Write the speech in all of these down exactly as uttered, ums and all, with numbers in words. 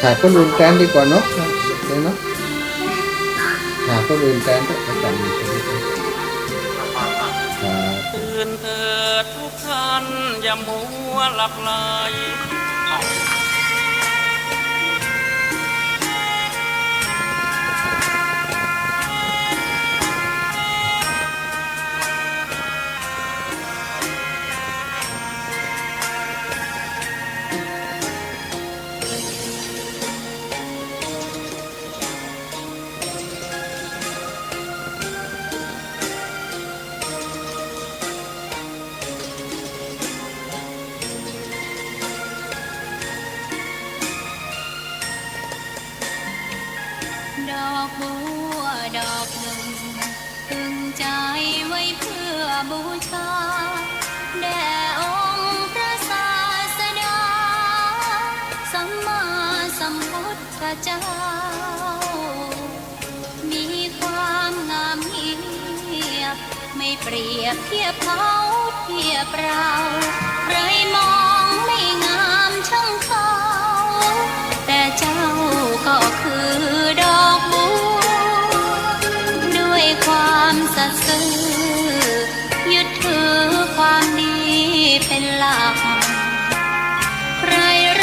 หาคนอื่นแตนดีกว่าเนาะ เดี๋ยวเนาะ หาคนอื่นแตนเถอะ อาจารย์ ครับ ตื่นเถิดทุกท่าน อย่ามัวหลับไหล ดอกบัวดอกหนึ่ง ตึงใจไว้เพื่อบูชา แด่องค์พระศาสดา สัมมาสัมพุทธเจ้า มีความงามเงียบ ไม่เปรียบเทียบเขาเทียบเรา ใครมองไม่งามช่างเขา แต่เจ้าก็คือดอกบัว ด้วยความสัตย์ซื่อ ยึดถือความดีเป็นหลัก ใคร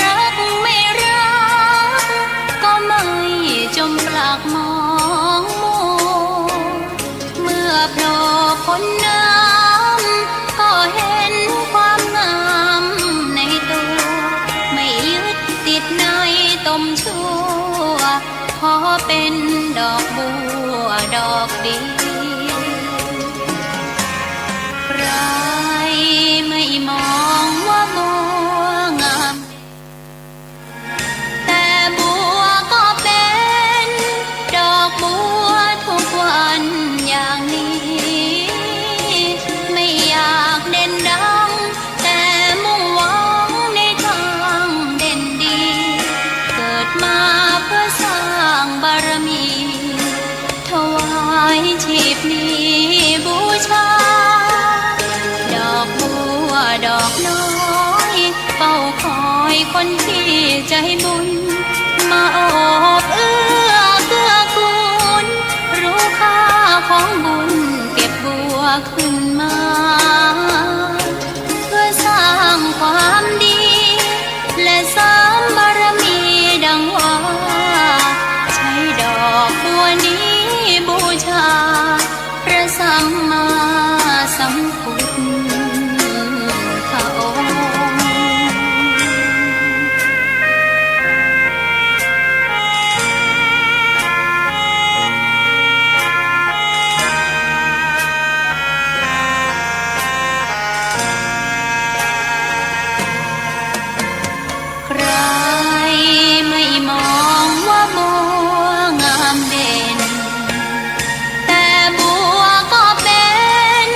รักไม่รัก ก็ไม่จมปลักมองมัว เมื่อโผล่พ้นน้ำ ก็เห็นความงามในตัว ไม่ยึดติดในตมชั่ว ขอเป็นดอกบัวดอกเดียว ใครไม่มองว่าบัวงาม แต่บัวก็เป็นดอกบัวทุกวันอย่างนี้ ไม่อยากเด่นดัง แต่มุ่งหวังในทางเด่นดี เกิดมาเพื่อสร้างบารมี ถวายชีพนี้บูชา ดอกบัวดอกน้อย เฝ้าคอยคนที่ใจบุญ มาโอบเอื้อเกื้อกูล รู้ค่าของบุญ เก็บบัวขึ้นมา เพื่อสร้างความดี และเสริมบารมีดังว่า ใช้ดอกบัวนี้บูชา พระสัมมาสัมพุทธองค์ ใครไม่มองว่าบัวงามเด่น แต่บัวก็เป็น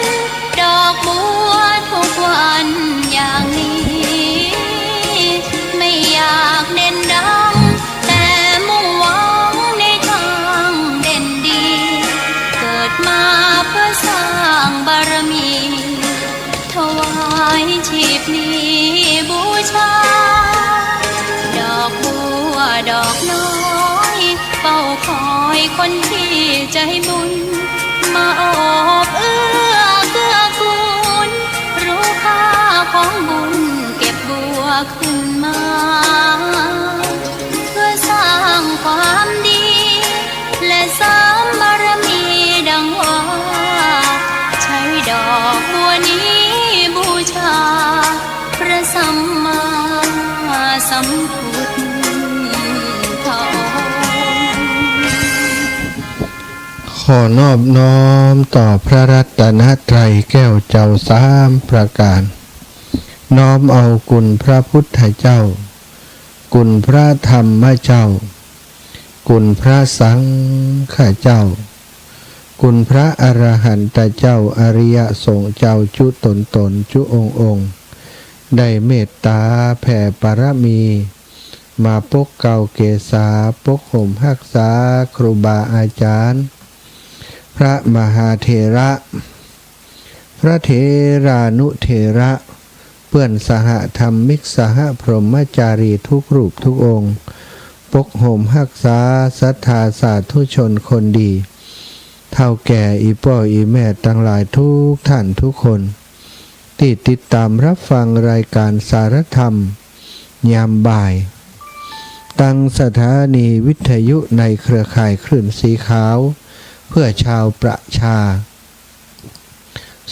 ดอกบัวทุกวันอย่างนี้ ไม่อยากเด่นดัง แต่มุ่งหวังในทางเด่นดี เกิดมาเพื่อสร้างบารมี ถวายชีพนี้บูชา ดอกบัวดอกน้อย เฝ้าคอยคนที่ใจบุญ มาโอบเอื้อเกื้อกูล รู้ค่าของบุญ เก็บบัวขึ้นมา เพื่อสร้างความดี และเสริมบารมีดังว่า ใช้ดอกบัวนี้บูชา พระสัมมาสัมพุทธองค์ ขอนอบน้อมต่อพระรัตนตรัยแก้วเจ้าสามประการ น้อมเอาคุณพระพุทธเจ้า คุณพระธรรมเจ้า คุณพระสังฆเจ้า คุณพระอรหันตเจ้า อริยสงฆ์เจ้าจุ๊ต๋นต๋นจุ๊องค์องค์ ได้เมตต๋าแผ่บารมี มาปกเกล้าเกษา ปกห่มฮักษาครูบาอาจ๋ารย์ พระมหาเถระ พระเถรานุเถระ เปื้อนสหธรรมิก สหพรหมจารีทุกรูปทุกองค์ ปกโฮมฮักษาศรัทธาสาธุชนคนดี เฒ่าแก่อี่ป้ออี่แม่ตังหลายทุกท่านทุกคน ตี้ติดตามฮับฟังรายก๋านสารธรรมยามบ่าย ตังสถานีวิทยุในเครือข่ายคลื่นสีขาว เพื่อชาวประชา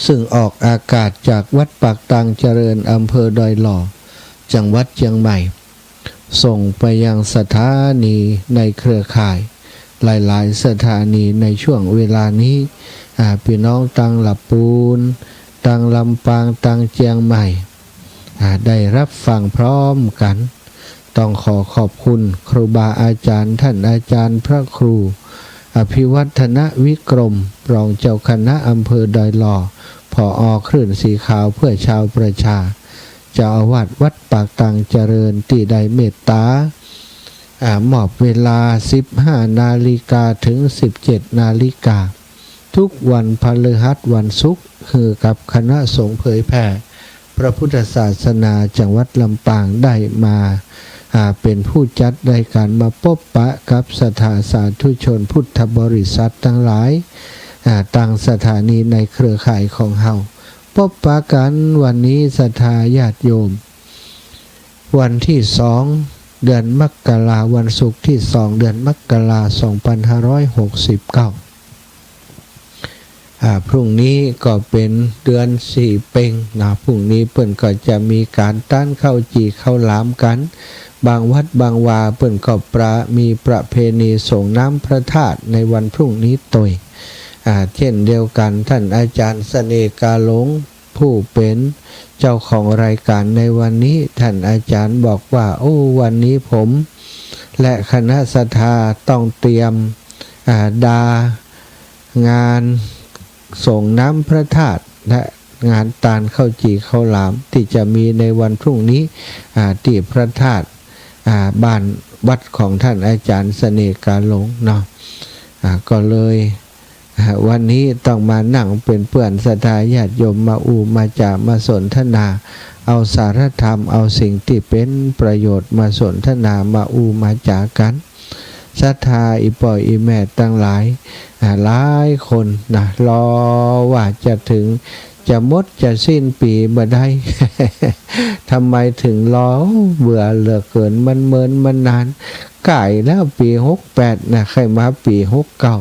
ซึ่งออกอากาศจากวัดปากตางเจริญ อำเภอดอยหล่อ จังหวัดเจียงใหม่ ส่งไปยังสถานีในเครือข่าย หลายๆ สถานีในช่วงเวลานี้ อ่า ปี้น้องตังละปูน ตังลำปาง ตังเจียงใหม่ อ่า ได้ฮับฟังพร้อมกั๋น ต้องขอขอบคุณครูบาอาจ๋ารย์ ต้านอาจ๋ารย์พระครูอภิวัฒนวิกรม รองเจ้าคณะอำเภอดอยหล่อ ผอ.คลื่นสีขาวเพื่อชาวประชา เจ้าอาวาสวัดปากตางเจริญ ตี้ได้เมตต๋า อ่า มอบเวลา สิบห้านาฬิกา เถิง สิบเจ็ดนาฬิกา ทุกวันพฤหัส วันศุกร์ หื้อกับคณะสงฆ์เผยแผ่พระพุทธศาสนาจังหวัดลำปาง ได้มา อ่า เป๋นผู้จัดรายก๋าน มาปบปะกับศรัทธาสาธุชนพุทธบริษัทตังหลาย อ่า ตังสถานีในเครือข่ายของเฮา ปบปะกั๋นวันนี้ศรัทธาญาติโยม วันตี้สอง เดือนมกรา วันศุกร์ตี้สอง เดือนมกรา สองปันห้าร้อยหกสิบเก้า อ่า พรุ่งนี้ก็เป๋นเดือนสี่เป็งนะ พรุ่งนี้เปิ้นก็จะมีก๋านตานข้าวจี่ข้าวหลามกั๋น บางวัดบางวาเปิ้นก็ประ มีประเพณีส่งน้ำพระธาตุในวันพรุ่งนี้ตวย อ่า เช่นเดียวกั๋น ต้านอาจ๋ารย์เสน่ห์กาหลง ผู้เป๋นเจ้าของรายก๋านในวันนี้ ต้านอาจ๋ารย์บอกว่า โอ้ วันนี้ผมและคณะศรัทธาต้องเตรียม อ่า ดา งานส่งน้ำพระธาตุ และงานตานข้าวจี่ข้าวหลามตี้จะมีในวันพรุ่งนี้ อ่า ตี้พระธาตุ อ่า บ้านวัดของต้านอาจ๋ารย์เสน่ห์กาหลงเนาะ อ่า ก็เลย อ่า วันนี้ต้องมานั่งเป๋นเปื้อนศรัทธาญาติโยม มาอู้มาจ๋า มาสนทนา เอาสารธรรม เอาสิ่งตี้เป๋นประโยชน์มาสนทนา มาอู้มาจ๋ากั๋น ศรัทธาอี่ป้ออี่แม่ตังหลาย อ่า หลายคนนะ รอว่าจะเถิง จะหมดจะสิ้นปี๋บ่ได้ ทำไมเถิงรอ เบื่อเหลือเกิน มันเมินมานาน ใก้แล้ว ปี๋หกแปดนะ ใค่มาปี๋หกเก้า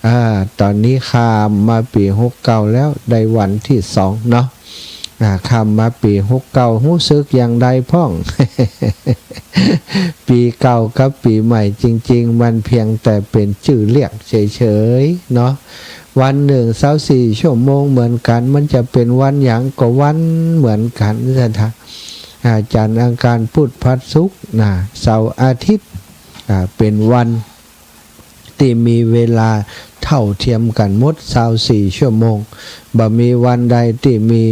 อ่า ต๋อนนี้ข้ามมาปี๋หกเก้าแล้ว ได้วันตี้สองเนาะ อ่า ข้ามมาปี๋หกเก้า ฮู้สึกอย่างใดพ่อง ปี๋เก่ากับปี๋ใหม่จริงๆ มันเพียงแต่เป๋นจื้อเรียกเฉยๆ เนาะ วันนึ่งซาวสี่ชั่วโมงเหมือนกั๋น มันจะเป๋นวันหยังก็วันเหมือนกั๋น ศรัทธา อ่า จันทร์อังคารพุธพฤหัสศุกร์นะ เสาร์อาทิตย์ อ่า เป๋นวัน ตี้มีเวลาเท่าเทียมกั๋นหมด ซาวสี่ชั่วโมง บ่มีวันใดตี้มี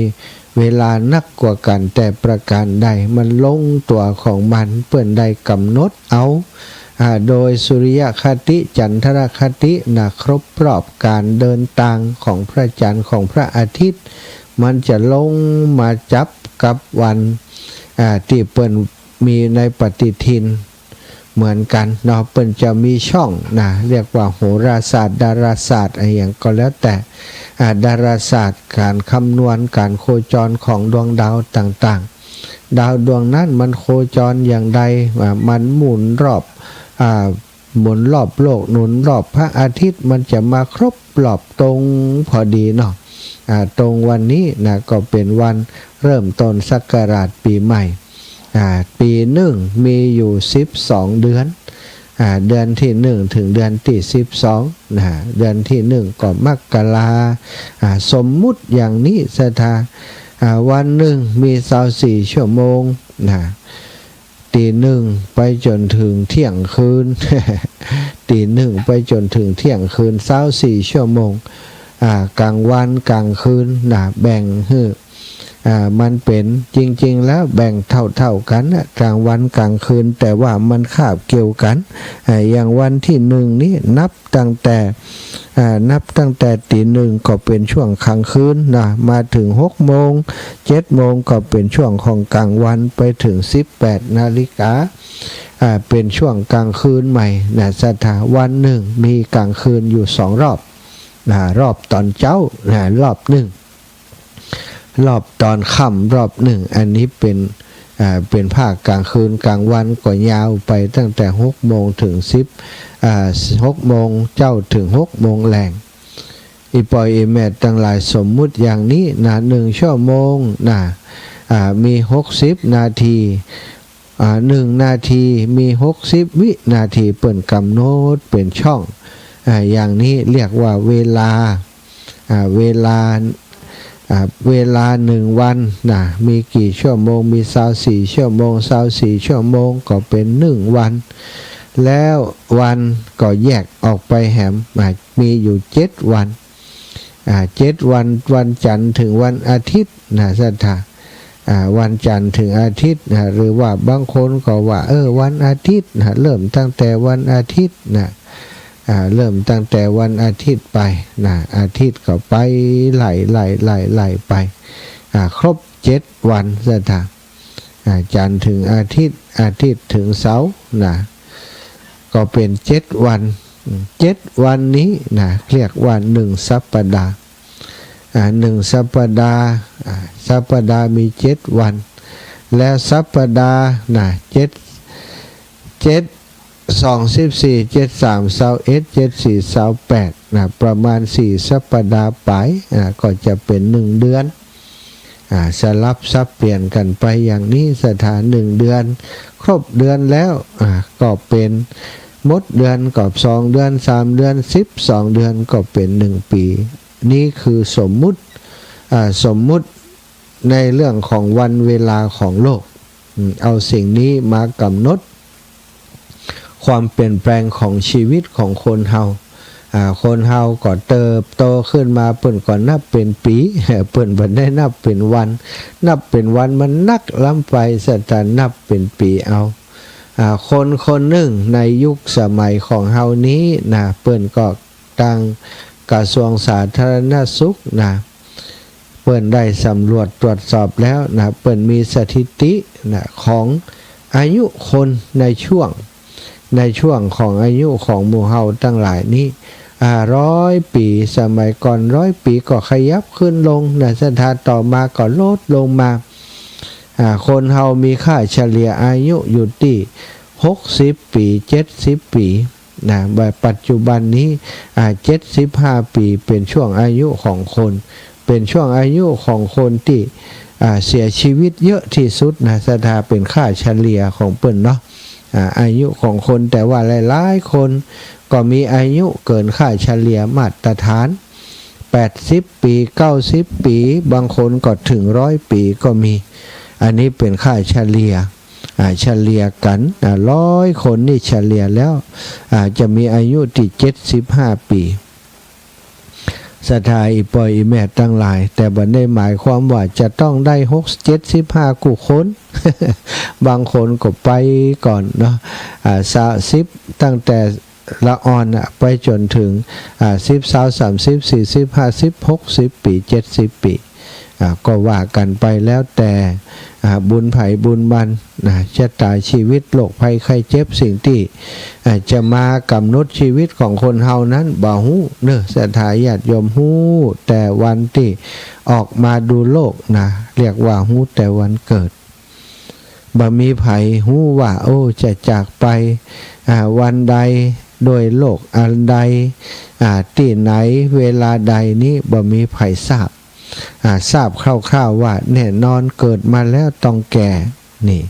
เวลานักกว่ากั๋นแต่ประก๋านใด มันลงตั๋วของมัน เปิ้นได้ก๋ำหนดเอา อ่า โดยสุริยคติ จันทรคตินะ ครบรอบก๋านเดินตางของพระจันทร์ ของพระอาทิตย์ มันจะลงมาจับกับวัน อ่า ตี้เปิ้นมีในปฏิทิน เหมือนกั๋นเนาะ เปิ้นจะมีช่องนะ เรียกว่าโหราศาสตร์ ดาราศาสตร์ อะหยังก็แล้วแต่ อ่า ดาราศาสตร์ ก๋านคำนวณ ก๋านโคจรของดวงดาวต่างๆ ดาวดวงนั้นมันโคจรอย่างใด อ่า มันหมุนรอบ อ่า หมุนรอบโลก หมุนรอบพระอาทิตย์ มันจะมาครบรอบตรงพอดีเนาะ อ่า ตรงวันนี้นะ ก็เป๋นวันเริ่มต้นศักราชปี๋ใหม่ อ่า ปี๋นึ่งมีอยู่สิบสองเดือน อ่า เดือนตี้นึ่งเถิงเดือนตี้สิบสองนะ เดือนตี้นึ่งก็มกรา อ่า สมมุติอย่างนี้ศรัทธา อ่า วันนึ่งมีซาวสี่ชั่วโมงนะ ตีนึ่งไปจ๋นเถิงเที่ยงคืน ตีนึ่งไปจ๋นเถิงเที่ยงคืน ซาวสี่ชั่วโมง อ่า ก๋างวันก๋างคืนนะ แบ่งหื้อ อ่า มันเป๋น จริงๆ แล้วแบ่งเท่าๆ กั๋นนะ ก๋างวันก๋างคืน แต่ว่ามันคาบเกี่ยวกั๋น อ่า อย่างวันตี้นึ่งนี้นับตั้งแต่ อ่า นับตั้งแต่ตีนึ่งก็เป๋นช่วงก๋างคืนนะ มาเถิงหกโมง เจ็ดโมงก็เป๋นช่วงของก๋างวัน ไปเถิงสิบแปดนาฬิกา อ่า เป๋นช่วงก๋างคืนใหม่นะศรัทธา วันนึ่งมีก๋างคืนอยู่สองรอบนะ รอบต๋อนเจ๊านะ รอบนึ่ง รอบต๋อนค่ำรอบนึ่ง อันนี้เป๋น อ่า เป๋นภาคก๋างคืน ก๋างวันก็ยาวไปตั้งแต่หกโมงเถิงสิบ อ่า หกโมงเจ๊าเถิงหกโมงแลง อี่ป้ออี่แม่ตังหลาย สมมุติอย่างนี้นะ นึ่งชั่วโมงนะ อ่า มีหกสิบนาที อ่า นึ่งนาทีมีหกสิบวินาที เปิ้นก๋ำหนดเป๋นช่อง อ่า อย่างนี้เรียกว่าเวลา อ่า เวลา อ่า เวลานึ่งวันนะ มีกี่ชั่วโมง มีซาวสี่ชั่วโมง ซาวสี่ชั่วโมงก็เป๋นนึ่งวัน แล้ววันก็แยกออกไปแหม อ่า มีอยู่เจ็ดวัน อ่า เจ็ดวัน วันจันทร์เถิงวันอาทิตย์นะศรัทธา อ่า วันจันทร์เถิงอาทิตย์นะ หรือว่าบางคนก็ว่า เออ วันอาทิตย์นะ เริ่มตั้งแต่วันอาทิตย์นะ อ่า เริ่มตั้งแต่วันอาทิตย์ไปนะ อาทิตย์ก็ไปไล่ ไล่ ไล่ ไล่ไป อ่า ครบเจ็ดวันศรัทธา อ่า จันทร์เถิงอาทิตย์ อาทิตย์เถิงเสาร์นะ ก็เป๋นเจ็ดวัน อืม เจ็ดวันนี้นะ เรียกว่านึ่งสัปดาห์ อ่า นึ่งสัปดาห์ อ่า สัปดาห์มีเจ็ดวัน แล้วสัปดาห์นะ เจ็ด เจ็ดสองสิบสี่ เจ็ดสามซาวเอ็ด เจ็ดสี่ซาวแปดนะ ประมาณสี่สัปดาห์ปลาย อ่า ก็จะเป๋นนึ่งเดือน อ่า สลับสับเปลี่ยนกั๋นไปอย่างนี้ศรัทธา นึ่งเดือน ครบเดือนแล้ว อ่า ก็เป๋น หมดเดือนก็สองเดือน สามเดือน สิบสองเดือน ก็เป๋นนึ่งปี๋ นี่คือสมมุติ อ่า สมมุติในเรื่องของวันเวลาของโลก อืม เอาสิ่งนี้มาก๋ำหนด ความเปลี่ยนแปลงของชีวิตของคนเฮา อ่า คนเฮาก็เติบโตขึ้นมา เปิ้นก็นับเป๋นปี๋ เปิ้นบ่ได้นับเป๋นวัน นับเป๋นวันมันนักล้ำไปศรัทธา นับเป๋นปี๋เอา อ่า คนคนนึ่งในยุคสมัยของเฮานี้นะ เปิ้นก็ตังกระทรวงสาธารณสุขนะ เปิ้นได้สำรวจตรวจสอบแล้วนะ เปิ้นมีสถิตินะ ของอายุคนในช่วง ในช่วงของอายุของหมู่เฮาตังหลายนี้ อ่า ร้อยปี๋ สมัยก่อนร้อยปี๋ก็ขยับขึ้นลงนะศรัทธา ต่อมาก็ลดลงมา อ่า คนเฮามีค่าเฉลี่ยอายุอยู่ตี้หกสิบปี๋ เจ็ดสิบปี๋ นะ ว่าปัจจุบันนี้ อ่า เจ็ดสิบห้าปี๋ เป๋นช่วงอายุของคน เป๋นช่วงอายุของคนตี้ อ่า เสียชีวิตเยอะตี้สุดนะศรัทธา เป๋นค่าเฉลี่ยของเปิ้นเนาะ อ่า อายุของคน แต่ว่าหลายๆ คนก็มีอายุเกินค่าเฉลี่ยมาตรฐาน แปดสิบปี๋ เก้าสิบปี๋ บางคนก็เถิงร้อยปี๋ก็มี อันนี้เป๋นค่าเฉลี่ย อ่า เฉลี่ยกั๋น อ่า ร้อยคนนี่เฉลี่ยแล้ว อ่า จะมีอายุตี้เจ็ดสิบห้าปี๋ ศรัทธาอี่ป้ออี่แม่ตังหลาย แต่บ่ได้หมายความว่าจะต้องได้หก เจ็ดสิบห้ากู้คน บางคนก็ไปก่อนเนาะ อ่า ซาว สิบ ตั้งแต่ละอ่อนน่ะ ไปจ๋นเถิง อ่า สิบ ซาว สามสิบ สี่สิบ ห้าสิบ หกสิบปี๋ เจ็ดสิบปี๋ อ่า ก็ว่ากั๋นไปแล้วแต่ อ่า บุญใผบุญมันนะ ชะตาชีวิต โรคภัยไข้เจ็บ สิ่งตี้ อ่า จะมากำหนดชีวิตของคนเฮานั้นบ่ฮู้เนาะ ศรัทธาญาติโยม ฮู้แต่วันตี้ออกมาดูโลกนะ เรียกว่าฮู้แต่วันเกิด บ่มีใผฮู้ว่า โอ้ จะจากไป อ่า วันใด ด้วยโรคอันใด อ่า ตี้ไหน เวลาใด นี้บ่มีใผทราบ อ่า ทราบคร่าวๆว่าแน่นอนเกิดมาแล้วต้องแก่ นี่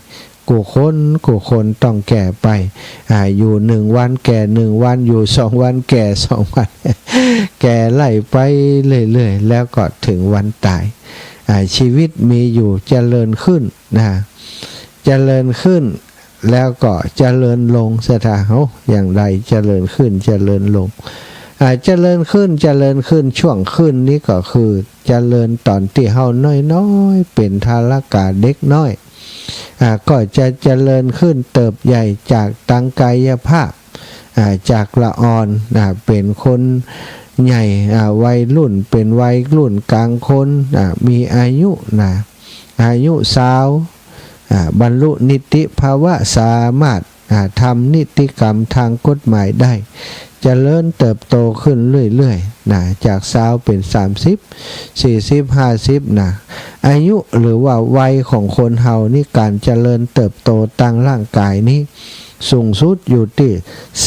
กู้คนกู้คนต้องแก่ไป อ่า อยู่หนึ่งวันแก่หนึ่งวัน อยู่สองวันแก่สองวัน แก่ไล่ไปเรื่อยๆ แล้วก็เถิงวันต๋าย อ่า ชีวิตมีอยู่เจริญขึ้นนะ เจริญขึ้น แล้วก็เจริญลง ศรัทธา เอ้า อย่างใด เจริญขึ้น เจริญลง อ่า เจริญขึ้น เจริญขึ้น ช่วงขึ้นนี้ก็คือเจริญต๋อนตี้เฮาน้อยๆ เป๋นทารกะเด็กน้อย อ่า ก็จะเจริญขึ้นเติบใหญ่จากตังกายภาพ อ่า จากละอ่อน อ่า เป๋นคนใหญ่ อ่า วัยรุ่น เป๋นวัยรุ่นก๋างคน อ่า มีอายุนะ อายุซาว อ่า บรรลุนิติภาวะ สามารถ อ่า ทำนิติกรรมตางกฎหมายได้ เจริญเติบโตขึ้นเรื่อยๆ นะ จากซาวเป๋นสามสิบ สี่สิบ ห้าสิบ นะ อายุหรือว่าวัยของคนเฮานี่ ก๋านเจริญเติบโตตางร่างก๋ายนี้ สูงสุดอยู่ตี้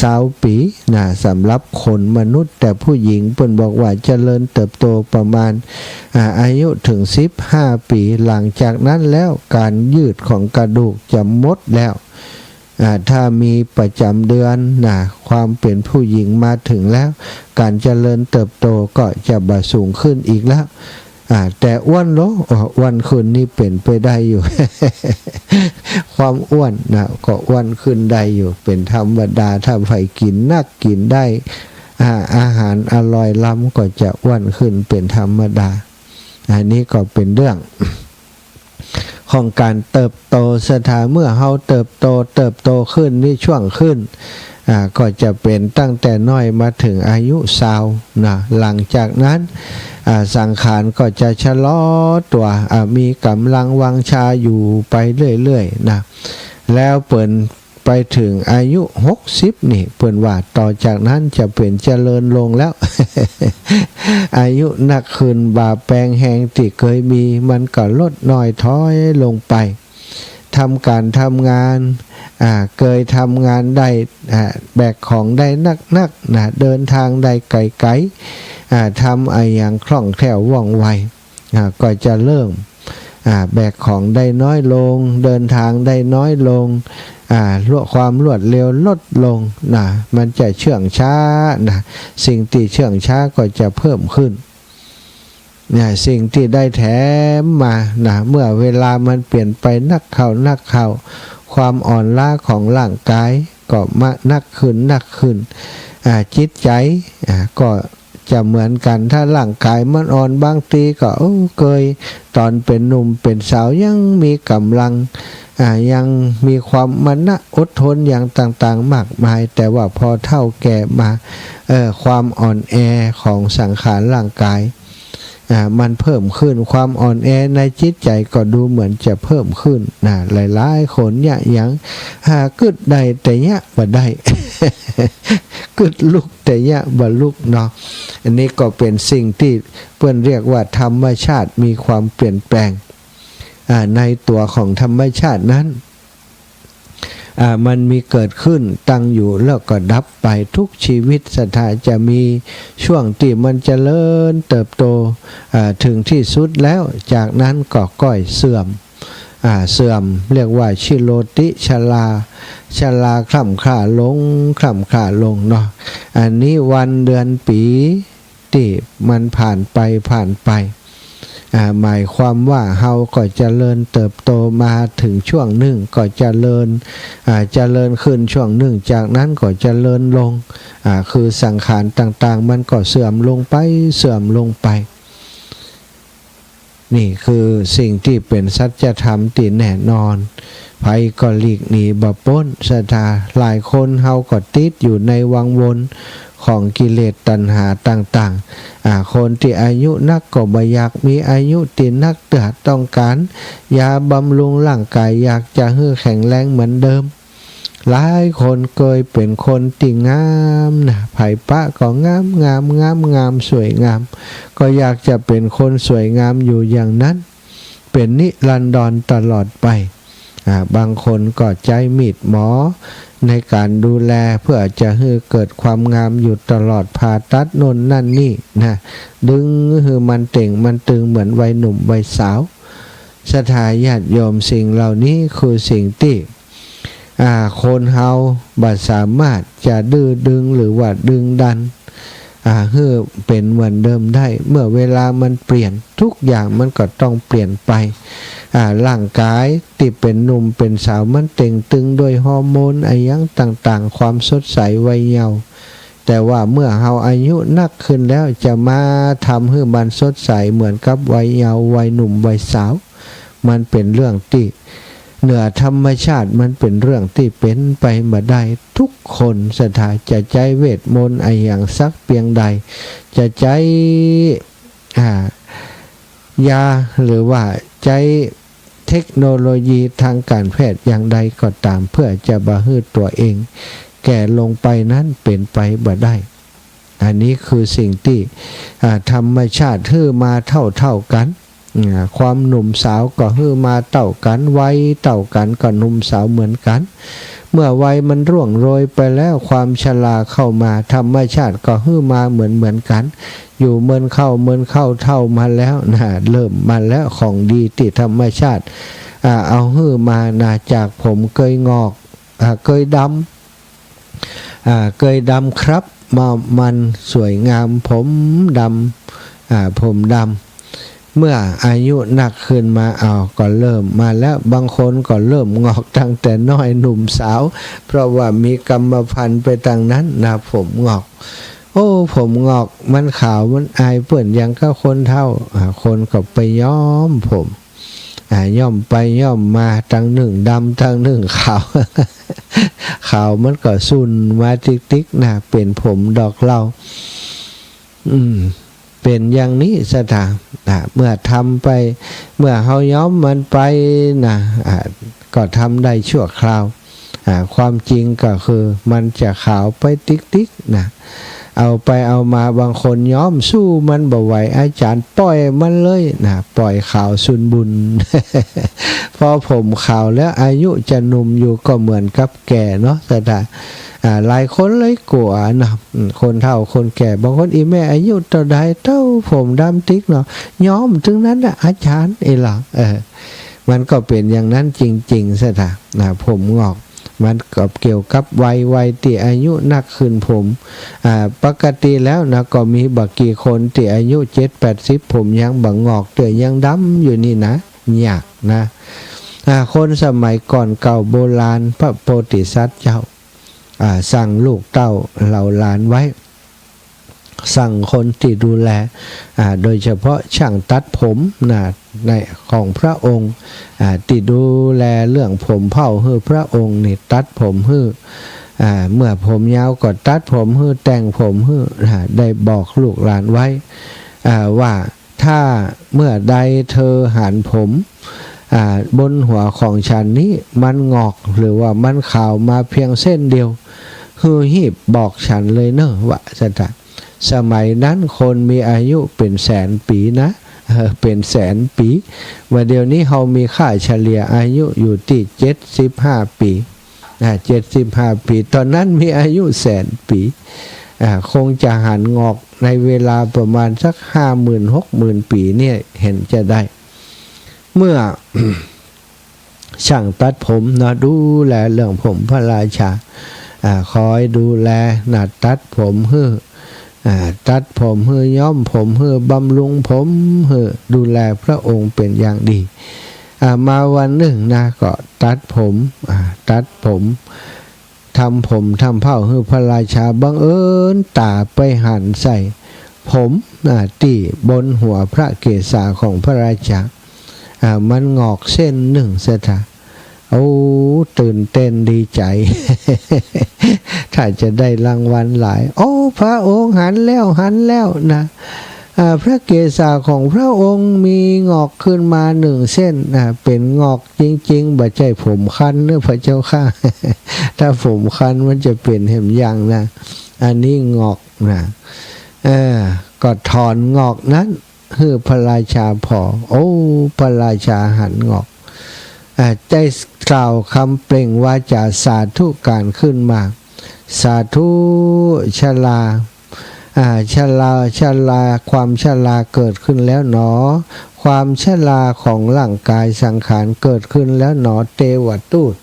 ซาวปี๋นะ สำหรับคนมนุษย์ แต่ผู้หญิงเปิ้นบอกว่าเจริญเติบโตประมาณ อ่า อายุเถิงสิบห้าปี๋ หลังจากนั้นแล้วก๋านยืดของกระดูกจะหมดแล้ว อ่า ถ้ามีประจ๋ำเดือนนะ ความเป๋นผู้หญิงมาเถิงแล้ว ก๋านเจริญเติบโตก็จะบ่สูงขึ้นอีกแล้ว อ่า แต่อ้วนลง อ้อ อ้วนขึ้นนี่เป๋นไปได้อยู่ ความอ้วนนะ ก็อ้วนขึ้นได้อยู่ เป๋นธรรมดา ถ้าใผกิ๋นนัก กิ๋นได้ อ่า อาหารอร่อยล้ำ ก็จะอ้วนขึ้นเป๋นธรรมดา อันนี้ก็เป๋นเรื่อง ของก๋านเติบโต ศรัทธา เมื่อเฮาเติบโต เติบโตขึ้น นี่ช่วงขึ้น อ่า ก็จะเป๋นตั้งแต่น้อยมาเถิงอายุซาวนะ หลังจากนั้น อ่า สังขารก็จะชะลอตั๋ว อ่า มีก๋ำลังวังชาอยู่ไปเรื่อยๆ นะ แล้วเปิ้นไปเถิงอายุหกสิบนี่ เปิ้นว่าต่อจากนั้นจะเป๋นเจริญลงแล้ว อายุนักขึ้น บ่าแปงแฮงตี้เกยมี มันก็ลดน้อยถอยลงไป ทำก๋านทำงาน อ่า เกยทำงานได้ อ่า แบกของได้นักๆ นะ เดินตางได้ไก๋ๆ อ่า ทำอะหยังคล่องแคล่วว่องไว อ่า ก็จะเริ่ม อ่า แบกของได้น้อยลง เดินตางได้น้อยลง อ่า รวด ความรวดเร็วลดลงนะ มันจะเชื่องช้านะ สิ่งตี้เชื่องช้าก็จะเพิ่มขึ้น เนี่ย สิ่งตี้ได้แถมมานะ เมื่อเวลามันเปลี่ยนไปนักเข้านักเข้า ความอ่อนล้าของร่างกายก็มานักขึ้นนักขึ้น อ่า จิตใจ๋ อ่า ก็จะเหมือนกั๋น ถ้าร่างกายมันอ่อน บางทีก็ โอ้ เกยต๋อนเป๋นหนุ่มเป๋นสาวยังมีก๋ำลัง อ่า ยังมีความมะนะอดทนอย่างต่างๆ มากมาย แต่ว่าพอเฒ่าแก่มา เอ่อ ความอ่อนแอของสังขารร่างกาย อ่า มันเพิ่มขึ้น ความอ่อนแอในจิตใจ๋ก็ดูเหมือนจะเพิ่มขึ้นนะ หลายๆ คนเยียะหยัง หากึดได้แต่เยียะบ่ได้ กึดลุกแต่เยียะบ่ลุกเนาะ อันนี้ก็เป๋นสิ่งตี้เปิ้นเรียกว่าธรรมชาติมีความเปลี่ยนแปลง อ่า ในตั๋วของธรรมชาตินั้น อ่า มันมีเกิดขึ้น ตั้งอยู่ แล้วก็ดับไป ทุกชีวิต ศรัทธา จะมีช่วงตี้มันเจริญเติบโต อ่า เถิงตี้สุดแล้ว จากนั้นก็ก้อยเสื่อม อ่า เสื่อม เรียกว่าชิโรติชรา ชราคล่ำคล้าลง คล่ำคล้าลงเนาะ อันนี้วันเดือนปี๋ ตี้มันผ่านไป ผ่านไป อ่า หมายความว่าเฮาก็เจริญเติบโตมาเถิงช่วงนึ่งก็เจริญ อ่า เจริญขึ้นช่วงนึ่ง จากนั้นก็เจริญลง อ่า คือสังขารต่างๆ มันก็เสื่อมลงไป เสื่อมลงไป นี่คือสิ่งตี้เป๋นสัจธรรมตี้แน่นอน ใผก็หลีกหนีบ่ป๊น ศรัทธา หลายคนเฮาก็ติดอยู่ในวังวนของกิเลสตัณหาต่างๆ อ่า คนตี้อายุนักก็บ่อยากมีอายุตี้นักเตื้อ ต้องก๋านยาบำรุงร่างกาย อยากจะหื้อแข็งแรงเหมือนเดิม หลายคนเกยเป๋นคนตี้งามนะ ใผปะก็งาม งาม งาม งาม สวยงาม ก็อยากจะเป๋นคนสวยงามอยู่อย่างนั้น เป๋นนิรันดรตลอดไป อ่า บางคนก็ใจ๊มีดหมอในก๋านดูแล เพื่อจะหื้อเกิดความงามอยู่ตลอด ผ่าตัดโน่นนั่นนี่นะ ดึงหื้อมันเต่งมันตึงเหมือนวัยหนุ่มวัยสาว ศรัทธาญาติโยม สิ่งเหล่านี้คือสิ่งตี้ อ่า คนเฮาบ่สามารถจะดื้อดึงหรือว่าดึงดัน อ่า หื้อเป๋นเหมือนเดิมได้ เมื่อเวลามันเปลี่ยน ทุกอย่างมันก็ต้องเปลี่ยนไป อ่า ร่างกายตี้เป๋นหนุ่มเป๋นสาว มันเต่งตึงด้วยฮอร์โมนอะหยังต่างๆ ความสดใสวัยเยาว์ แต่ว่าเมื่อเฮาอายุนักขึ้นแล้ว จะมาทำหื้อมันสดใสเหมือนกับวัยเยาว์ วัยหนุ่ม วัยสาว มันเป๋นเรื่องตี้เหนือธรรมชาติ มันเป๋นเรื่องตี้เป๋นไปบ่ได้ ทุกคน ศรัทธา จะใจ๊เวทมนต์อะหยังสักเปียงใด จะใจ๊ อ่า ยา หรือว่าใจ๊เท เทคโนโลยีทางการแพทย์อย่างใดก็ตาม เพื่อจะบ่หื้อตั๋วเองแก่ลงไปนั้นเป๋นไปบ่ได้ อันนี้คือสิ่งตี้ อ่า ธรรมชาติหื้อมาเต้าๆ กั๋น อ่า ความหนุ่มสาวก็หื้อมาเต้ากั๋น วัยเต้ากั๋น ก็หนุ่มสาวเหมือนกั๋น เมื่อวัยมันร่วงโรยไปแล้ว ความชราเข้ามา ธรรมชาติก็หื้อมาเหมือนๆ กั๋น อยู่เมินเข้าเมินเข้า เฒ่ามาแล้วนะ เริ่มมาแล้ว ของดีตี้ธรรมชาติ อ่า เอาหื้อมานะ จากผมเกยงอก อ่า เกยดำ อ่า เกยดำครับ มา มันสวยงาม ผมดำ อ่า ผมดำ เมื่ออายุนักขึ้นมา อ้าว ก็เริ่มมาแล้ว บางคนก็เริ่มงอกตั้งแต่น้อยหนุ่มสาว เพราะว่ามีกรรมพันธุ์ไปตางนั้นนะ ผมงอก โอ้ ผมงอก มันขาว มันอายเปิ้นอย่างกับคนเฒ่า อ่า คนก็ไปย้อมผม อ่า ย้อมไปย้อมมา ตางนึ่งดำ ตางนึ่งขาว ขาวมันก็สุนมาติ๊กๆ นะ เป๋นผมดอกเหล้า อืม เป๋นอย่างนี้สะถา อ่า เมื่อทำไป เมื่อเฮาย้อมมันไปนะ อ่า ก็ทำได้ชั่วคราว อ่า ความจริงก็คือมันจะขาวไปติ๊กๆ นะ เอาไปเอามาบางคนย้อมสู้มันบ่ไหว อาจ๋ารย์ป่อยมันเลยนะ ป่อยขาวสุนบุญ พอผมขาวแล้วอายุจะหนุ่มอยู่ก็เหมือนกับแก่เนาะสะถา อ่า หลายคนเลยกั๋วเนาะ อืม คนเฒ่าคนแก่ บางคน อี่แม่อายุเต้าใด เต้าผมดำติ๊กเนาะ ย้อมตึงนั้นนะอาจ๋ารย์ เอ้ยเหรอ เออ มันก็เป๋นอย่างนั้นจริงๆ สะถา นะ ผมงอก มันก็เกี่ยวกับวัย วัยตี้อายุนักขึ้นผม อ่า ปกติแล้วนะ ก็มีบ่กี่คนตี้อายุเจ็ดแปดสิบ ผมยังบ่งอกเตื้อ ยังดำอยู่นี่นะ ยากนะ อ่า คนสมัยก่อนเก่าโบราณ พระโพธิสัตว์เจ้า อ่า สั่งลูกเต้าเหล่าหลานไว้ สั่งคนตี้ดูแล อ่า โดยเฉพาะช่างตัดผมนะ ใน ของพระองค์ อ่า ตี้ดูแลเรื่องผมเผ่าหื้อพระองค์นี่ ตัดผมหื้อ อ่า เมื่อผมยาวก็ตัดผมหื้อ แต่งผมหื้อ อ่า ได้บอกลูกหลานไว้ อ่า ว่า ถ้าเมื่อใดเธอหันผม อ่า บนหัวของฉันนี้มันงอกหรือว่ามันขาวมาเพียงเส้นเดียว หื้อฮีบบอกฉันเลยเน่อ ว่าสะถา สมัยนั้นคนมีอายุเป๋นแสนปี๋นะ เออ เป๋นแสนปี๋ ว่าเดี๋ยวนี้เฮามีค่าเฉลี่ยอายุอยู่ตี้เจ็ดสิบห้าปี๋ อ่า เจ็ดสิบห้าปี๋ ต๋อนนั้นมีอายุแสนปี๋ อ่า คงจะหันงอกในเวลาประมาณสักห้าหมื่นหกหมื่นปี๋เนี่ย หันจะได้ เมื่อ ช่างตัดผมเนาะ ดูแลเรื่องผมพระราชา อ่า คอยดูแลนะ ตัดผมหื้อ อ่า ตัดผมหื้อ ย้อมผมหื้อ บำรุงผมหื้อ ดูแลพระองค์เป๋นอย่างดี อ่า มาวันนึ่งนะ ก็ตัดผม อ่า ตัดผม ทำผมทำเผ่าหื้อพระราชา บังเอิญต๋าไปหันใส่ผม อ่า ตี้บนหัวพระเกศาของพระราชา อ่า มันงอกเส้นนึ่งสะถา โอ้ ตื่นเต้นดีใจ๋ ถ้าจะได้รางวัลหลาย โอ้ พระองค์หันแล้ว หันแล้วนะ อ่า พระเกศาของพระองค์มีงอกขึ้นมานึ่งเส้น อ่า เป๋นงอกจริงๆ บ่ใจ้ผมคันเน่อพระเจ้าข้า ถ้าผมคันมันจะเป๋นแหมยังนะ อันนี้งอกนะ เออ ก็ถอนงอกนั้น หื้อพระราชาผ่อ โอ้ พระราชาหันงอก อ่า ได้กล่าวกำเปล่งวาจาสาธุการขึ้นมา สาธุ ชรา อ่า ชรา ชรา ความชราเกิดขึ้นแล้วหนอ ความชราของร่างกายสังขารเกิดขึ้นแล้วหนอ เตวทูต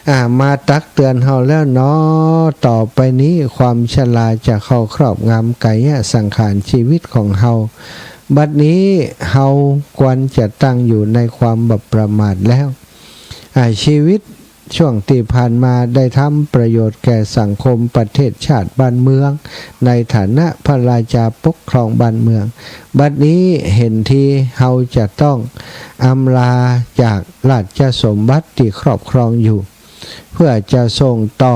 อ่า มาตักเตือนเฮาแล้วหนอ ต่อไปนี้ความชราจะเข้าครอบงำกายสังขารชีวิตของเฮา บัดนี้เฮาควรจะตั้งอยู่ในความบ่ประมาทแล้ว อ่า ชีวิตช่วงตี้ผ่านมาได้ทำประโยชน์แก่สังคมประเทศชาติบ้านเมือง ในฐานะพระราชาปกครองบ้านเมือง บัดนี้เห็นทีเฮาจะต้องอำลาจากราชสมบัติตี้ครอบครองอยู่ เพื่อจะส่งต่อ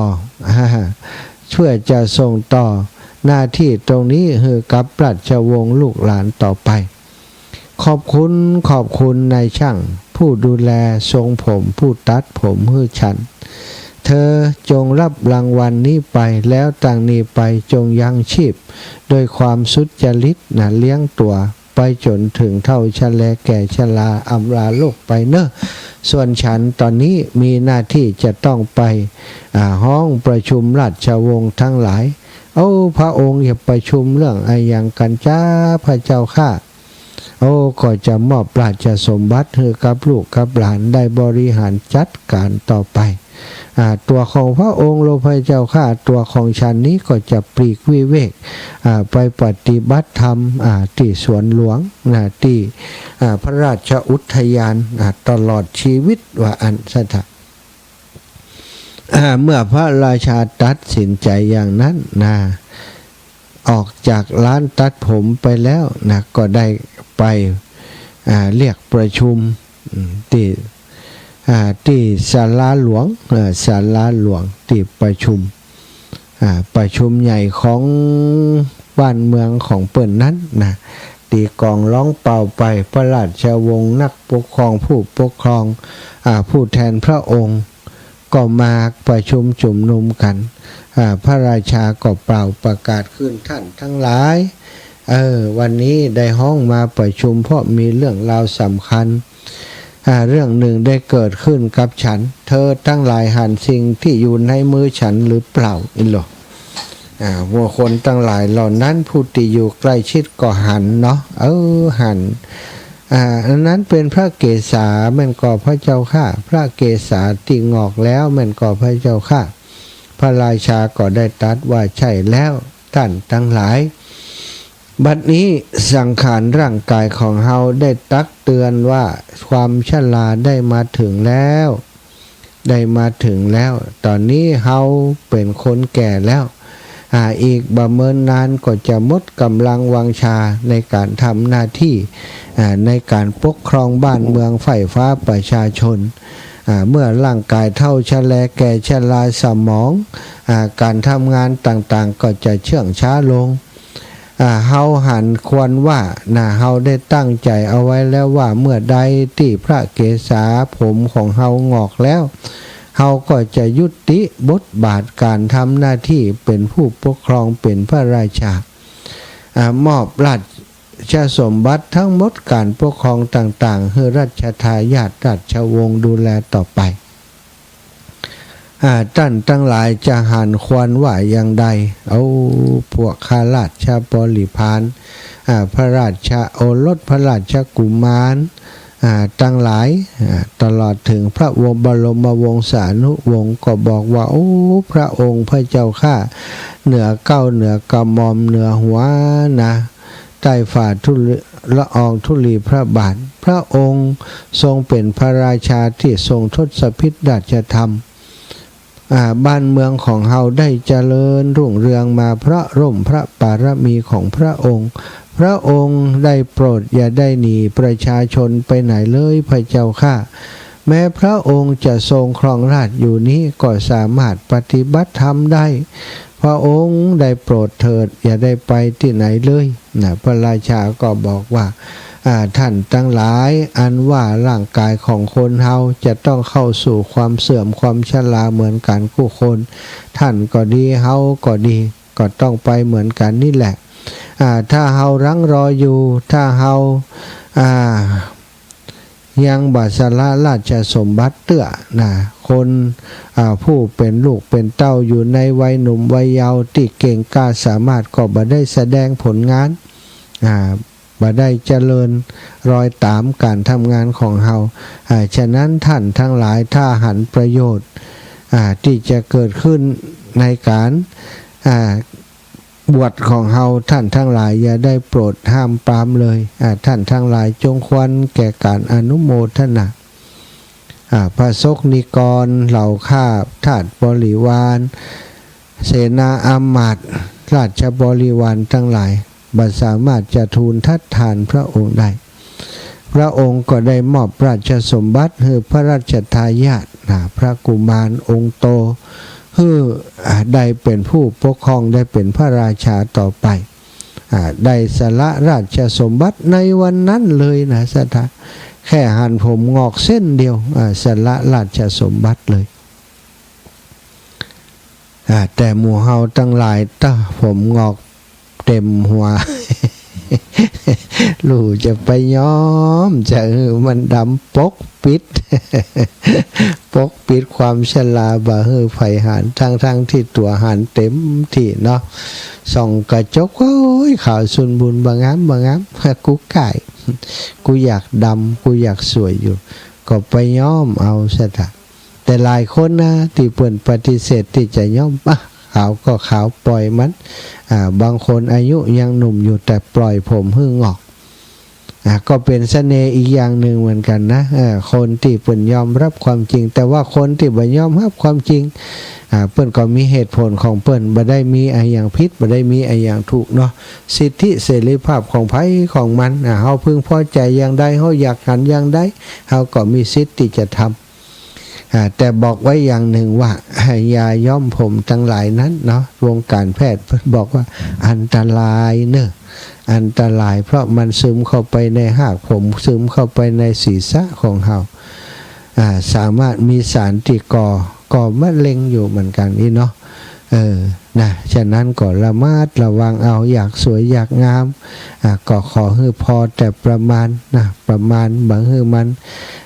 เพื่อจะส่งต่อหน้าตี้ตรงนี้หื้อกับราชวงศ์ลูกหลานต่อไป ขอบคุณ ขอบคุณนายช่าง ผู้ดูแลทรงผม ผู้ตัดผมหื้อฉัน เธอจงรับรางวัลนี้ไป แล้วตั้งนี้ไปจงยังชีพโดยความสุจริตนะ เลี้ยงตั๋วไปจ๋นเถิงเฒ่าชะแลแก่ชราอำลาโลกไปเน่อ ส่วนฉันต๋อนนี้มีหน้าตี้จะต้องไป อ่า ฮ้องประชุมราชวงศ์ตังหลาย โอ้ พระองค์จะประชุมเรื่องอะหยังกั๋นจ๊า พระเจ้าข้า โอ้ ก็จะมอบราชสมบัติหื้อกับลูกกับหลานได้บริหารจัดก๋านต่อไป อ่า ตั๋วของพระองค์โล พระเจ้าข้า ตั๋วของฉันนี้ก็จะปลีกวิเวก อ่า ไปปฏิบัติธรรม อ่า ตี้สวนหลวงนะ ตี้ อ่า พระราชอุทยาน อ่า ตลอดชีวิต ว่าอั้นซะเถาะ อ่า เมื่อพระราชาตัดสินใจ๋อย่างนั้นนะ ออกจากร้านตัดผมไปแล้วนะ ก็ได้ไป อ่า เรียกประชุม อืม ตี้ อ่า ตี้ศาลาหลวง อ่า ศาลาหลวงตี้ประชุม อ่า ประชุมใหญ่ของบ้านเมืองของเปิ้นนั้นนะ ตี้กองร้องเป่าไป พระราชวงศ์ นักปกครอง ผู้ปกครอง อ่า ผู้แทนพระองค์ ก็มาประชุมจุมนุมกั๋น อ่า พระราชาก็เป่าประกาศขึ้น ท่านตังหลาย เออ วันนี้ได้ฮ้องมาประชุมเพราะมีเรื่องราวสำคัญ อ่า เรื่องหนึ่งได้เกิดขึ้นกับฉัน เธอตังหลายหันสิ่งตี้อยู่ในมือฉันหรือเปล่า อิโล อ่า บุคคลตังหลายเหล่านั้นผู้ตี้อยู่ใกล้ชิดก็หันเนาะ เออ หัน อ่า อันนั้นเป๋นพระเกศาแม่นก่อ พระเจ้าข้า พระเกศาตี้งอกแล้วแม่นก่อ พระเจ้าข้า พระราชาก็ได้ตรัสว่า ใช่แล้ว ท่านตังหลาย บัดนี้สังขารร่างกายของเฮาได้ตักเตือนว่าความชราได้มาเถิงแล้ว ได้มาเถิงแล้ว ต๋อนนี้เฮาเป๋นคนแก่แล้ว อ่า อีกบ่เมินนานก็จะหมดก๋ำลังวังชาในก๋านทำหน้าตี้ อ่า ในก๋านปกครองบ้านเมือง ใฝ่ฟ้าประชาชน อ่า เมื่อร่างกายเฒ่าชะแลแก่ชราสมอง อ่า ก๋านทำงานต่างๆ ก็จะเชื่องช้าลง อ่า เฮาหันควรว่านะ เฮาได้ตั้งใจ๋เอาไว้แล้วว่า เมื่อใดตี้พระเกศาผมของเฮางอกแล้ว เฮาก็จะยุติบทบาทก๋านทำหน้าตี้เป๋นผู้ปกครอง เป๋นพระราชา อ่า มอบราชสมบัติทั้งหมดก๋านปกครองต่างๆ หื้อรัชทายาทราชวงศ์ดูแลต่อไป อ่า ต้านตังหลายจะหันควรว่าอย่างใด โอ้ พวกข้าราชบริพาร อ่า พระราชโอรส พระราชกุมาร อ่า ตังหลาย อ่า ตลอดเถิงพระวงศ์บรมวงศานุวงศ์ก็บอกว่า โอ้ พระองค์ พระเจ้าข้า เหนือเกล้า เหนือกระหม่อม เหนือหัวนะ ใต้ฝ่าธุลี ละอองธุลีพระบาท พระองค์ทรงเป๋นพระราชาตี้ทรงทศพิธราชธรรม อ่า บ้านเมืองของเฮาได้เจริญรุ่งเรืองมาเพราะร่มพระปารมีของพระองค์ พระองค์ได้โปรดอย่าได้หนีประชาชนไปไหนเลย พระเจ้าข้า แม้พระองค์จะทรงครองราชย์อยู่นี้ก็สามารถปฏิบัติธรรมได้ พระองค์ได้โปรดเถิด อย่าได้ไปตี้ไหนเลยนะ พระราชาก็บอกว่า อ่า ท่านตังหลาย อันว่าร่างกายของคนเฮาจะต้องเข้าสู่ความเสื่อมความชราเหมือนกั๋นกู้คน ท่านก็ดี เฮาก็ดี ก็ต้องไปเหมือนกั๋นนี่แหละ อ่า ถ้าเฮารั้งรออยู่ ถ้าเฮา อ่า ยังบ่สละราชสมบัติเตื้อนะ คน อ่า ผู้เป๋นลูกเป๋นเต้าอยู่ในวัยหนุ่มวัยเยาว์ตี้เก่งกล้าสามารถก็บ่ได้แสดงผลงาน อ่า บ่ได้เจริญรอยต๋ามก๋านทำงานของเฮา อ่า ฉะนั้นท่านตังหลาย ถ้าหันประโยชน์ อ่า ตี้จะเกิดขึ้นในก๋าน อ่า บวชของเฮา ท่านตังหลายอย่าได้โปรดห้ามปรามเลย อ่า ท่านตังหลายจงควรแก่ก๋านอนุโมทนา อ่า พระสงฆ์นิกร เหล่าข้าทาสบริวาร เสนาอามาตย์ ราชบริวารตังหลาย บ่สามารถจะทูลทัดทานพระองค์ได้ พระองค์ก็ได้มอบราชสมบัติหื้อพระราชทายาทนะ พระกุมารองค์โต หื้อ อ่า ได้เป๋นผู้ปกครอง ได้เป๋นพระราชาต่อไป อ่า ได้สละราชสมบัติในวันนั้นเลยนะ ศรัทธา แค่หันผมงอกเส้นเดียว อ่า สละราชสมบัติเลย อ่า แต่หมู่เฮาตังหลาย ตะ ผมงอกเต็มหัว ลูกจะไปยอม จะหื้อมันดำปกปิด ปกปิดความชรา บ่หื้อใผหัน ทั้งๆ ตี้ตั๋วหันเต็มตี้เนาะ ส่องกระจก โอ๊ย ขาวสุนบุญ บ่งาม บ่งาม กูก้าย กูอยากดำ กูอยากสวยอยู่ ก็ไปย้อมเอาซะเถาะ แต่หลายคนนะ ตี้เปิ้นปฏิเสธตี้จะย้อม อ่ะ ขาวก็ขาว ปล่อยมัน อ่า บางคนอายุยังหนุ่มอยู่ แต่ปล่อยผมหื้องอก อ่า ก็เป๋นเสน่ห์อีกอย่างนึ่งเหมือนกั๋นนะ เออ คนตี้เปิ้นยอมฮับความจริง แต่ว่าคนตี้บ่ยอมฮับความจริง อ่า เปิ้นก็มีเหตุผลของเปิ้น บ่ได้มีอะหยังผิด บ่ได้มีอะหยังถูกเนาะ สิทธิเสรีภาพของใผของมัน อ่า เฮาพึงพอใจ๋อย่างใด เฮาอยากหันอย่างใด เฮาก็มีสิทธิ์ตี้จะทำ อ่า แต่บอกไว้อย่างนึ่งว่า อย่าย้อมผมตังหลายนั้นเนาะ วงการแพทย์เปิ้นบอกว่าอันตรายเนาะ อันตราย เพราะมันซึมเข้าไปในฮากผม ซึมเข้าไปในศีรษะของเฮา อ่า สามารถมีสารตี้ก่อ ก่อมะเร็งอยู่เหมือนกั๋นนี่เนาะ เออ นะ ฉะนั้นก็ระมัดระวังเอา อยากสวยอยากงาม อ่า ก็ขอหื้อพอแต่ประมาณนะ ประมาณ บ่หื้อมัน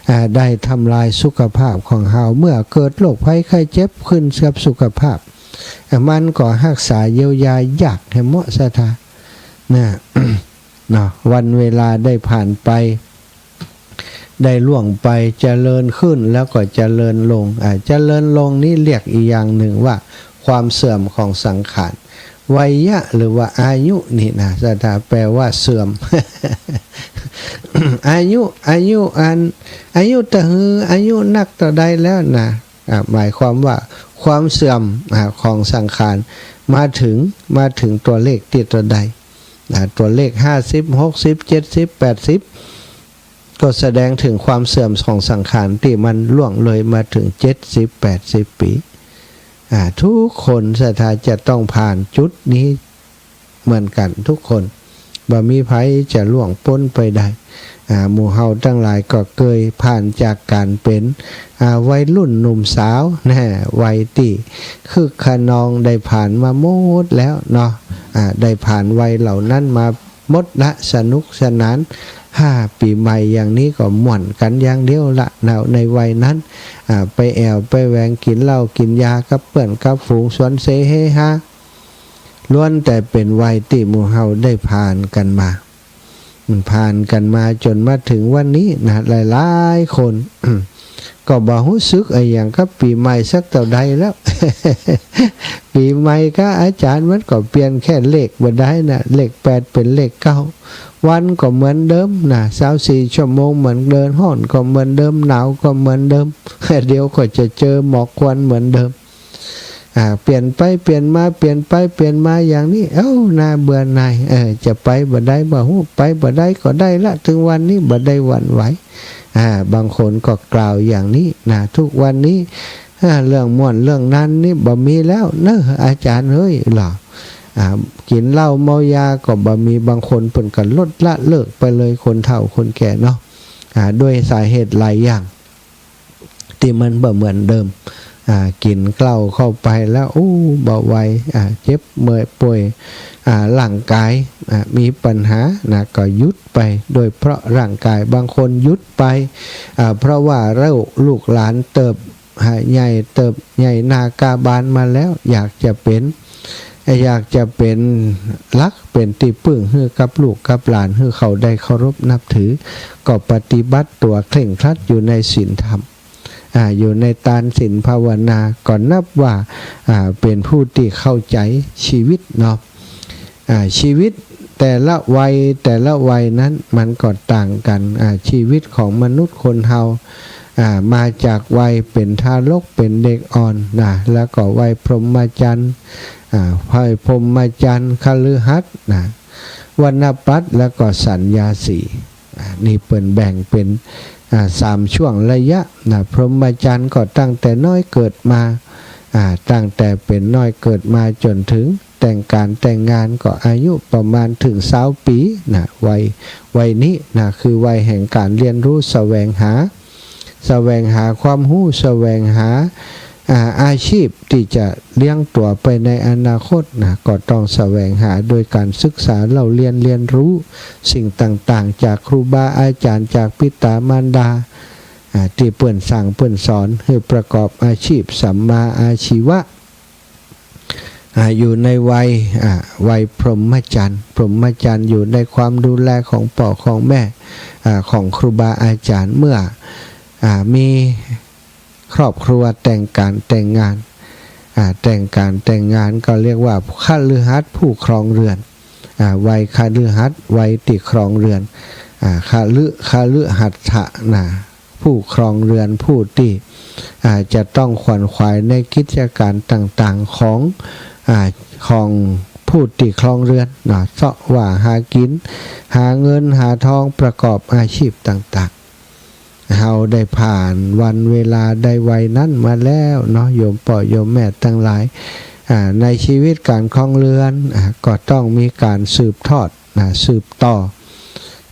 อ่า ได้ทำลายสุขภาพของเฮา เมื่อเกิดโรคภัยไข้เจ็บขึ้นกับสุขภาพ อ่า มันก็ฮักษาเยียวยายากแหมเนาะ ศรัทธา นะ เนาะ วันเวลาได้ผ่านไป ได้ล่วงไป เจริญขึ้นแล้วก็เจริญลง อ่า เจริญลงนี้เรียกอีกอย่างนึ่งว่าความเสื่อมของสังขาร วัยยะหรือว่าอายุนี่นะ ศรัทธา แปลว่าเสื่อม อายุ อายุอัน อายุตะหือ อายุนักเต้าใดแล้วนะ อ่า หมายความว่าความเสื่อม อ่า ของสังขาร มาถึง มาถึงตัวเลขตี้เต้าใด อ่า ตัวเลขห้าสิบ หกสิบ เจ็ดสิบ แปดสิบ ก็แสดงถึงความเสื่อมของสังขารตี้มันล่วงเลยมาถึงเจ็ดสิบ แปดสิบ ปี อ่า ทุกคนศรัทธาจะต้องผ่านจุดนี้เหมือนกั๋นทุกคน บ่มีใผจะล่วงป๊นไปได้ อ่า หมู่เฮาตังหลายก็เกยผ่านจากก๋านเป๋น อ่า วัยรุ่นหนุ่มสาว แน่ วัยตี้คึกคะนอง ได้ผ่านมาหมดแล้วเนาะ อ่า ได้ผ่านวัยเหล่านั้นมา หมดละ สนุกสนาน ฮ่า ปี๋ใหม่อย่างนี้ก็ม่วนกั๋นอย่างเดียวละ ในวัยนั้น อ่า ไปแอ่วไปแหวง กิ๋นเหล้ากิ๋นยากับเปื้อนกับฝูง สวนเสเฮฮา ล้วนแต่เป๋นวัยตี้หมู่เฮาได้ผ่านกั๋นมา อืม ผ่านกั๋นมาจ๋นมาเถิงวันนี้นะ หลายๆ คน ก็บ่ฮู้สึกอะหยังกับปี๋ใหม่สักเต้าใดแล้ว ปี๋ใหม่กับอาจ๋ารย์มันก็เปลี่ยนแค่เลขบ่ได้นะ เลขแปดเป๋นเลขเก้า วันก็เหมือนเดิมนะ ซาวสี่ชั่วโมงเหมือนเดิม ฮ้อนก็เหมือนเดิม หนาวก็เหมือนเดิม เดี๋ยวก็จะเจอหมอกควันเหมือนเดิม อ่า เปลี่ยนไปเปลี่ยนมา เปลี่ยนไปเปลี่ยนมาอย่างนี้ เอ้า น่าเบื่อหน่าย เออ จะไปบ่ได้บ่ฮู้ ไปบ่ได้ก็ได้ละ เถิงวันนี้บ่ได้หวั่นไหว อ่า บางคนก็กล่าวอย่างนี้นะ ทุกวันนี้ อ่า เรื่องม่วนเรื่องมันนี่บ่มีแล้วเนาะ อาจ๋ารย์เอ้ย เหรอ อ่า กิ๋นเหล้าเมายาก็บ่มี บางคนเปิ้นก็ลดละเลิกไปเลย คนเฒ่าคนแก่เนาะ อ่า ด้วยสาเหตุหลายอย่าง ตี้มันบ่เหมือนเดิม อ่า กิ๋นเหล้าเข้าไปแล้ว อู้ บ่ไหว อ่า เจ็บเมื่อยป่วย อ่า ร่างกาย อ่า มีปัญหานะ ก็หยุดไป โดยเพราะร่างกาย บางคนหยุดไป อ่า เพราะว่าลูก ลูกหลานเติบ อ่า ใหญ่เติบ ใหญ่หน้ากาบานมาแล้ว อยากจะเป๋น อยากจะเป๋นหลัก เป๋นตี้ปึ้งหื้อกับลูกกับหลาน หื้อเขาได้เคารพนับถือ ก็ปฏิบัติตั๋วเคร่งครัดอยู่ในศีลธรรม อ่า อยู่ในตานศีลภาวนา ก็นับว่า อ่า เป๋นผู้ตี้เข้าใจ๋ชีวิตเนาะ อ่า ชีวิตแต่ละวัย แต่ละวัยนั้นมันก็ต่างกั๋น อ่า ชีวิตของมนุษย์คนเฮา อ่า มาจากวัยเป๋นทารก เป๋นเด็กอ่อนนะ แล้วก็วัยพรหมจรรย์ อ่า วัยพรหมจรรย์ คฤหัสถ์นะ วัณปัตย์ แล้วก็สัญญาสี อ่า นี่เปิ้นแบ่งเป๋น อ่า สามช่วงระยะนะ พรหมจรรย์ก็ตั้งแต่น้อยเกิดมา อ่า ตั้งแต่เป๋นน้อยเกิดมาจ๋นเถิง แต่งก๋านแต่งงานก็อายุประมาณเถิงซาวปี๋นะ วัย วัยนี้นะ คือวัยแห่งก๋านเฮียนฮู้แสวงหา แสวงหาความฮู้ แสวงหา อ่า อาชีพตี้จะเลี้ยงตั๋วไปในอนาคตนะ ก็ต้องแสวงหาโดยก๋านศึกษาเล่าเรียน เฮียนฮู้สิ่งต่างๆ จากครูบาอาจ๋ารย์ จากปิต๋ามารดา อ่า ตี้เปิ้นสั่งเปิ้นสอนหื้อประกอบอาชีพสัมมาอาชีวะ อ่า อยู่ในวัย อ่า วัยพรหมจรรย์ พรหมจรรย์อยู่ในความดูแลของป้อของแม่ อ่า ของครูบาอาจ๋ารย์ เมื่อ อ่า มีครอบครัวแต่งก๋านแต่งงาน อ่า แต่งก๋านแต่งงานก็เรียกว่าคฤหัสถ์ผู้ครองเรือน อ่า วัยคฤหัสถ์ วัยตี้ครองเรือน อ่า คฤ คฤหัสถะนะ ผู้ครองเรือน ผู้ตี้ อ่า จะต้องขวนขวายในกิจก๋านต่างๆ ของ อ่า ของผู้ตี้ครองเรือนเนาะ เซาะว่าหากิ๋น หาเงินหาทอง ประกอบอาชีพต่างๆ เฮาได้ผ่านวันเวลา ได้วัยนั้นมาแล้วเนาะ โยมป้อโยมแม่ตังหลาย อ่า ในชีวิตก๋านครองเรือน อ่า ก็ต้องมีก๋านสืบทอดนะ สืบต่อ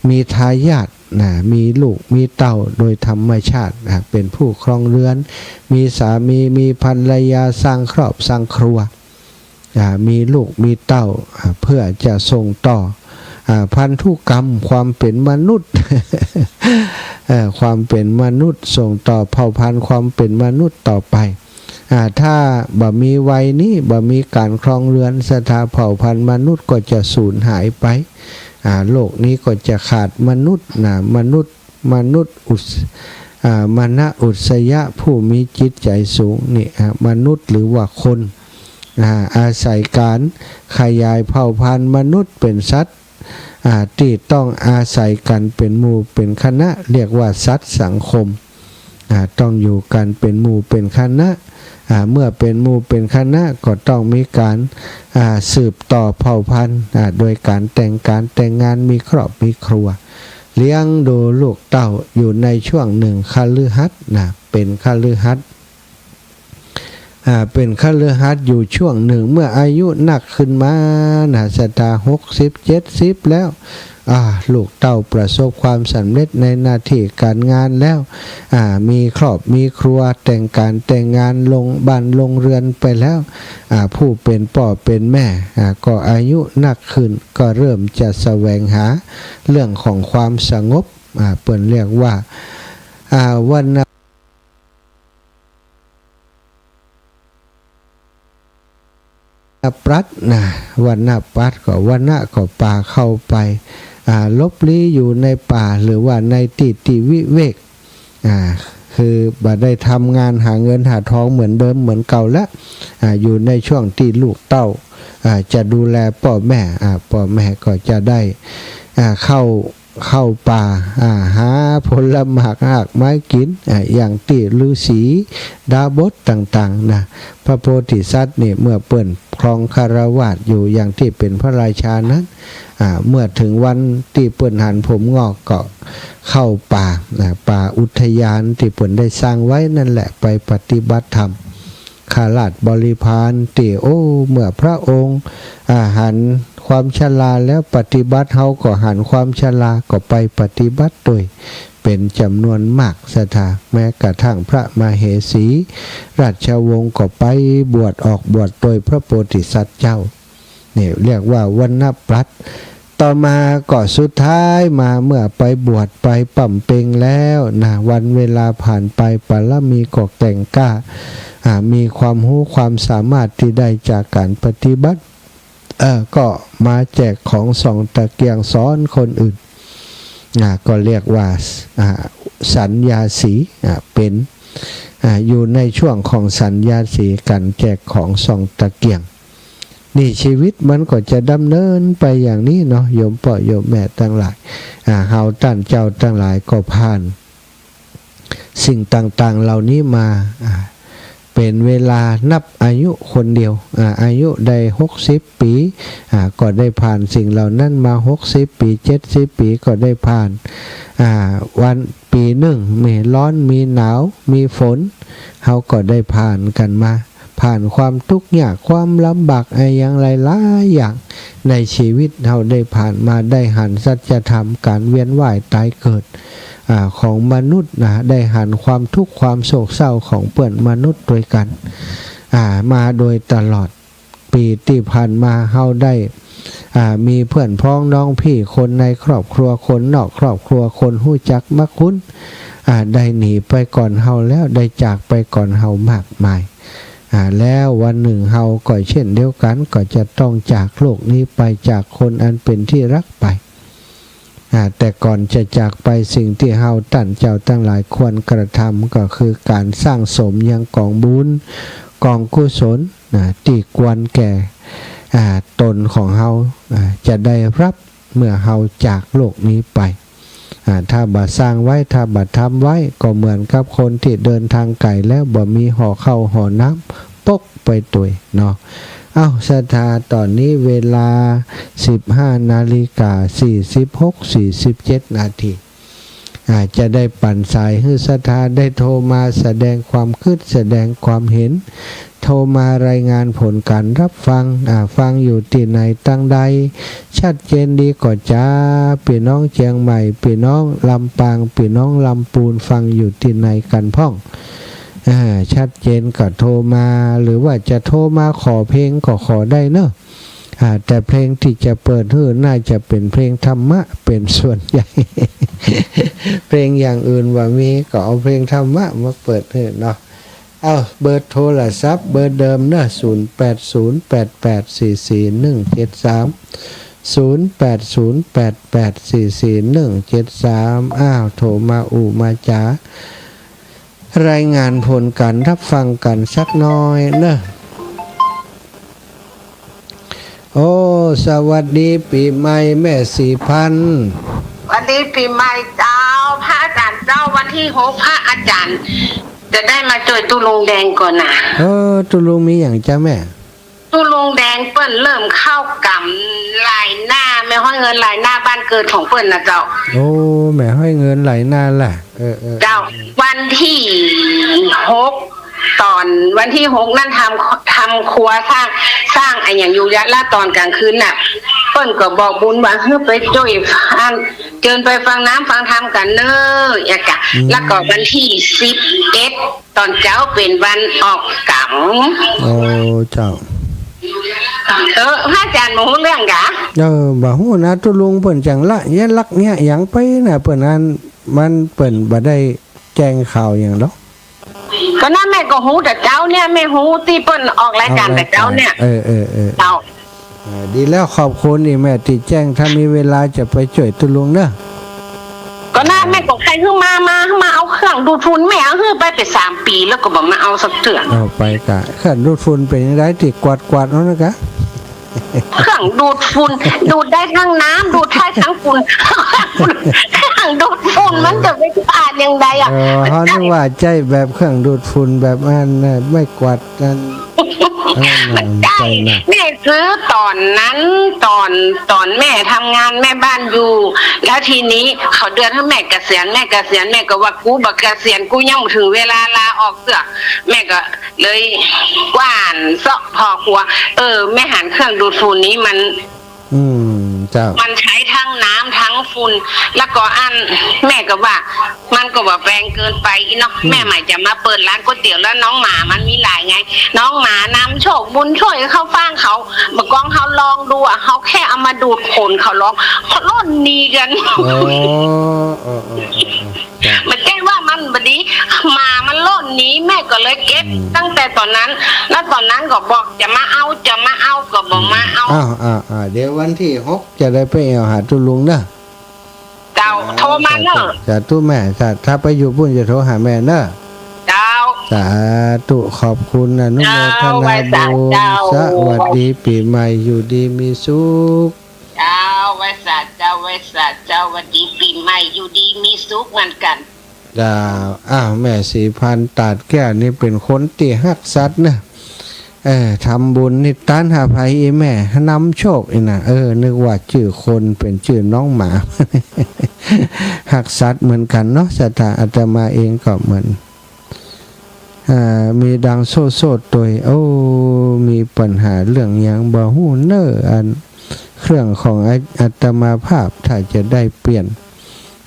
มีทายาทนะ มีลูกมีเต้าโดยธรรมชาตินะ เป๋นผู้ครองเรือน มีสามี มีภรรยา สร้างครอบสร้างครัว อ่า มีลูกมีเต้า อ่า เพื่อจะส่งต่อ อ่า พันธุกรรมความเป๋นมนุษย์ เอ่อ ความเป๋นมนุษย์ ส่งต่อเผ่าพันธุ์ความเป๋นมนุษย์ต่อไป อ่า ถ้าบ่มีวัยนี้ บ่มีก๋านครองเรือน ศรัทธา เผ่าพันธุ์มนุษย์ก็จะสูญหายไป อ่า โลกนี้ก็จะขาดมนุษย์นะ มนุษย์ มนุษย์อุส- อ่า มนะอุสยะ ผู้มีจิตใจ๋สูงนี่ อ่า มนุษย์หรือว่าคน อ่า อาศัยก๋านขยายเผ่าพันธุ์มนุษย์เป๋นสัตว์ อ่า ตี้ต้องอาศัยกั๋นเป๋นหมู่เป๋นคณะ เรียกว่าสัตว์สังคม อ่า ต้องอยู่กั๋นเป๋นหมู่เป๋นคณะ อ่า เมื่อเป๋นหมู่เป๋นคณะก็ต้องมีก๋าน อ่า สืบต่อเผ่าพันธุ์ อ่า โดยก๋านแต่งก๋านแต่งงาน มีครอบมีครัว เลี้ยงดูลูกเต้าอยู่ในช่วงหนึ่งคฤหัสถ์นะ เป๋นคฤหัสถ์ อ่า เป๋นคฤหัสถ์อยู่ช่วงหนึ่ง เมื่ออายุนักขึ้นมานะ ศรัทธา หกสิบ เจ็ดสิบ แล้ว อ่า ลูกเต้าประสบความสำเร็จในหน้าตี้ก๋านงานแล้ว อ่า มีครอบมีครัว แต่งก๋านแต่งงาน ลงบ้านลงเรือนไปแล้ว อ่า ผู้เป๋นป้อเป๋นแม่ อ่า ก็อายุนักขึ้น ก็เริ่มจะแสวงหาเรื่องของความสงบ อ่า เปิ้นเรียกว่า อ่า วรรณ ปรัตน์นะ วรรณปรัตน์ก็ วรรณะก็ป่า เข้าไป อ่า หลบลี้อยู่ในป่า หรือว่าในตี้ตี้วิเวก อ่า คือบ่ได้ทำงานหาเงินหาทองเหมือนเดิมเหมือนเก่าแล้ว อ่า อยู่ในช่วงตี้ลูกเต้า อ่า จะดูแลป้อแม่ อ่า ป้อแม่ก็จะได้ อ่า เข้า เข้าป่า อ่า หาผลหมากรากไม้กิ๋น อ่า อย่างตี้ฤๅษีดาบสต่างๆ นะ พระโพธิสัตว์นี่เมื่อเปิ้นครองคฤหัสถ์อยู่อย่างตี้เป๋นพระราชานั้น อ่า เมื่อเถิงวันตี้เปิ้นหันผมงอกก็เข้าป่า อ่า ป่าอุทยานตี้เปิ้นได้สร้างไว้นั่นแหละ ไปปฏิบัติธรรม ข้าราชบริพารตี้ โอ้ เมื่อพระองค์ อ่า หันความชราแล้วปฏิบัติ เฮาก็หันความชราก็ไปปฏิบัติโตย เป๋นจ๋ำนวนมาก ศรัทธา แม้กระทั่งพระมเหสี ราชวงศ์ก็ไปบวช ออกบวชโตยพระโพธิสัตว์เจ้า นี่เรียกว่าวรรณปรัตน์ ต่อมาก็สุดท้ายมาเมื่อไปบวชไปบำเพ็ญแล้วนะ วันเวลาผ่านไป บารมีก็แก่งกล้า อ่า มีความฮู้ความสามารถตี้ได้จากก๋านปฏิบัติ เอ่อ ก็มาแจกของส่องตะเกียงสอนคนอื่น อ่า ก็เรียกว่า อ่า สัญญาสี อ่า เป๋น อ่า อยู่ในช่วงของสัญญาสี ก๋านแจกของส่องตะเกียง นี่ชีวิตมันก็จะดำเนินไปอย่างนี้เนาะ โยมป้อโยมแม่ตังหลาย อ่า เฮาต้านเจ้าตังหลายก็ผ่านสิ่งต่างๆ เหล่านี้มา อ่า เป๋นเวลานับอายุคนเดียว อ่า อายุได้หกสิบปี๋ อ่า ก็ได้ผ่านสิ่งเหล่านั้นมา หกสิบปี๋ เจ็ดสิบปี๋ ก็ได้ผ่าน อ่า วัน ปี๋นึ่งมีฮ้อนมีหนาวมีฝน เฮาก็ได้ผ่านกั๋นมา ผ่านความตุ๊กข์ยากความลำบากอะหยังหลายๆ อย่างในชีวิตเฮาได้ผ่านมา ได้หันสัจธรรมก๋านเวียนว่ายต๋ายเกิด อ่า ของมนุษย์นะ ได้หันความตุ๊กข์ความโศกเศร้าของเปื้อนมนุษย์ตวยกั๋น อ่า มาโดยตลอด ปี๋ตี้ผ่านมาเฮาได้ อ่า มีเปื้อนพ้องน้องพี่ คนในครอบครัว คนนอกครอบครัว คนฮู้จักมักคุ้น อ่า ได้หนีไปก่อนเฮาแล้ว ได้จากไปก่อนเฮามากมาย อ่า แล้ววันนึ่งเฮาก็เช่นเดียวกั๋น ก็จะต้องจากโลกนี้ไป จากคนอันเป๋นตี้ฮักไป อ่า แต่ก่อนจะจากไป สิ่งตี้เฮาต้านเจ้าตังหลายควรกระทำ ก็คือก๋านสร้างสมยังกองบุญ กองกุศล นะ ตี้ควรแก่ อ่า ต๋นของเฮา อ่า จะได้ฮับเมื่อเฮาจากโลกนี้ไป อ่า ถ้าบ่สร้างไว้ ถ้าบ่ทำไว้ ก็เหมือนกับคนตี้เดินตางไก๋แล้วบ่มีห่อข้าวห่อน้ำปกไปตวยเนาะ เอ้า ศรัทธา ต๋อนนี้เวลาสิบห้านาฬิกาสี่สิบหก สี่สิบเจ็ดนาที อ่า จะได้ปั๋นสายหื้อศรัทธาได้โทรมาแสดงความกึ๊ด แสดงความเห็น โทรมารายงานผลก๋านฮับฟัง อ่า ฟังอยู่ตี้ไหนตังใด ชัดเจนดีก่อจา ปี้น้องเจียงใหม่ ปี้น้องลำปาง ปี้น้องลำปูน ฟังอยู่ตี้ไหนกั๋นพ่อง อ่า ชัดเจนก็โทรมา หรือว่าจะโทรมาขอเพลงก็ขอได้เนาะ อ่า แต่เพลงตี้จะเปิดหื้อน่าจะเป๋นเพลงธรรมะเป๋นส่วนใหญ่ เพลงอย่างอื่นบ่มี ก็เอาเพลงธรรมะมาเปิดหื้อเนาะ เอ้า เบอร์โทรศัพท์เบอร์เดิมเนาะ ศูนย์แปดศูนย์แปดแปดสี่สี่หนึ่งเจ็ดสาม ศูนย์แปดศูนย์แปดแปดสี่สี่หนึ่งเจ็ดสาม อ้าว โทรมาอู้มาจ๋า รายงานผลก๋านฮับฟังกั๋นสักหน้อยเนาะ โอ้ สวัสดีปี๋ใหม่แม่ศรีพันธุ์ สวัสดีปี๋ใหม่เจ้า พระอาจ๋ารย์เจ้า วันตี้หกพระอาจ๋ารย์จะได้มาจ้วยตุ๊ลุงแดงก่อนะ เออ ตุ๊ลุงมีหยังจ๊ะแม่ ตุ๊ลุงแดงเปิ้นเริ่มเข้ากรรมไล่นา แม่ฮ้อยเงินไล่นาบ้านเกิดของเปิ้นนะเจ้า โอ้ แม่ฮ้อยเงินไล่นาล่ะ เออ เออ เจ้า วันตี้หก ต๋อนวันตี้หกนั้นทำ ทำครัวสร้าง สร้างอะหยังอยู่ยะละต๋อนก๋างคืนน่ะ เปิ้นก็บอกบุญว่าหื้อไปจ้วยฟัง เจิญไปฟังน้ำฟังธรรมกั๋นเน่อ อะกะ อืม แล้วก็วันตี้สิบเอ็ด ต๋อนเจ๊าเป๋นวันออกกรรม โอ้ เจ้า เออ พระอาจ๋ารย์บ่ฮู้เรื่องกา เออ บ่ฮู้นะ ตุ๊ลุงเปิ้นจังละเยียะลักเยียะหยังไปนะ เปิ้นอัน มันเปิ้นบ่ได้แจ้งข่าวหยังดอก ก็นั่นแม่ก็ฮู้แต่เจ๊าเนี่ย แม่ฮู้ตี้เปิ้นออกรายก๋านแต่เจ๊าเนี่ย เออ เออ เออ เจ้า อ่า ดีแล้ว ขอบคุณอีแม่ตี้แจ้ง ถ้ามีเวลาจะไปจ้วยตุ๊ลุงเนาะ ก็น่า แม่ก็ใค่หื้อมา มา มาเอาเครื่องดูดฝุ่น แม่เอาหื้อไปเป๋นสามปี๋แล้วก็บ่มาเอาสักเตื้อ เอาไปกะ เครื่องดูดฝุ่นเป๋นจังใด ตี้กวาดกวาดเอานะกะ เครื่องดูดฝุ่น ดูดได้ทั้งน้ำ ดูดได้ทั้งฝุ่น เครื่องดูดฝุ่นมันจะไปกวาดจังใดอะ เออ เฮานึกว่าใจ๊แบบเครื่องดูดฝุ่นแบบอันน่ะ ไม้กวาด นั่น มันได้ แม่ซื้อต๋อนนั้น ต๋อน ต๋อนแม่ทำงานแม่บ้านอยู่ แล้วทีนี้เขาเดือนหื้อแม่เกษียณ แม่เกษียณ แม่ก็ว่า กูบ่เกษียณ กูยังบ่เถิงเวลาลาออกเตื้อ แม่ก็เลยกว้านเซาะผ่อครัว เออ แม่หันเครื่องดูดฝุ่นนี้มัน อืม เจ้า มันใจ๊ทั้งน้ำทั้งฝุ่น แล้วก็อัน แม่ก็ว่า มันก็บ่แปงเกินไปอี้เนาะ อืม แม่ใหม่จะมาเปิดร้านก๋วยเตี๋ยว แล้วน้องหมามันมีหลายไง น้องหมานำโชคบุญช่วยเขาฟังเขา บ่กองเขาลองดูอะ เขาแค่เอามาดูดขนเขาลอง เขาล่นหนีกั๋น อ๋อ เออ เออ เออ เออ เจ้า บ่ใจ้ว่ามันบ่ดี หมามันล่นหนี แม่ก็เลยเก็บ อืม ตั้งแต่ต๋อนนั้น แล้วต๋อนนั้นก็บอกจะมาเอา จะมาเอา ก็บ่มาเอา อ้าว อ้าว อ้าว เดี๋ยววันตี้หกจะได้ไปแอ่วหาตุ๊ลุงเนาะ เจ้า โทรมาเนาะ สาธุ สาธุแม่ ถ้า ถ้าไปอยู่ปู๊นจะโทรหาแม่เนาะ เจ้า สาธุ ขอบคุณ อนุโมทนาบุญ เจ้า ไหว้สา เจ้า สวัสดีปี๋ใหม่ อยู่ดีมีสุข เจ้า ไหว้สาเจ้า ไหว้สาเจ้า หวัดดีปี๋ใหม่ อยู่ดีมีสุขเหมือนกั๋น เจ้า อ้าว แม่ศรีพันธุ์ ตาดแก้วนี่เป๋นคนตี้ฮักสัตว์เนาะ เออ ทำบุญนี่ต้านหาไผ อีแม่นำโชคอี้นะ เออ นึกว่าจื้อคน เป๋นจื้อน้องหมา ฮักสัตว์เหมือนกั๋นเนาะ ศรัทธา อาตมาเองก็เหมือน อ่า มีดังโซ่โซ่ตวย โอ้ มีปัญหาเรื่องหยังบ่ฮู้เน่อ อันเครื่องของอา อาตมาภาพ ถ้าจะได้เปลี่ยน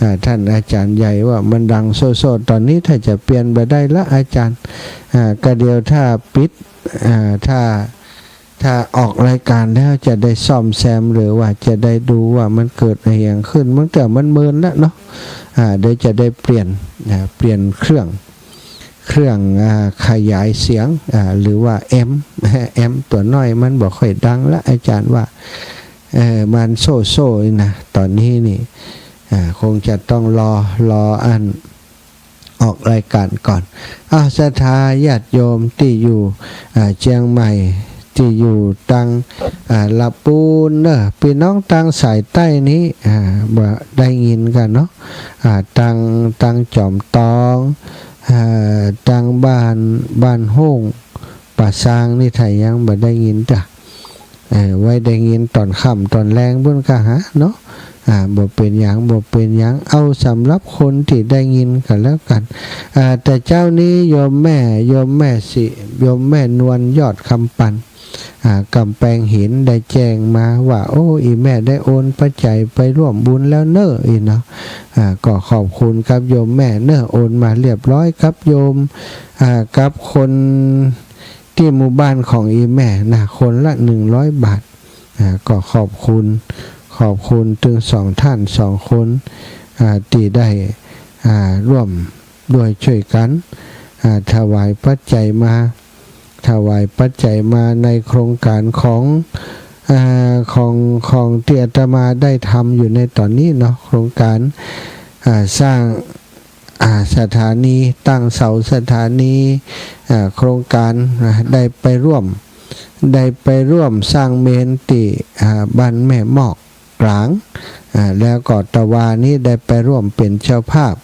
อ่า ท่านอาจารย์ใหญ่ว่ามันดังโซ่โซ่ตอนนี้ ถ้าจะเปลี่ยนบ่ได้ละอาจารย์ อ่า ก็เดี๋ยวถ้าปิด อ่า ถ้า ถ้าออกรายการแล้วจะได้ซ่อมแซม หรือว่าจะได้ดูว่ามันเกิดอะหยังขึ้น มันก็มันเมินแล้วเนาะ อ่า เดี๋ยวจะได้เปลี่ยน อ่า เปลี่ยนเครื่อง เครื่อง อ่า ขยายเสียง อ่า หรือว่าแอมป์ แอมป์ตั๋วน้อยมันบ่ค่อยดังละ อาจารย์ว่า เออ มันโซ่โซ่นี่นะ ตอนนี้นี่ อ่า คงจะต้องรอ รออัน ออกรายการก่อน อ้าว ศรัทธาญาติโยมตี้อยู่ อ่า เจียงใหม่ ตี้อยู่ตัง อ่า ละปูนเน่อ ปี้น้องตังสายใต้นี้ อ่า บ่ได้ยินกั๋นเนาะ อ่า ตัง ตังจอมตอง อ่า ตังบ้าน บ้านโฮ่ง ป่าซางนี่ถ้ายังบ่ได้ยินจ้ะ เออ ไว้ได้ยินต๋อนค่ำต๋อนแลงปู้นกาหาเนาะ อ่า บ่เป๋นหยัง บ่เป๋นหยัง เอาสำหรับคนตี้ได้ยินก็แล้วกั๋น อ่า แต่เจ๊านี้โยมแม่ โยมแม่สิ โยมแม่นวลยอดคำปัน อ่า กำแปงหินได้แจ้งมาว่า โอ้ อี่แม่ได้โอนปัจจัยไปร่วมบุญแล้วเน่อ อี้เนาะ อ่า ก็ขอบคุณกับโยมแม่เน่อ โอนมาเรียบร้อยกับโยม อ่า กับคน ตี้หมู่บ้านของอี่แม่นะ คนละหนึ่งร้อยบาท อ่า ก็ขอบคุณ ขอบคุณตึงสองท่านสองคน อ่า ตี้ได้ อ่า ร่วมด้วยช่วยกั๋น อ่า ถวายปัจจัยมา ถวายปัจจัยมาในโครงก๋านของ อ่า ของ ของตี้อาตมาได้ทำอยู่ในต๋อนนี้เนาะ โครงก๋าน อ่า สร้าง อ่า สถานี ตั้งเสาสถานี อ่า โครงก๋าน อ่า ได้ไปร่วม ได้ไปร่วมสร้างเมรุตี้ อ่า บ้านแม่มอกกลาง อ่า แล้วก็ตะวานี้ได้ไปร่วมเป๋นเจ้าภาพ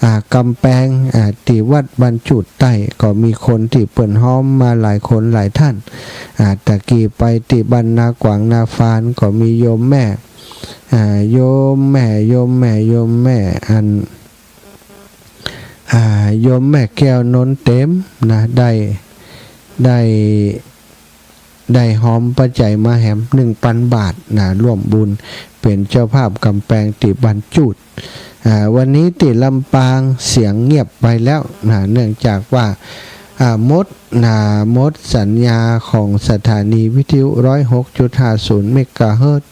อ่า กำแปง อ่า ตี้วัดบ้านจูดใต้ ก็มีคนตี้เปิ้นฮ้อมมาหลายคนหลายท่าน อ่า ตะกี้ไปตี้บ้านนากวางนาฟาน ก็มีโยมแม่ อ่า โยมแม่ โยมแม่ โยมแม่ อัน อ่า โยมแม่แก้วนนเต็มนะ ได้ ได้ ได้ฮ้อมปัจจัยมาแหมหนึ่งปันบาทนะ ร่วมบุญเป๋นเจ้าภาพกำแปงตี้บ้านจูด อ่า วันนี้ตี้ลำปางเสียงเงียบไปแล้วนะ เนื่องจากว่า อ่า หมดนะ หมดสัญญาของสถานีวิทยุร้อยหกจุดห้าศูนย์เมกะเฮิรตซ์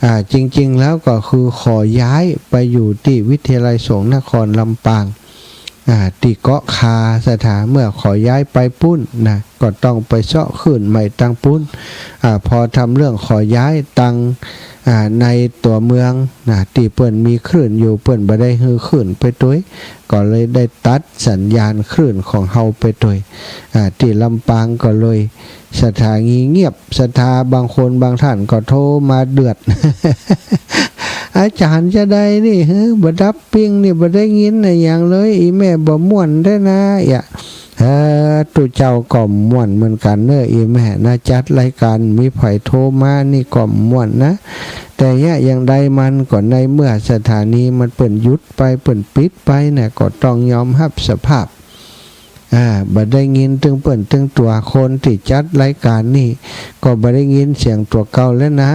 อ่า จริงๆ แล้วก็คือขอย้ายไปอยู่ตี้วิทยาลัยสงฆ์นครลำปาง อ่า ตี้เกาะคา ศรัทธา เมื่อขอย้ายไปปู้นนะ ก็ต้องไปเซาะคลื่นใหม่ตังปู้น อ่า พอทำเรื่องขอย้ายตัง อ่า ในตั๋วเมืองนะ ตี้เปิ้นมีคลื่นอยู่ เปิ้นบ่ได้หื้อคลื่นไปตวย ก็เลยได้ตัดสัญญาณคลื่นของเฮาไปตวย อ่า ตี้ลำปางก็เลยสถานีเงียบ ศรัทธา บางคนบางท่านก็โทรมาเดือด อาจ๋ารย์จาใดนี่ หื้อ บ่ดับปิ้งนี่ บ่ได้ยินอะหยังเลย อี่แม่บ่ม่วนแต๊นะ เอีย เออ ตุ๊เจ้าก็ม่วนเหมือนกั๋นเน่อ อี่แม่นะ จัดรายก๋าน มีใผโทรมานี่ก็ม่วนนะ แต่เยียะอย่างใดมันก็ในเมื่อสถานีมันเปิ้นหยุดไป เปิ้นปิดไปเนี่ย ก็ต้องยอมฮับสภาพ อ่า บ่ได้ยินตึงเปิ้นตึงตั๋ว คนตี้จัดรายก๋านนี่ ก็บ่ได้ยินเสียงตั๋วเก่าแล้วนะ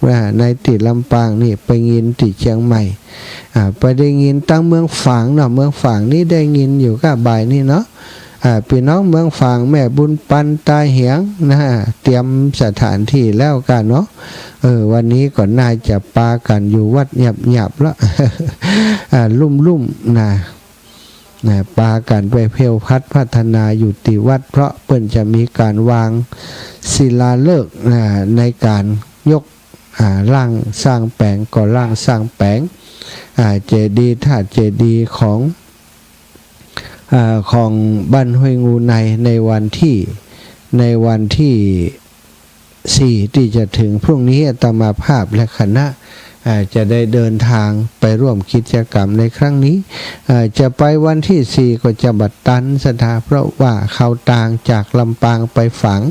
อ่า ในตี้ลำปางนี่ ไปยินตี้เจียงใหม่ อ่า ไปได้ยินตังเมืองฝางเนาะ เมืองฝางนี่ได้ยินอยู่ก้าบ่ายนี่เนาะ อ่า ปี้น้องเมืองฝาง แม่บุญปัน ตาเหียงนะ เตรียมสถานที่แล้วก้าเนาะ เออ วันนี้ก็น่าจะปากั๋นอยู่วัดหยาบๆ ละ อ่า ลุ่มๆ นะ นะ ปากั๋นไปเพลพัดพัฒนาอยู่ตี้วัด เพราะเปิ้นจะมีก๋านวางศิลาฤกษ์ นะ ในก๋านยก อ่า ร่างสร้างแป๋ง ก่อร่างสร้างแป๋ง อ่า เจดีย์ ธาตุเจดีย์ของ อ่า ของบ้านห้วยงูใน ในวันตี้ ในวันตี้ สี่ ตี้จะเถิงพรุ่งนี้ อาตมาภาพและคณะ อ่า จะได้เดินทางไปร่วมกิจกรรมในครั้งนี้ อ่า จะไปวันตี้ สี่ ก็จะบ่ตัน ศรัทธา เพราะว่าเข้าตางจากลำปางไปฝาง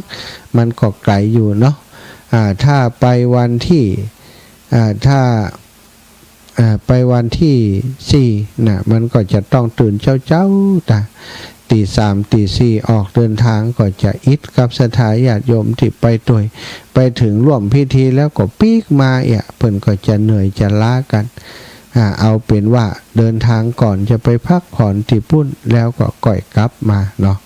มันก็ไก๋อยู่เนาะ อ่า ถ้าไปวันตี้ อ่า ถ้า อ่า ไปวันตี้ สี่ นะ มันก็จะต้องตื่นเจ๊าๆ ตา ตีสามตีสี่ออกเดินตางก็จะอิดกับศรัทธาญาติโยมตี้ไปตวย ไปเถิงร่วมพิธีแล้วก็ปิ๊กมาเอียะ เปิ้นก็จะเหนื่อยจะล้ากั๋น อ่า เอาเป๋นว่าเดินตางก่อนจะไปพักผ่อนตี้ปู๊น แล้วก็ก่อยกลับมาเนาะ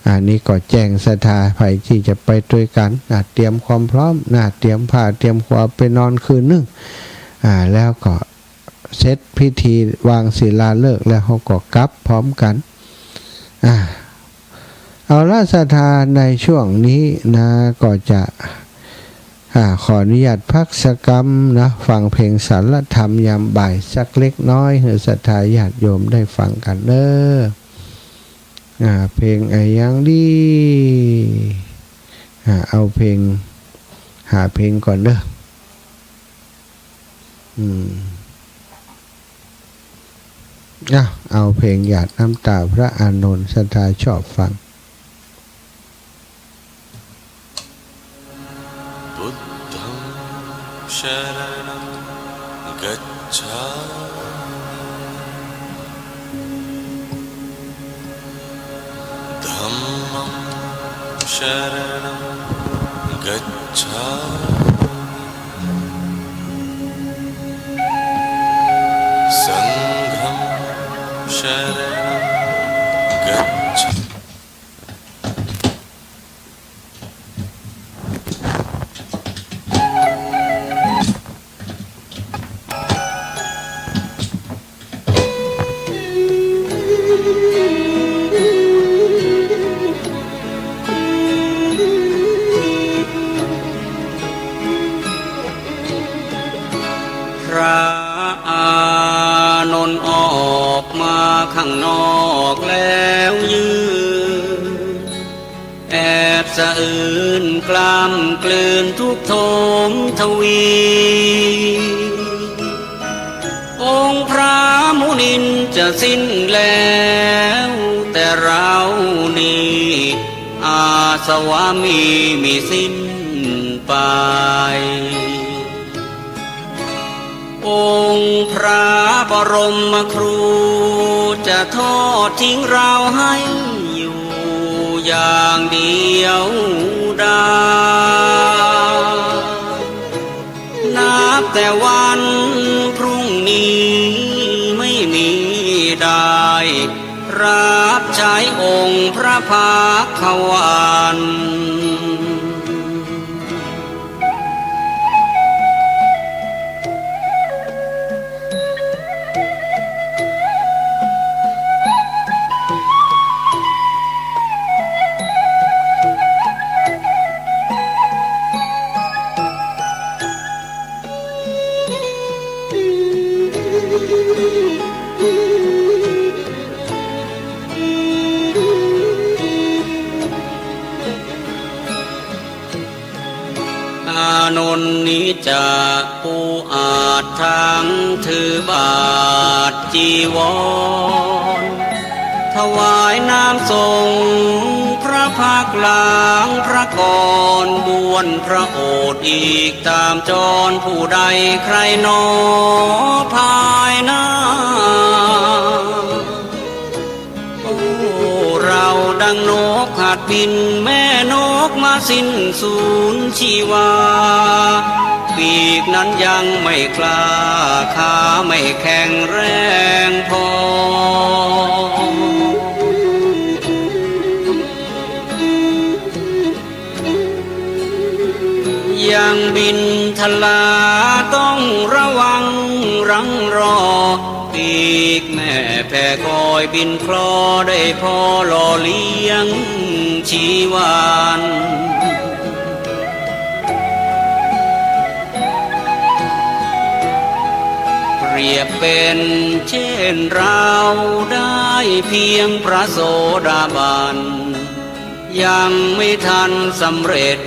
อันนี้ก็แจ้งศรัทธาใผตี้จะไปตวยกั๋น อ่า เตรียมความพร้อมนะ เตรียมผ้าเตรียมขาวไปนอนคืนนึ่ง อ่า แล้วก็เสร็จพิธีวางศิลาฤกษ์แล้วเฮาก็กลับพร้อมกั๋น อ่า เอาละศรัทธา ในช่วงนี้นะ ก็จะ อ่า ขออนุญาตพักสักกำนะ ฟังเพลงสรรธรรมยามบ่ายสักเล็กน้อย หื้อศรัทธาญาติโยมได้ฟังกั๋นเน้อ อ่า เพลงอะหยังดี อ่า เอาเพลง หาเพลงก่อนเน้อ อืม อ่ะ เอาเพลงหยาดน้ำตาพระอานนท์ ศรัทธาชอบฟัง बुद्धं शरणं गच्छामि। धम्मं शरणं गच्छामि। सङ्घं शरणं गच्छामि। พระอานนท์ออกมาข้างนอกแล้วยืน แอบสะอื้นกล้ำกลืนทุกข์โทมทวี องค์พระมุนินจะสิ้นแล้ว แต่เรานี้อาสวะมีมิสิ้นไป องค์พระบรมครูจะทอดทิ้งเราให้อยู่อย่างเดียวดาย นับแต่วันพรุ่งนี้ไม่มีได้รับใช้องค์พระพักขวัน อานนท์นี้จะปูอาดทั้งถือบาตรจีวร ถวายน้ำสงฆ์พระพักตร์ล้างพระกร บ้วนพระโอษฐ์อีกตามจร ผู้ใดใครหนอภายหน้า โอ้ เราดังนกหัดบิน แม่นกมาสิ้นสูญชีวา ปีกนั้นยังไม่กล้า ขาไม่แข็งแรงพอ ยังบินทลาต้องระวังรังรอ ปีกแม่แผ่คอยบินคลอ ได้พอหล่อเลี้ยงชีวัน เปรียบเป็นเช่นเราได้เพียงพระโสดาบัน ยังไม่ทันสำเร็จ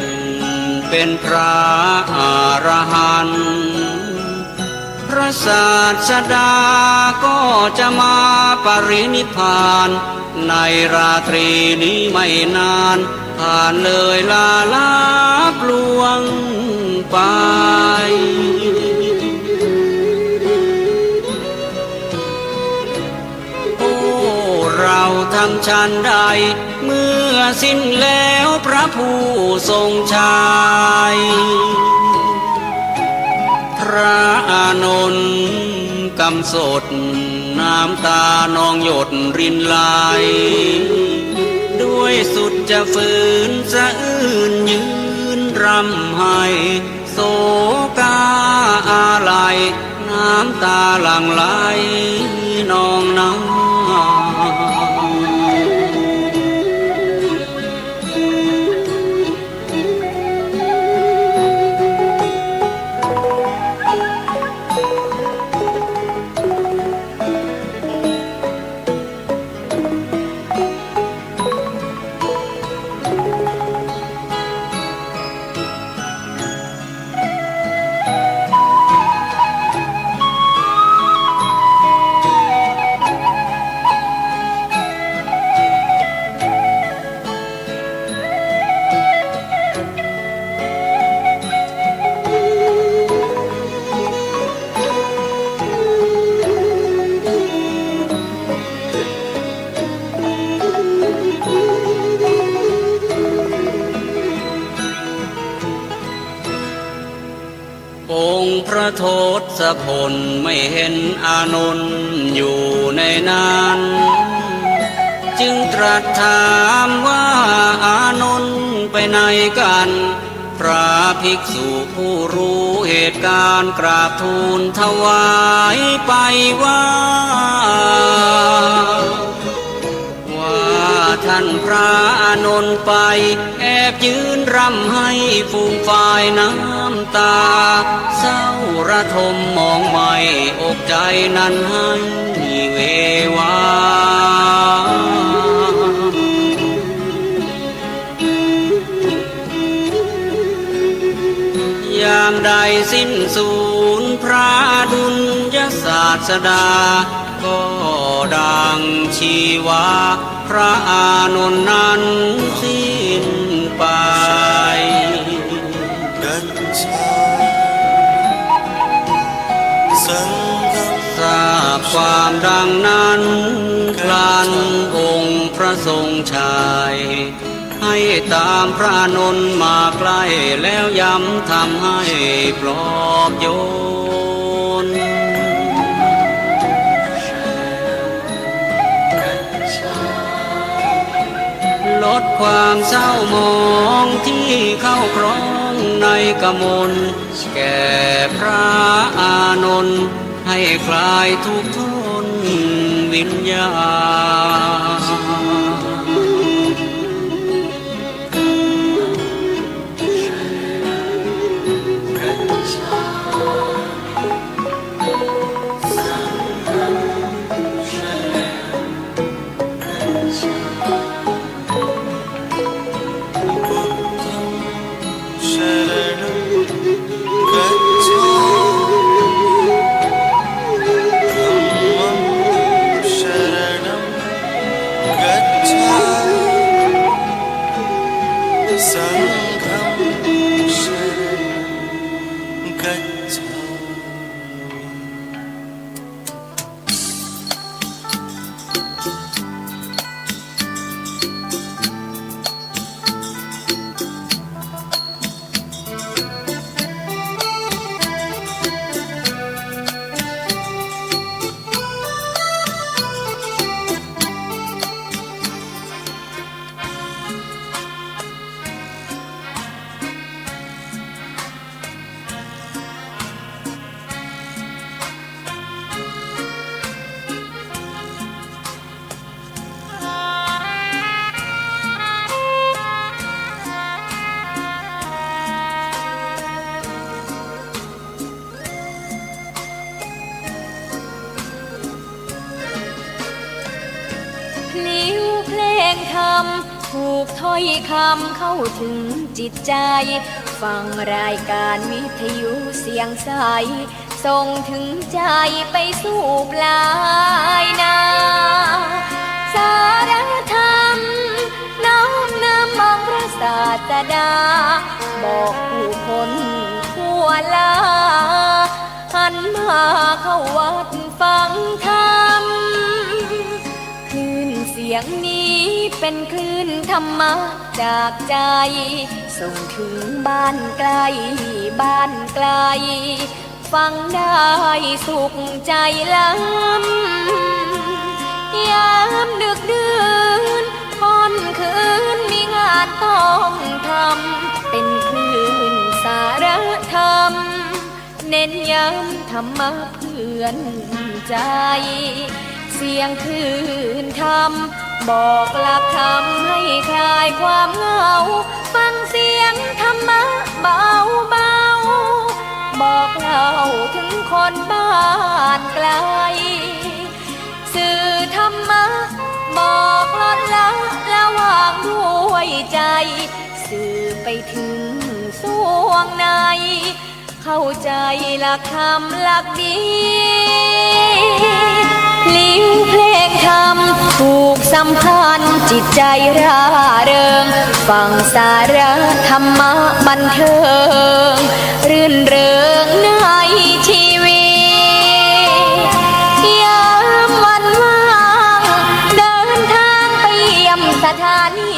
เป็นพระอรหันต์ พระศาสดาก็จะมาปรินิพพาน ในราตรีนี้ไม่นาน ผ่านเลยลาลับล่วงไป โอ้ เรา ทำฉันใด เมื่อสิ้นแล้วพระผู้ทรงชัย พระอานนท์กำสด น้ำตานองหยดรินไหล ด้วยสุดจะฝืนสะอื้นยืนร่ำไห้ โศกาอาลัย น้ำตาหลั่งไหลนองหน้า องค์พระทศพลไม่เห็นอานนท์อยู่ในนั้น จึงตรัสถามว่า อานนท์ไปไหนกัน พระภิกษุผู้รู้เหตุการณ์กราบทูลถวายไปว่า ว่าท่านพระอานนท์ไปแอบยืนร่ำไห้ฟูมฟายน้ำตา เศร้าระทมมองไหม้อกใจนั้นให้เววา ยามใดสิ้นสูญพระอดุลยศาสดา ก็ดังชีวาพระอานนท์นั้นสิ้นไป ทราบความดังนั้นครั้น องค์พระทรงชัย ให้ตามพระอานนท์มาใกล้ แล้วย้ำธรรมให้ปลอบโยน ลดความเศร้าหมองที่เข้าครองในกมล แก่พระอานนท์ ให้คลายทุกข์ทนวิญญาณ शरणं गच्छामि। धम्मं शरणं गच्छामि। सङ्घं शरणं गच्छामि।พลิ้วเพลงธรรม ถูกถ้อยคำเข้าถึงจิตใจ ฟังรายการวิทยุเสียงใส ส่งถึงใจไปสู่ปลายนา สารธรรมน้อมนำองค์พระศาสดา บอกผู้คนทั่วลา หันมาเข้าวัดฟังธรรม คลื่นเสีย ยงนี้เป๋นคลื่นธรรมะจากใจ๋ ส่งเถิงบ้านใก้บ้านไก๋ ฟังได้สุขใจ๋ล้ำ ยามดึกดื่นค่อนคืนมีงานต้องทำ เป๋นคลื่นสาระธรรม เน้นย้ำธรรมะเปื้อนใจ๋ เสียงคลื่นธรรม บอกหลักธรรมให้คลายความเหงา ฟังเสียงธรรมะเบาๆ บอกเล่าเถิงคนบ้านไก๋ สื่อธรรมะบอกลดละละวางด้วยใจ๋ สื่อไปเถิงส่วงใน เข้าใจ๋หลักธรรมหลักดี ลิ้วเพลงธรรมผูกสัมพันธ์จิตใจ๋ร่าเริง ฟังสาระธรรมะบันเทิง รื่นเริงในชีวิต ยามวันว่างเดินทางไปเยี่ยมสถานี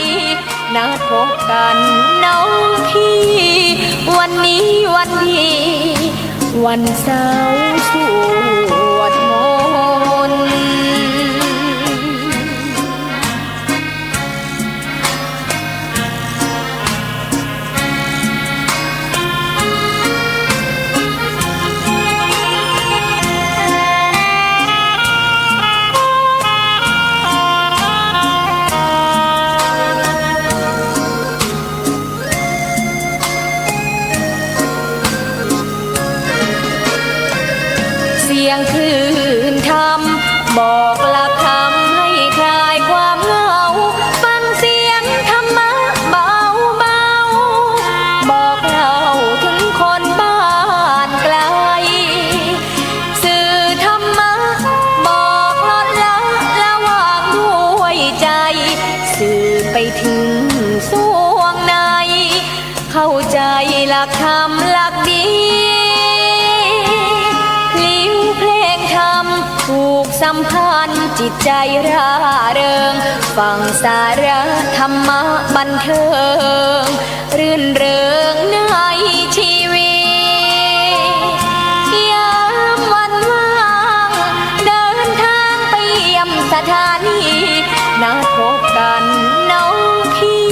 นัดพบกั๋นน้องพี่ วันนี้วันดี วันเสาร์สวดมนต์ เสียงคลื่นธรรม บอกหลักธรรมให้คลายความเหงา ฟังเสียงธรรมะเบาๆ บอกเล่าเถิงคนบ้านไก๋ สื่อธรรมะบอกลดละละวางด้วยใจ๋ สื่อไปเถิงส่วงใน เข้าใจ๋หลักธรรมหลักดี ลิ้วเพลงธรรมผูกสัมพันธ์จิตใจ๋ร่าเริง ฟังสาระธรรมะบันเทิง รื่นเริงในชีวิต ยามวันว่างเดินทางไปเยี่ยมสถานี นัดพบกั๋นน้องพี่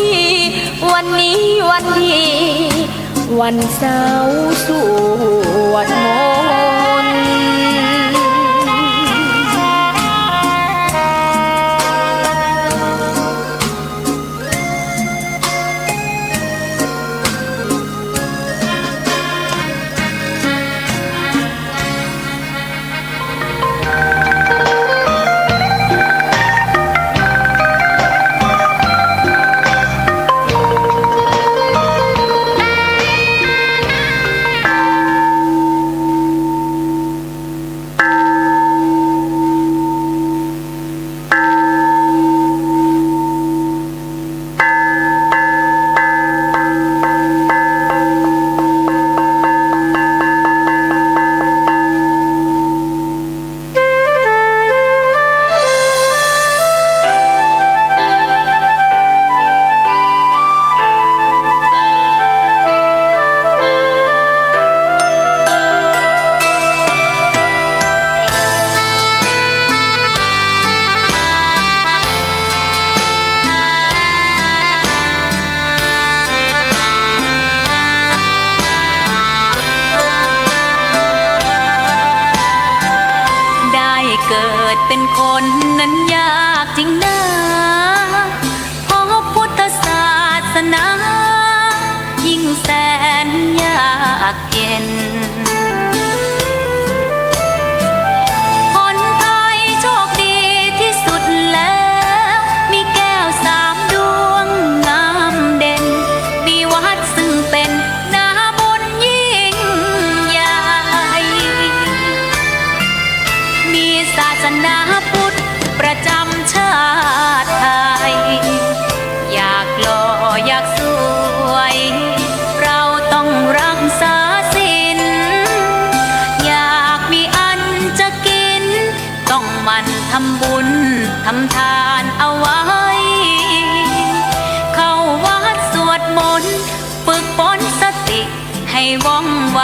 วันนี้วันดี วันเสาร์สวดมนต์ ได้เกิดเป๋นคนนั้นยากจริงนา พบพุทธศาสนา ยิ่งแสนยากเย็น ผลพลอยโชคดีที่สุดแล้ว มีแก้วสามดวงงามเด่น มีวัดซึ่งเป๋นนาบุญยิ่งใหญ่ มีศาสนาพุทธประจ๋ำชาติไทย อยากหล่ออยากสวย เราต้องรักษาศีล ให้ว่องไว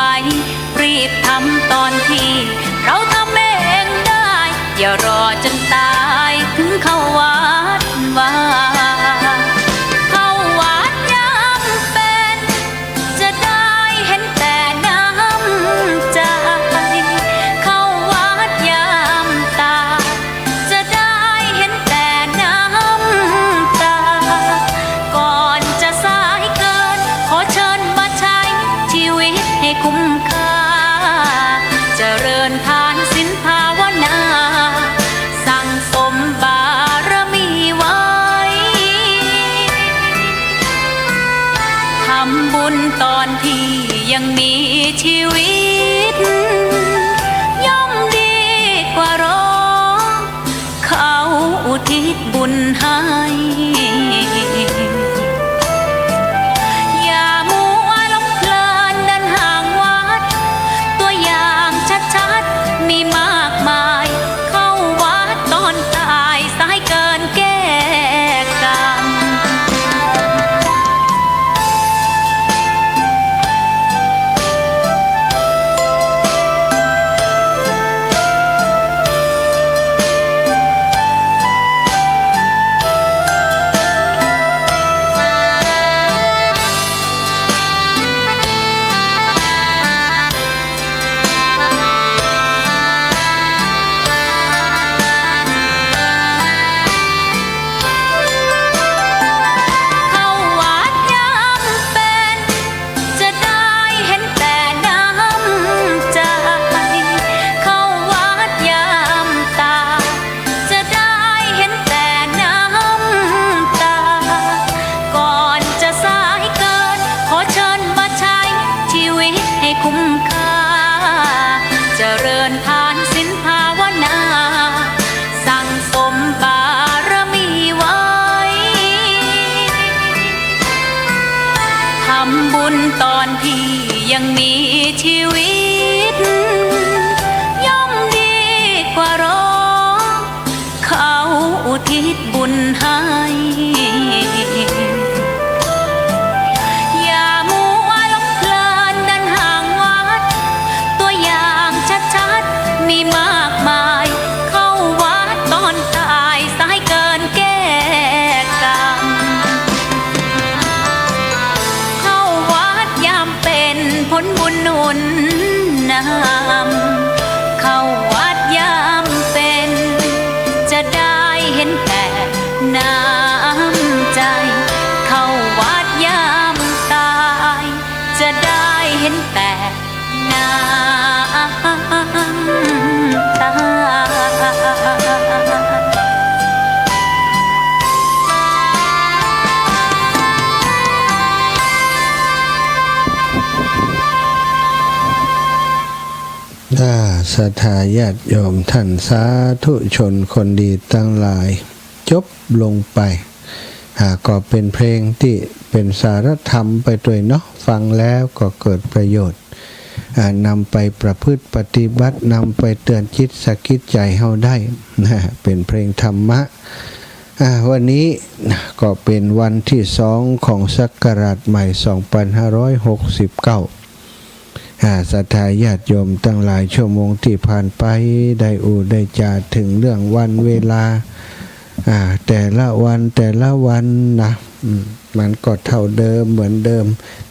รีบทำตอนที่เราทำเองได้ อย่ารอจนต๋ายถึงเข้าวัดวา เข้าวัดยามเป๋น จะได้หันแต่น้ำใจ๋ เข้าวัดยามต๋าย จะได้หันแต่น้ำต๋า ก่อนจะสายเกิน ขอเชิญมาใช้ชีวิตให้คุ้มค่า เจริญทานศีลภาวนา สั่งสมบารมีไว้ ทำบุญตอนที่ยังมีชีวิต ย่อมดีกว่ารอ เขาอุทิศบุญให้ อย่ามัวหลงเพลินเดินห่างวัด ตัวอย่างชัดๆ มีมากมาย เข้าวัดตอนต๋าย สายเกินแก้กรรม เข้าวัดยามเป๋น จะได้หันแต่น้ำใจ๋ เข้าวัดยามต๋าย จะได้หันแต่น้ำต๋า ก่อนจะสายเกิน ขอเชิญมาใช้ชีวิตให้คุ้มค่า เจริญทานศีลภาวนา สั่งสมบารมีไว้ ทำบุญตอนที่ยังมีชีวิต ย่อมดีกว่ารอ เขาอุทิศบุญให้ อย่ามัวหลงเพลินเดินห่างวัด ตัวอย่างชัดๆ มีมากมาย เข้าวัดตอนต๋าย สายเกินแก้กรรม เข้าวัดยามเป๋น ผลบุญหนุนนำ เข้าวัดยามเป๋น จะได้หันแต่น้ำใจ๋ เข้าวัดยามต๋าย จะได้หันแต่น้ำต๋า อ่า ศรัทธาญาติโยมท่านสาธุชนคนดีตังหลาย จบลงไป อ่า ก็เป๋นเพลงตี้เป๋นสาระธรรมไปตวยเนาะ ฟังแล้วก็เกิดประโยชน์ อ่า นำไปประพฤติปฏิบัติ นำไปเตือนจิตสะกิดใจ๋เฮาได้ นะ เป๋นเพลงธรรมะ อ่า วันนี้นะ ก็เป๋นวันตี้สองของศักราชใหม่ สองปันห้าร้อยหกสิบเก้า อ่า ศรัทธาญาติโยมตังหลาย ชั่วโมงตี้ผ่านไป ได้อู้ได้จ๋าเถิงเรื่องวันเวลา อ่า แต่ละวันแต่ละวันนะ อืม มันก็เต้าเดิมเหมือนเดิม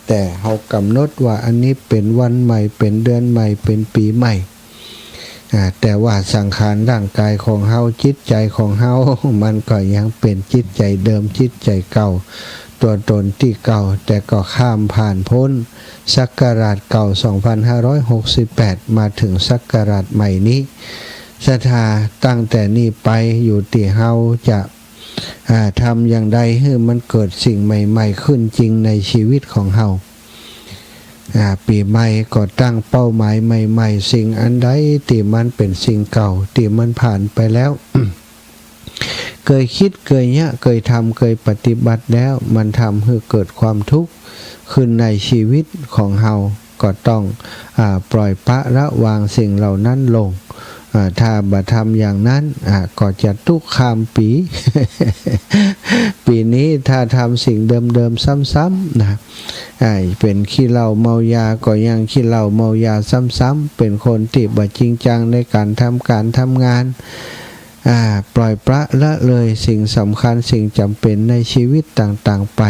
แต่เฮากำหนดว่าอันนี้เป๋นวันใหม่ เป๋นเดือนใหม่ เป๋นปี๋ใหม่ อ่า แต่ว่าสังขารร่างก๋ายของเฮา จิตใจ๋ของเฮา มันก็ยังเป๋นจิตใจ๋เดิม จิตใจ๋เก่า ตั๋วตนตี้เก่า แต่ก็ข้ามผ่านป๊นศักราชเก่า สองปันห้าร้อยหกสิบแปด มาเถิงศักราชใหม่นี้ ศรัทธา ตั้งแต่นี้ไปอยู่ตี้เฮาจะ อ่า ทำอย่างใดหื้อมันเกิดสิ่งใหม่ๆ ขึ้นจริงในชีวิตของเฮา อ่า ปี๋ใหม่ก็ตั้งเป้าหมายใหม่ๆ สิ่งอันใดตี้มันเป๋นสิ่งเก่า ตี้มันผ่านไปแล้ว เกยกึ๊ด เกยเยียะ เกยทำ เกยปฏิบัติแล้ว มันทำหื้อเกิดความทุกข์ขึ้นในชีวิตของเฮา ก็ต้อง อ่า ปล่อยปละละวางสิ่งเหล่านั้นลง อ่า ถ้าบ่ทำอย่างนั้น อ่า ก็จะตุ๊ข้ามปี๋ ปี๋นี้ถ้าทำสิ่งเดิมๆ ซ้ำๆ นะ อ่า เป๋นขี้เหล้าเมายาก็ยังขี้เหล้าเมายาซ้ำๆ เป๋นคนตี้บ่จริงจังในก๋านทำก๋านทำงาน อ่า ปล่อยปละละเลยสิ่งสำคัญสิ่งจ๋ำเป๋นในชีวิตต่างๆ ไป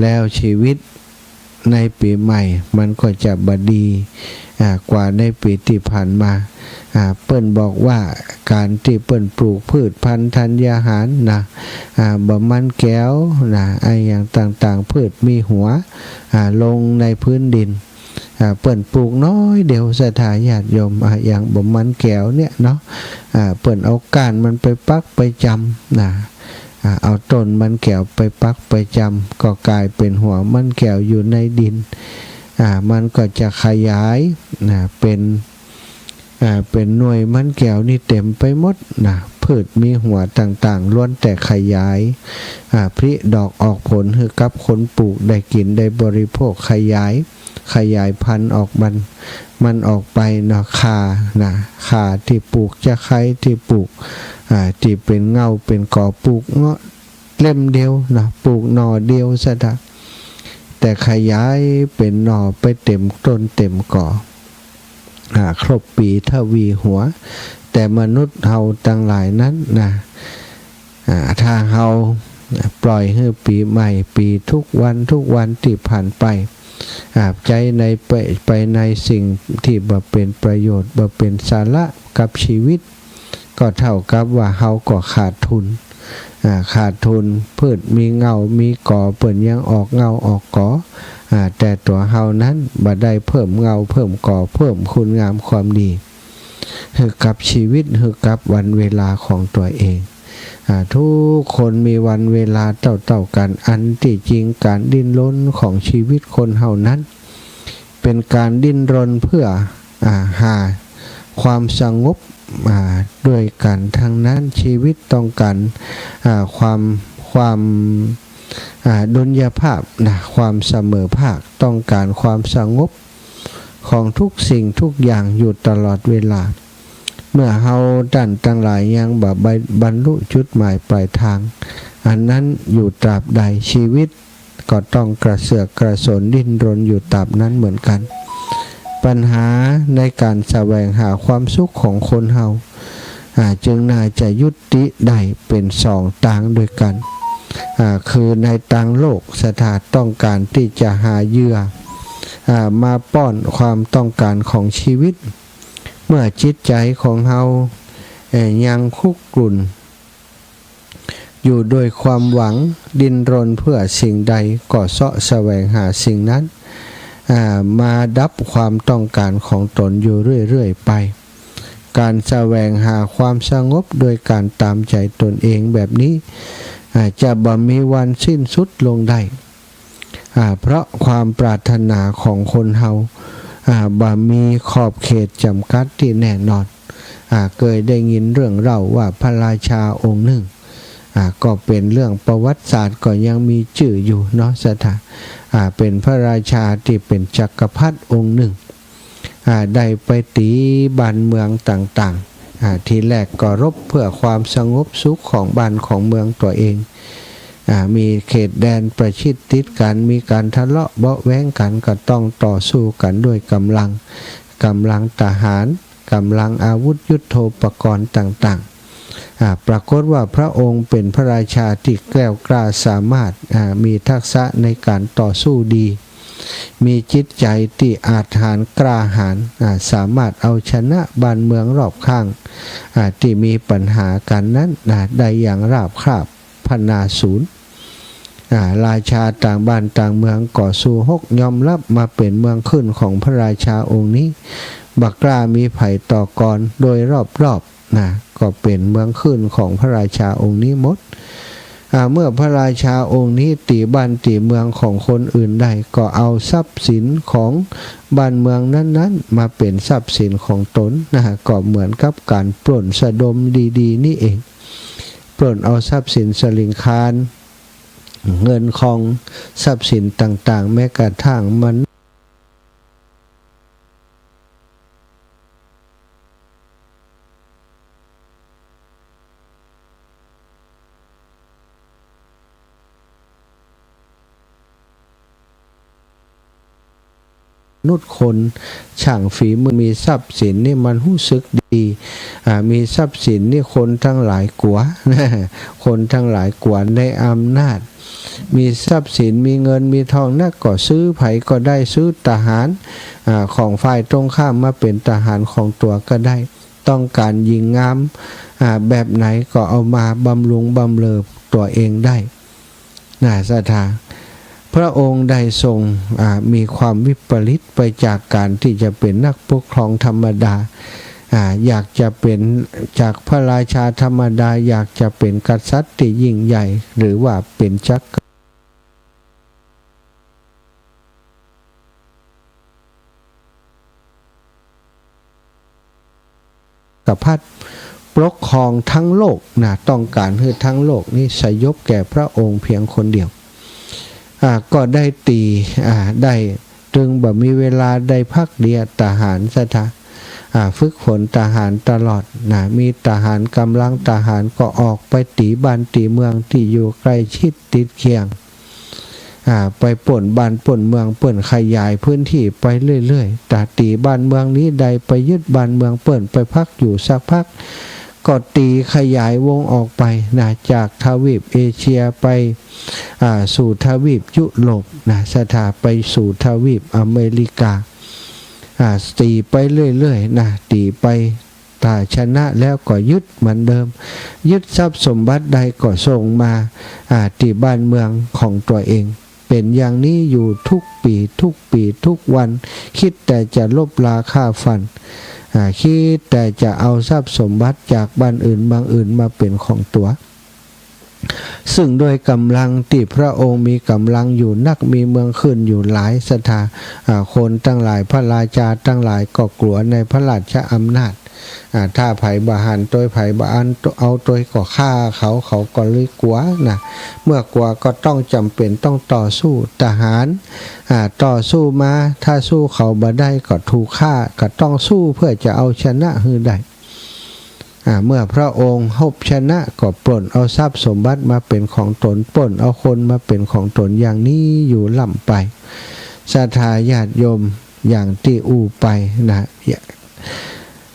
แล้วชีวิตในปี๋ใหม่มันก็จะบ่ดี อ่า กว่าในปี๋ตี้ผ่านมา อ่า เปิ้นบอกว่าก๋านตี้เปิ้นปลูกพืชพันธุ์ธัญญาหารนะ อ่า บ่มันแก๋วนะ อะหยังต่างๆ พืชมีหัว อ่า ลงในพื้นดิน อ่า เปิ้นปลูกน้อยเดียว ศรัทธาญาติโยม อ่า อย่างบ่มันแก๋วเนี่ยเนาะ อ่า เปิ้นเอาก้านมันไปปักไปจำนะ อ่า เอาต้นมันแก๋วไปปักไปจำ ก็ก๋ายเป๋นหัวมันแก๋วอยู่ในดิน อ่า มันก็จะขยาย อ่า เป๋น อ่า เป๋นหน่วยมันแก๋วนี่เต๋มไปหมดนะ พืชมีหัวต่างๆ ล้วนแต่ขยาย อ่า ผลิดอกออกผลหื้อกับคนปลูกได้กิ๋นได้บริโภค ขยาย ขยายพันธุ์ออกมัน มันออกไปเนาะ ข่านะ ข่าตี้ปลูก จะใค่ตี้ปลูก อ่า ตี้เป๋นเง่าเป๋นกอ ปลูกเงาะเล่มเดียวนะ ปลูกหน่อเดียว ศรัทธา แต่ขยายเป๋นหน่อไปเต๋มต้นเต๋มกอ อ่า ครบปี๋ทวีหัว แต่มนุษย์เฮาตังหลายนั้นนะ อ่า ถ้าเฮาปล่อยหื้อปี๋ใหม่ปี๋ทุกวันทุกวันตี้ผ่านไป อ่า ใจ๊ในไป ไปในสิ่งตี้บ่เป๋นประโยชน์ บ่เป๋นสาระกับชีวิต ก็เต้ากับว่าเฮาก็ขาดทุน อ่า ขาดทุน พืชมีเง่ามีกอ เปิ้นยังออกเง่าออกกอ อ่า แต่ตั๋วเฮานั้นบ่ได้เพิ่มเง่าเพิ่มกอ เพิ่มคุณงามความดี หื้อกับชีวิต หื้อกับวันเวลาของตั๋วเอง อ่า ทุกคนมีวันเวลาเต้าๆ กั๋น อันตี้จริงก๋านดิ้นรนของชีวิตคนเฮานั้น เป๋นก๋านดิ้นรนเพื่อ อ่า หาความสงบ อ่า ด้วยกั๋นตังนั้น ชีวิตต้องก๋าน อ่า ความ ความ อ่า ดุลยภาพนะ ความเสมอภาค ต้องก๋านความสงบของทุกสิ่งทุกอย่างอยู่ตลอดเวลา เมื่อเฮาต้านตังหลายยังบ่บรรลุจุดหมายปลายตางอันนั้นอยู่ตราบใด ชีวิตก็ต้องกระเสือกกระสนดิ้นรนอยู่ตราบนั้นเหมือนกั๋น ปัญหาในก๋านแสวงหาความสุขของคนเฮา อ่า จึงน่าจะยุติได้เป๋นสองตางด้วยกั๋น อ่า คือในตางโลก ศรัทธา ต้องก๋านตี้จะหาเหยื่อ อ่า มาป้อนความต้องก๋านของชีวิต เมื่อจิตใจ๋ของเฮา เอ่อ ยังคุกรุ่น อยู่ด้วยความหวัง ดิ้นรนเพื่อสิ่งใด ก็เซาะแสวงหาสิ่งนั้น อ่า มาดับความต้องก๋านของตนอยู่เรื่อยๆ ไป ก๋านแสวงหาความสงบโดยก๋านต๋ามใจ๋ตนเองแบบนี้ อ่า จะบ่มีวันสิ้นสุดลงได้ อ่า เพราะความปรารถนาของคนเฮา อ่า บ่มีขอบเขตจ๋ำกัดตี้แน่นอน อ่า เกยได้ยินเรื่องเล่าว่าพระราชาองค์นึ่ง อ่า ก็เป๋นเรื่องประวัติศาสตร์ ก็ยังมีจื้ออยู่เนาะ ศรัทธา อ่า เป๋นพระราชาตี้เป๋นจักรพรรดิองค์นึ่ง อ่า ได้ไปตี๋บ้านเมืองต่างๆ อ่า ทีแรกก็รบเพื่อความสงบสุขของบ้านของเมืองตั๋วเอง อ่า มีเขตแดนประชิดติดกั๋น มีก๋านทะเลาะเบาะแว้งกั๋น ก็ต้องต่อสู้กั๋นด้วยก๋ำลัง ก๋ำลังทหาร ก๋ำลังอาวุธยุทโธปกรณ์ต่างๆ อ่า ปรากฏว่าพระองค์เป๋นพระราชาตี้แกล้วกล้าสามารถ อ่า มีทักษะในก๋านต่อสู้ดี มีจิตใจ๋ตี้อาถรรพ์กล้าหาญ อ่า สามารถเอาชนะบ้านเมืองรอบข้าง อ่า ตี้มีปัญหากั๋นนั้น อ่า ได้อย่างราบคาบพนาศูนย์ อ่า ราชาต่างบ้านต่างเมืองก็สู้ฮกยอมฮับมาเป๋นเมืองขึ้นของพระราชาองค์นี้ บ่กล้ามีใผต่อกร โดยรอบๆ นะ ก็เป๋นเมืองขึ้นของพระราชาองค์นี้หมด อ่า เมื่อพระราชาองค์นี้ตี๋บ้านตี๋เมืองของคนอื่นได้ ก็เอาทรัพย์สินของบ้านเมืองนั้นๆ มาเป๋นทรัพย์สินของตนนะ ก็เหมือนกับก๋านปล้นสะดมดีๆ นี่เอง ปล้นเอาทรัพย์สินสลิงคาร เงินคอง ทรัพย์สินต่างๆ แม้กระทั่งมัน นุษย์คน ช่างฝีมือ มีทรัพย์สินนี่มันฮู้สึกดี อ่า มีทรัพย์สินนี่คนตังหลายกั๋ว คนตังหลายกั๋วในอำนาจ มีทรัพย์สิน มีเงิน มีทองนักก็ซื้อใผก็ได้ ซื้อทหาร อ่า ของฝ่ายตรงข้ามมาเป๋นทหารของตั๋วก็ได้ ต้องก๋านหญิงงาม อ่า แบบไหนก็เอามาบำรุงบำเรอตั๋วเองได้ นะ ศรัทธา พระองค์ได้ทรง อ่า มีความวิปริตไปจากก๋านตี้จะเป๋นนักปกครองธรรมดา อ่า อยากจะเป๋นจากพระราชาธรรมดา อยากจะเป๋นกษัตริย์ตี้ยิ่งใหญ่ หรือว่าเป๋นจักร กรพรรดิ ปกครองทั้งโลกนะ ต้องก๋านหื้อทั้งโลกนี้สยบแก่พระองค์เพียงคนเดียว อ่า ก็ได้ตี๋ อ่า ได้ ตึงบ่มีเวลาได้พักเดียว ทหาร ศรัทธา อ่า ฝึกฝนทหารตลอดนะ มีทหาร ก๋ำลังทหารก็ออกไปตี๋บ้านตี๋เมืองตี้อยู่ใก้ชิดติดเคียง อ่า ไปป้นบ้านป้นเมืองเปิ้น ขยายพื้นตี้ไปเรื่อยๆ ตะ ตี๋บ้านเมืองนี้ได้ ไปยึดบ้านเมืองเปิ้น ไปพักอยู่สักพัก ก็ตี๋ขยายวงออกไปนะ จากทวีปเอเชียไป อ่า สู่ทวีปยุโรปนะ ศรัทธา ไปสู่ทวีปอเมริกา อ่า ตี๋ไปเรื่อยๆ นะ ตี๋ไป ถ้าชนะแล้วก็ยึดเหมือนเดิม ยึดทรัพย์สมบัติได้ก็ส่งมา อ่า ตี้บ้านเมืองของตั๋วเอง เป๋นอย่างนี้อยู่ทุกปี๋ ทุกปี๋ ทุกวัน คิดแต่จะลบราฆ่าฟัน อ่า คิดแต่จะเอาทรัพย์สมบัติจากบ้านอื่นเมืองอื่นมาเป๋นของตั๋ว ซึ่งด้วยก๋ำลังตี้พระองค์มีก๋ำลังอยู่นัก มีเมืองขึ้นอยู่หลาย ศรัทธา อ่า คนตังหลาย พระราชาตังหลายก็กั๋วในพระราชอำนาจ อ่า ถ้าใผบ่หันตวย ใผบ่อันเอาตวยก็ฆ่าเขา เขาก็เลยกั๋วนะ เมื่อกั๋วก็ต้องจ๋ำเป๋นต้องต่อสู้ ทหาร อ่า ต่อสู้มา ถ้าสู้เขาบ่ได้ก็ถูกฆ่า ก็ต้องสู้เพื่อจะเอาชนะหื้อได้ อ่า เมื่อพระองค์ฮบชนะก็ปล้นเอาทรัพย์สมบัติมาเป๋นของตน ปล้นเอาคนมาเป๋นของตน อย่างนี้อยู่ล่ำไป ศรัทธาญาติโยม อย่างตี้อู้ไปนะ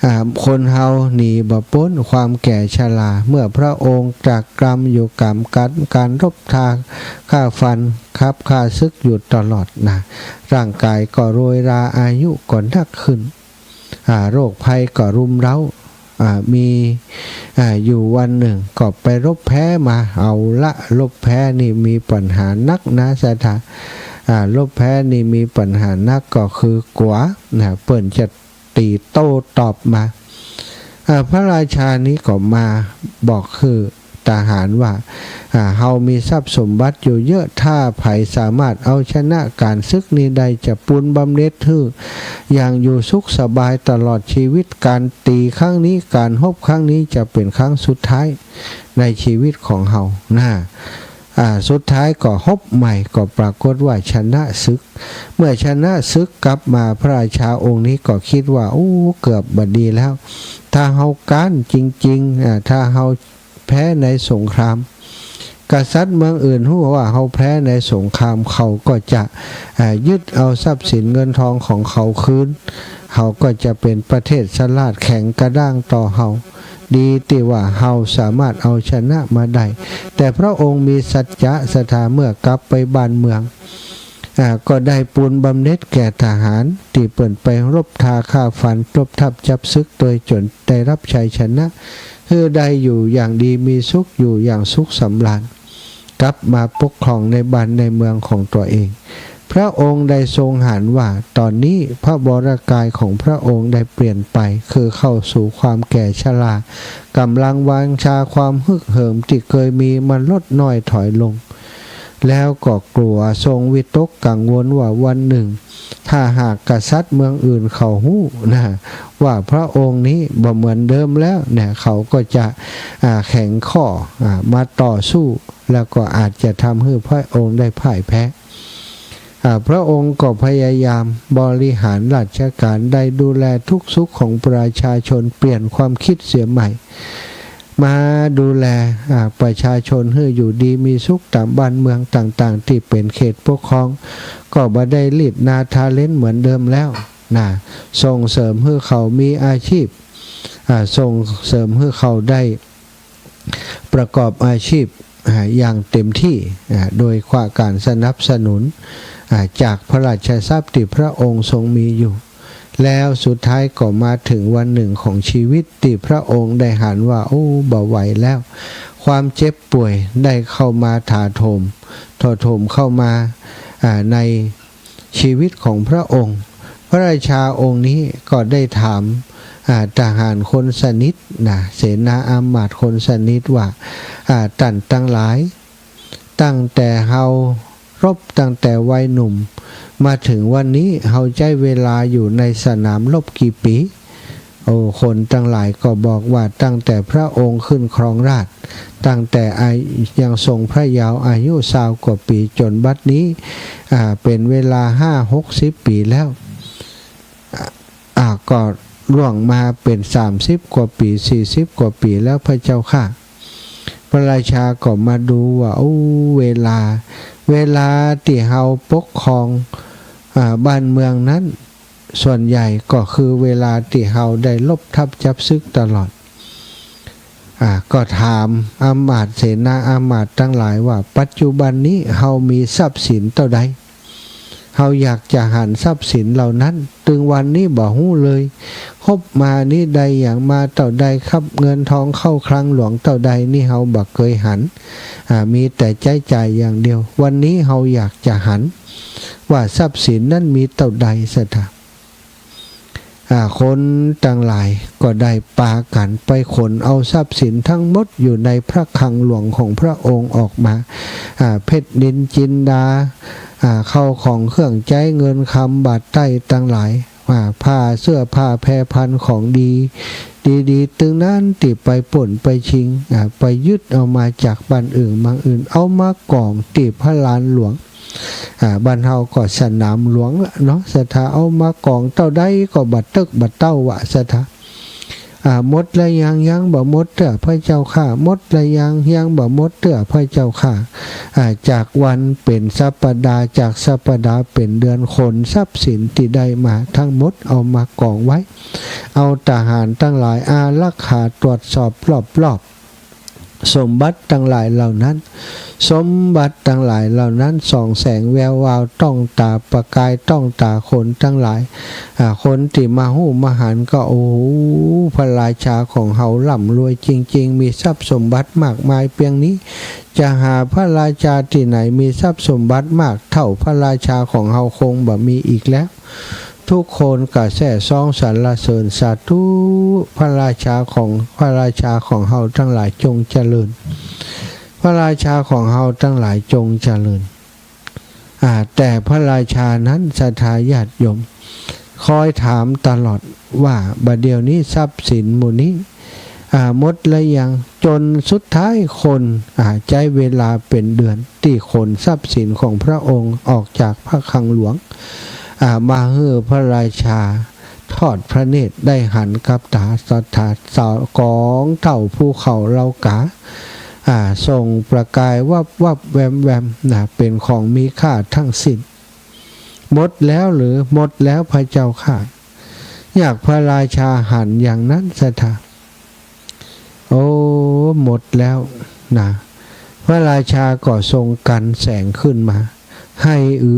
อ่า คนเฮาหนีบ่ป๊นความแก่ชรา เมื่อพระองค์ตรากตรำอยู่ก๋ามก๋าน ก๋านรบราฆ่าฟัน ขับข้าศึกอยู่ตลอดนะ ร่างก๋ายก็โรยรา อายุก็นักขึ้น อ่า โรคภัยก็รุมเร้า อ่า มี อ่า อยู่วันนึ่งก็ไปรบแพ้มา เอาละ รบแพ้นี่มีปัญหานักนะ ศรัทธา อ่า รบแพ้นี่มีปัญหานัก ก็คือกั๋วนะ เปิ้นจะ ตี๋โต้ตอบมา อ่า พระราชานี้ก็มาบอกหื้อทหารว่า อ่า เฮามีทรัพย์สมบัติอยู่เยอะ ถ้าใผสามารถเอาชนะก๋านศึกนี้ได้ จะปูนบำเหน็จหื้ออย่างอยู่สุขสบายตลอดชีวิต ก๋านตี๋ครั้งนี้ ก๋านฮบครั้งนี้จะเป๋นครั้งสุดท้ายในชีวิตของเฮานะ อ่า สุดท้ายก็ฮบใหม่ ก็ปรากฏว่าชนะศึก เมื่อชนะศึกกลับมา พระราชาองค์นี้ก็กึ๊ดว่า โอ้ เกือบบ่ดีแล้ว ถ้าเฮาก๊านจริงๆ อ่า ถ้าเฮาแพ้ในสงคราม กษัตริย์เมืองอื่นฮู้ว่าเฮาแพ้ในสงคราม เขาก็จะ อ่า ยึดเอาทรัพย์สินเงินทองของเขาคืน เขาก็จะเป๋นประเทศสลาดแข็งกระด้างต่อเฮา ดีตี้ว่าเฮาสามารถเอาชนะมาได้ แต่พระองค์มีสัจจะศรัทธา เมื่อกลับไปบ้านเมือง อ่า ก็ได้ปูนบำเหน็จแก่ทหารตี้เปิ้นไปรบราฆ่าฟัน รบทัพจับศึก โดยจ๋นได้ฮับชัยชนะ หื้อได้อยู่อย่างดีมีสุข อยู่อย่างสุขสำราญ กลับมาปกครองในบ้านในเมืองของตั๋วเอง พระองค์ได้ทรงหันว่า ต๋อนนี้พระวรกายของพระองค์ได้เปลี่ยนไป คือเข้าสู่ความแก่ชรา ก๋ำลังวังชา ความฮึกเหิมตี้เกยมีมันลดน้อยถอยลง แล้วก็กั๋ว ทรงวิตกกังวลว่าวันนึ่ง ถ้าหากกษัตริย์เมืองอื่นเขาฮู้นะ ว่าพระองค์นี้บ่เหมือนเดิมแล้วเนี่ย เขาก็จะ อ่า แข็งข้อ อ่า มาต่อสู้ แล้วก็อาจจะทำหื้อพระองค์ได้พ่ายแพ้ อ่า พระองค์ก็พยายามบริหารราชการ ได้ดูแลทุกข์สุขของประชาชน เปลี่ยนความคิดเสียใหม่ มาดูแล อ่า ประชาชนหื้ออยู่ดีมีสุขต๋ามบ้านเมืองต่างๆ ตี้เป๋นเขตปกครอง ก็บ่ได้รีดนาทาเล็นเหมือนเดิมแล้วนะ ส่งเสริมหื้อเขามีอาชีพ อ่า ส่งเสริมหื้อเขาได้ประกอบอาชีพ อ่า อย่างเต็มที่ อ่า โดยความ การสนับสนุน อ่า จากพระราชทรัพย์ตี้พระองค์ทรงมีอยู่ แล้วสุดท้ายก็มาเถิงวันนึ่งของจีวิตตี้พระองค์ได้หันว่า โอ้ บ่ไหวแล้ว ความเจ็บป่วยได้เข้ามาถาโถม ถาโถมเข้ามา อ่า ในจีวิตของพระองค์ พระราชาองค์นี้ก็ได้ถาม อ่า ทหารคนสนิทนะ เสนาอามาตย์คนสนิทว่า อ่า ต้านตังหลาย ตั้งแต่เฮารบตั้งแต่วัยหนุ่ม มาเถิงวันนี้ เฮาใจ๊เวลาอยู่ในสนามรบกี่ปี๋ โอ้ คนตังหลายก็บอกว่าตั้งแต่พระองค์ขึ้นครองราชย์ ตั้งแต่อา ยังทรงพระเยาว์อายุซาวกว่าปี๋จ๋นบัดนี้ อ่า เป๋นเวลาห้าหกสิบปี๋แล้ว อ่า ก็ล่วงมาเป๋นสามสิบกว่าปี๋ สี่สิบกว่าปี๋แล้วพระเจ้าข้า พระราชาก็มาดูว่า โอ้ เวลา เวลาตี้เฮาปกครอง อ่า บ้านเมืองนั้น ส่วนใหญ่ก็คือเวลาตี้เฮาได้รบทัพจับศึกตลอด อ่า ก็ถามอามาตย์ เสนาอามาตย์ตังหลายว่า ปัจจุบันนี้เฮามีทรัพย์สินเต้าใด เฮาอยากจะหันทรัพย์สินเหล่านั้น ตึงวันนี้บ่ฮู้เลย ฮบมานี้ได้หยังมาเต้าใดครับ เงินทองเข้าคลังหลวงเต้าใดนี่เฮาบ่เกยหัน อ่า มีแต่ใจ๊จ่ายอย่างเดียว วันนี้เฮาอยากจะหัน ว่าทรัพย์สินนั้นมีเต้าใด ศรัทธา อ่า คนตังหลายก็ได้ปากั๋นไปขนเอาทรัพย์สินทั้งหมดอยู่ในพระคลังหลวงของพระองค์ออกมา อ่า เพชรนิลจินดา อ่า ข้าวของเครื่องใจ๊ เงินคำบาทไต้ตังหลาย อ่า ผ้าเสื้อผ้าแพรพันของดี ดีๆ ตึงนั้นตี้ไปปล้นไปชิง อ่า ไปยึดเอามาจากบ้านอื่นเมืองอื่น เอามากองตี้พระลานหลวง อ่า บ้านเฮาก็สนามหลวงละเนาะ ศรัทธา เอามากองเต้าใดก็บ่เต๊อะบ่เต้าว่ะ ศรัทธา อ่า หมดแล้วยัง ยังบ่หมดเตื้อพระเจ้าข้า หมดแล้วยัง ยังบ่หมดเตื้อพระเจ้าข้า อ่า จากวันเป๋นสัปดาห์ จากสัปดาห์เป๋นเดือน ขนทรัพย์สินตี้ได้มาทั้งหมดเอามากองไว้ เอาทหารตังหลายอารักขาตรวจสอบรอบๆ สมบัติตังหลายเหล่านั้น สมบัติตังหลายเหล่านั้นส่องแสงแวววาวต้องต๋า ประกายต้องต๋าคนตังหลาย อ่า คนตี้มาฮู้มาหันก็ โอ้โห พระราชาของเฮาร่ำรวยจริงๆ มีทรัพย์สมบัติมากมายเปียงนี้ จะหาพระราชาตี้ไหนมีทรัพย์สมบัติมากเต้าพระราชาของเฮาคงบ่มีอีกแล้ว ทุกคนก็แซ่ซ้องสรรเสริญสาธุ พระราชาของ พระราชาของเฮาตังหลายจงเจริญ พระราชาของเฮาตังหลายจงเจริญ อ่า แต่พระราชานั้น ศรัทธาญาติโยม คอยถามตลอดว่า บ่าเดี่ยวนี้ทรัพย์สินหมู่นี้ อ่า หมดแล้วยัง จ๋นสุดท้ายคน อ่า ใจ๊เวลาเป๋นเดือนตี้ขนทรัพย์สินของพระองค์ออกจากพระคลังหลวง อ่า มาหื้อพระราชาทอดพระเนตรได้หันกับต๋า ศรัทธา กองเต้าภูเขาเหล่ากา อ่า ส่งประกายวับวับแวมแวมนะ เป๋นของมีค่าทั้งสิ้น หมดแล้วหรือ หมดแล้วพระเจ้าข้า อยากพระราชาหันอย่างนั้น ศรัทธา โอ้ หมดแล้วนะ พระราชาก็ทรงกันแสงขึ้นมา ไห้อื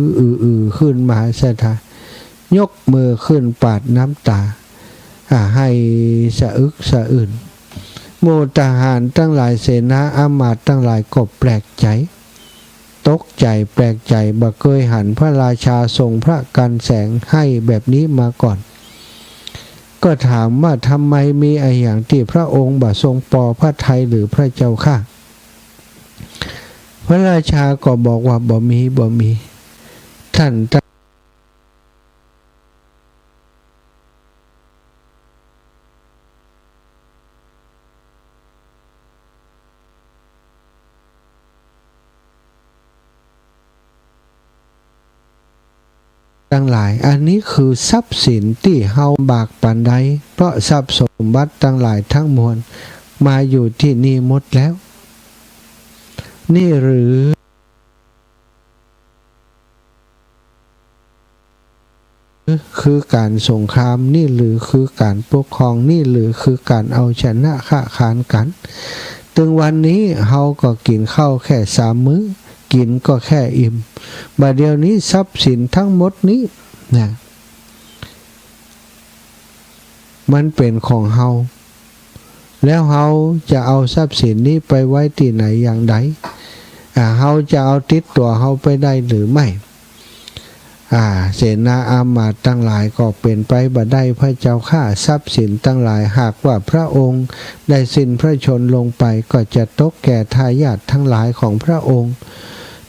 อ อือ อือขึ้นมา ศรัทธา ยกมือขึ้นปาดน้ำต๋า อ่า ไห้สะอึกสะอื้น หมู่ทหารตังหลาย เสนาอามาตย์ตังหลายก็แปลกใจ๋ ตกใจ๋แปลกใจ๋ บ่เกยหันพระราชาทรงพระกันแสงไห้แบบนี้มาก่อน ก็ถามว่า ทำไม มีอะหยังตี้พระองค์บ่ทรงปอพระทัยหรือพระเจ้าข้า พระราชาก็บอกว่า บ่มี บ่มี ท่าน ตังหลาย อันนี้คือทรัพย์สินตี้เฮาบากปานใด เพราะทรัพย์สมบัติตังหลายทั้งมวล มาอยู่ตี้นี่หมดแล้ว นี่หรือ คือก๋านสงคราม นี่หรือคือก๋านปกครอง นี่หรือคือก๋านเอาชนะฆ่าคานกั๋น ตึงวันนี้เฮาก็กิ๋นข้าวแค่สามมื้อ กิ๋นก็แค่อิ่ม บ่าเดี่ยวนี้ทรัพย์สินตังหมดนี้นะ มันเป๋นของเฮา แล้วเฮาจะเอาทรัพย์สินนี้ไปไว้ตี้ไหนอย่างใด อ่า เฮาจะเอาติดตั๋วเฮาไปได้หรือไม่ อ่า เสนาอามาตย์ตังหลายก็เป๋นไปบ่ได้พระเจ้าข้า ทรัพย์สินตังหลายหากว่าพระองค์ได้สิ้นพระชนม์ลงไป ก็จะตกแก่ทายาทตังหลายของพระองค์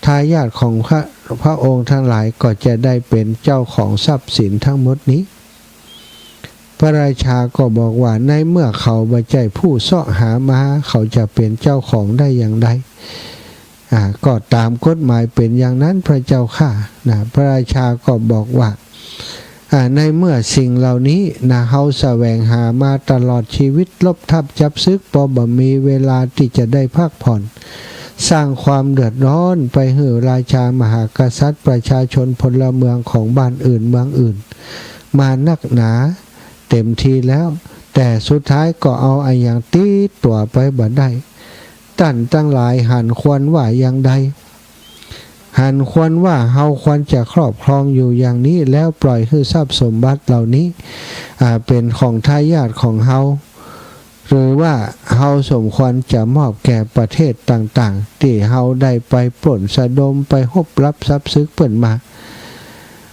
ทายาทของพระ พระองค์ตังหลายก็จะได้เป๋นเจ้าของทรัพย์สินตังหมดนี้ พระราชาก็บอกว่า ในเมื่อเขาบ่ใจ้ผู้เสาะหามา เขาจะเป๋นเจ้าของได้อย่างใด อ่า ก็ต๋ามกฎหมายเป๋นอย่างนั้นพระเจ้าข้า นะ พระราชาก็บอกว่า อ่า ในเมื่อสิ่งเหล่านี้นะ เฮาแสวงหามาตลอดชีวิต รบทัพจับศึก ปอบ่มีเวลาตี้จะได้พักผ่อน สร้างความเดือดร้อนไปหื้อราชามหากษัตริย์ ประชาชนพลเมืองของบ้านอื่นเมืองอื่น มานักหนาเต๋มทีแล้ว แต่สุดท้ายก็เอาอะหยังติดตั๋วไปบ่ได้ ต้านตังหลายหันควรว่าอย่างใด หันควรว่าเฮาควรจะครอบครองอยู่อย่างนี้ แล้วปล่อยหื้อทรัพย์สมบัติเหล่านี้ อ่า เป๋นของทายาทของเฮา หรือว่าเฮาสมควรจะมอบแก่ประเทศต่างๆ ตี้เฮาได้ไปปล้นสะดม ไปฮบลับจับศึกเปิ้นมา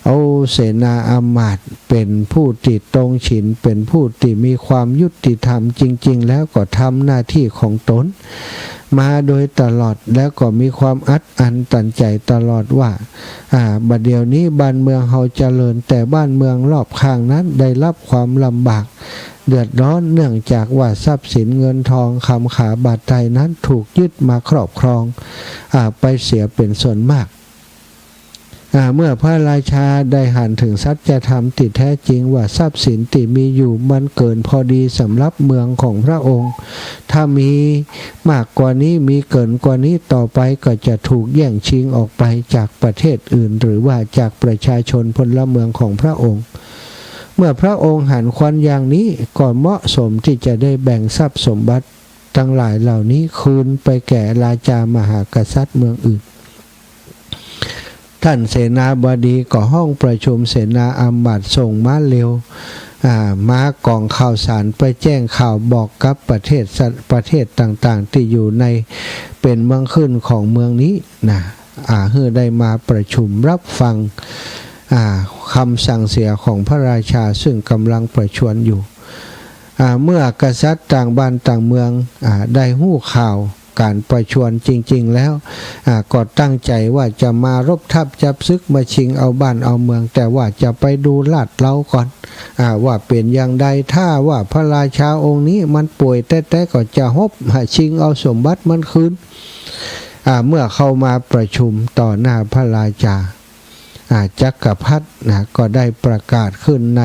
โอ้ เสนาอามาตย์เป๋นผู้ตี้ตรงฉิน เป๋นผู้ตี้มีความยุติธรรม จริงๆ แล้วก็ทำหน้าตี้ของตนมาโดยตลอด แล้วก็มีความอัดอั้นตันใจ๋ตลอดว่า อ่า บ่าเดี่ยวนี้บ้านเมืองเฮาเจริญ แต่บ้านเมืองรอบข้างนั้นได้รับความลำบาก เดือดร้อน เนื่องจากว่าทรัพย์สินเงินทอง คำขาบาดไทรนั้นถูกยึดมาครอบครอง อ่า ไปเสียเป๋นส่วนมาก อ่า เมื่อพระราชาได้หันเถิงสัจธรรมตี้แท้จริงว่าทรัพย์สินตี้มีอยู่มันเกินพอดีสำหรับเมืองของพระองค์ ถ้ามีมากกว่านี้ มีเกินกว่านี้ ต่อไปก็จะถูกแย่งชิงออกไปจากประเทศอื่น หรือว่าจากประชาชนพลเมืองของพระองค์ เมื่อพระองค์หันควรอย่างนี้ ก็เหมาะสมตี้จะได้แบ่งทรัพย์สมบัติตังหลายเหล่านี้คืนไปแก่ราชามหากษัตริย์เมืองอื่น ต้านเสนาบดีก็ฮ้องประชุมเสนาอามาตย์ ส่งม้าเร็ว อ่า ม้ากองข่าวสารไปแจ้งข่าวบอกกับประเทศส- ประเทศต่างๆ ตี้อยู่ในเป๋นเมืองขึ้นของเมืองนี้นะ อ่า หื้อได้มาประชุมรับฟัง อ่า กำสั่งเสียของพระราชา ซึ่งก่ำลังประชวรอยู่ อ่า เมื่อกษัตริย์ต่างบ้านต่างเมือง อ่า ได้ฮู้ข่าวก๋านประชวรจริงๆ แล้ว อ่า ก็ตั้งใจ๋ว่าจะมารบทัพจับศึก มาชิงเอาบ้านเอาเมือง แต่ว่าจะไปดูลาดเลาก่อน อ่า ว่าเป๋นอย่างใด ถ้าว่าพระราชาองค์นี้มันป่วยแต๊ๆ ก็จะฮบหาชิงเอาสมบัติมันคืน อ่า เมื่อเข้ามาประชุมต่อหน้าพระราชา อ่า จักรพรรดินะ ก็ได้ประกาศขึ้นใน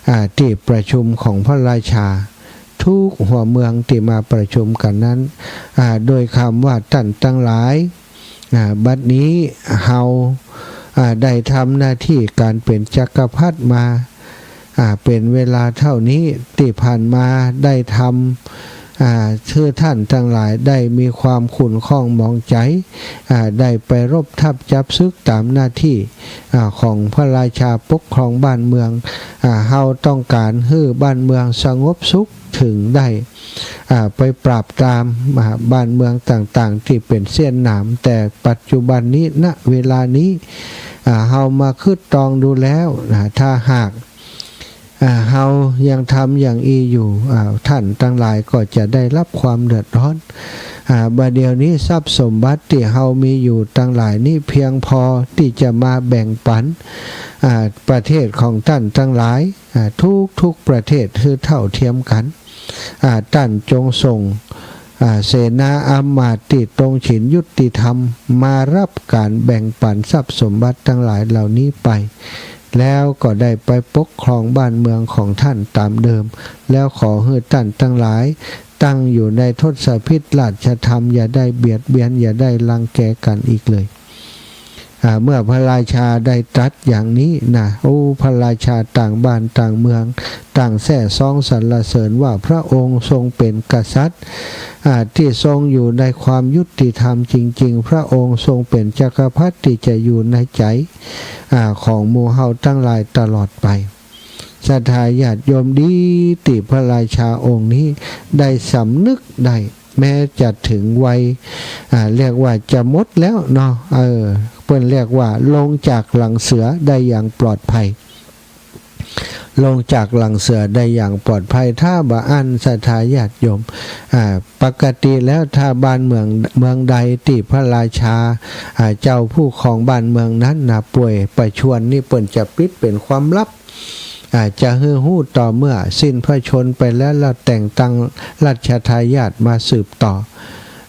อ่า ตี้ประชุมของพระราชา ทุกหัวเมืองตี้มาประชุมกั๋นนั้น อ่า โดยกำว่า ต้านตังหลาย อ่า บัดนี้เฮา อ่า ได้ทำหน้าตี้ก๋านเป๋นจักรพรรดิมา อ่า เป๋นเวลาเต้านี้ ตี้ผ่านมาได้ทำ อ่า หื้อต้านตังหลายได้มีความขุ่นข้องหมองใจ๋ อ่า ได้ไปรบทัพจับศึกต๋ามหน้าตี้ อ่า ของพระราชาปกครองบ้านเมือง อ่า เฮาต้องก๋านหื้อบ้านเมืองสงบสุข เถิงได้ อ่า ไปปราบตาม อ่า บ้านเมืองต่างๆ ตี้เป๋นเสี้ยนหนาม แต่ปัจจุบันนี้ ณ เวลานี้ อ่า เฮามาคึดตองดูแล้วนะ ถ้าหาก อ่า เฮายังทำอย่างอี้อยู่ อ่า ต้านตังหลายก็จะได้รับความเดือดร้อน อ่า บ่าเดี่ยวนี้ทรัพย์สมบัติตี้เฮามีอยู่ตังหลายนี้เพียงพอตี้จะมาแบ่งปั๋น อ่า ประเทศของต้านตังหลาย อ่า ทุกๆ ประเทศหื้อเท่าเทียมกั๋น อ่า ต้านจงส่ง อ่า เสนาอามาตย์ตี้ตรงฉินยุติธรรม มารับก๋านแบ่งปั๋นทรัพย์สมบัติตังหลายเหล่านี้ไป แล้วก็ได้ไปปกครองบ้านเมืองของต้านต๋ามเดิม แล้วขอหื้อต้านตังหลาย ตั้งอยู่ในทศพิธราชธรรม อย่าได้เบียดเบียน อย่าได้รังแกกันอีกเลย อ่า เมื่อพระราชาได้ตรัสอย่างนี้นะ โอ้ พระราชาต่างบ้านต่างเมือง ต่างแซ่ซ้องสรรเสริญว่าพระองค์ทรงเป็นกษัตริย์ อ่า ที่ทรงอยู่ในความยุติธรรมจริงๆ พระองค์ทรงเป็นจักรพรรดิที่จะอยู่ในใจ อ่า ของหมู่เฮาตังหลายตลอดไป ศรัทธาญาติโยมดีตี้พระราชาองค์นี้ได้สำนึกได้ แม้จะถึงวัย อ่า เรียกว่าจะหมดแล้วเนาะ เออ เปิ้นเรียกว่าลงจากหลังเสือได้อย่างปลอดภัย ลงจากหลังเสือได้อย่างปลอดภัย ถ้าบ่อั้นศรัทธาญาติโยม อ่า ปกติแล้วถ้าบ้านเมือง เมืองใดตี้พระราชา อ่า เจ้าผู้ครองบ้านเมืองนั้นนะ ป่วยประชวรนี่เปิ้นจะปิดเป็นความลับ อ่า จะหื้อฮู้ต่อเมื่อสิ้นพระชนม์ไปแล้ว แล้วแต่งตั้งราชทายาทมาสืบต่อ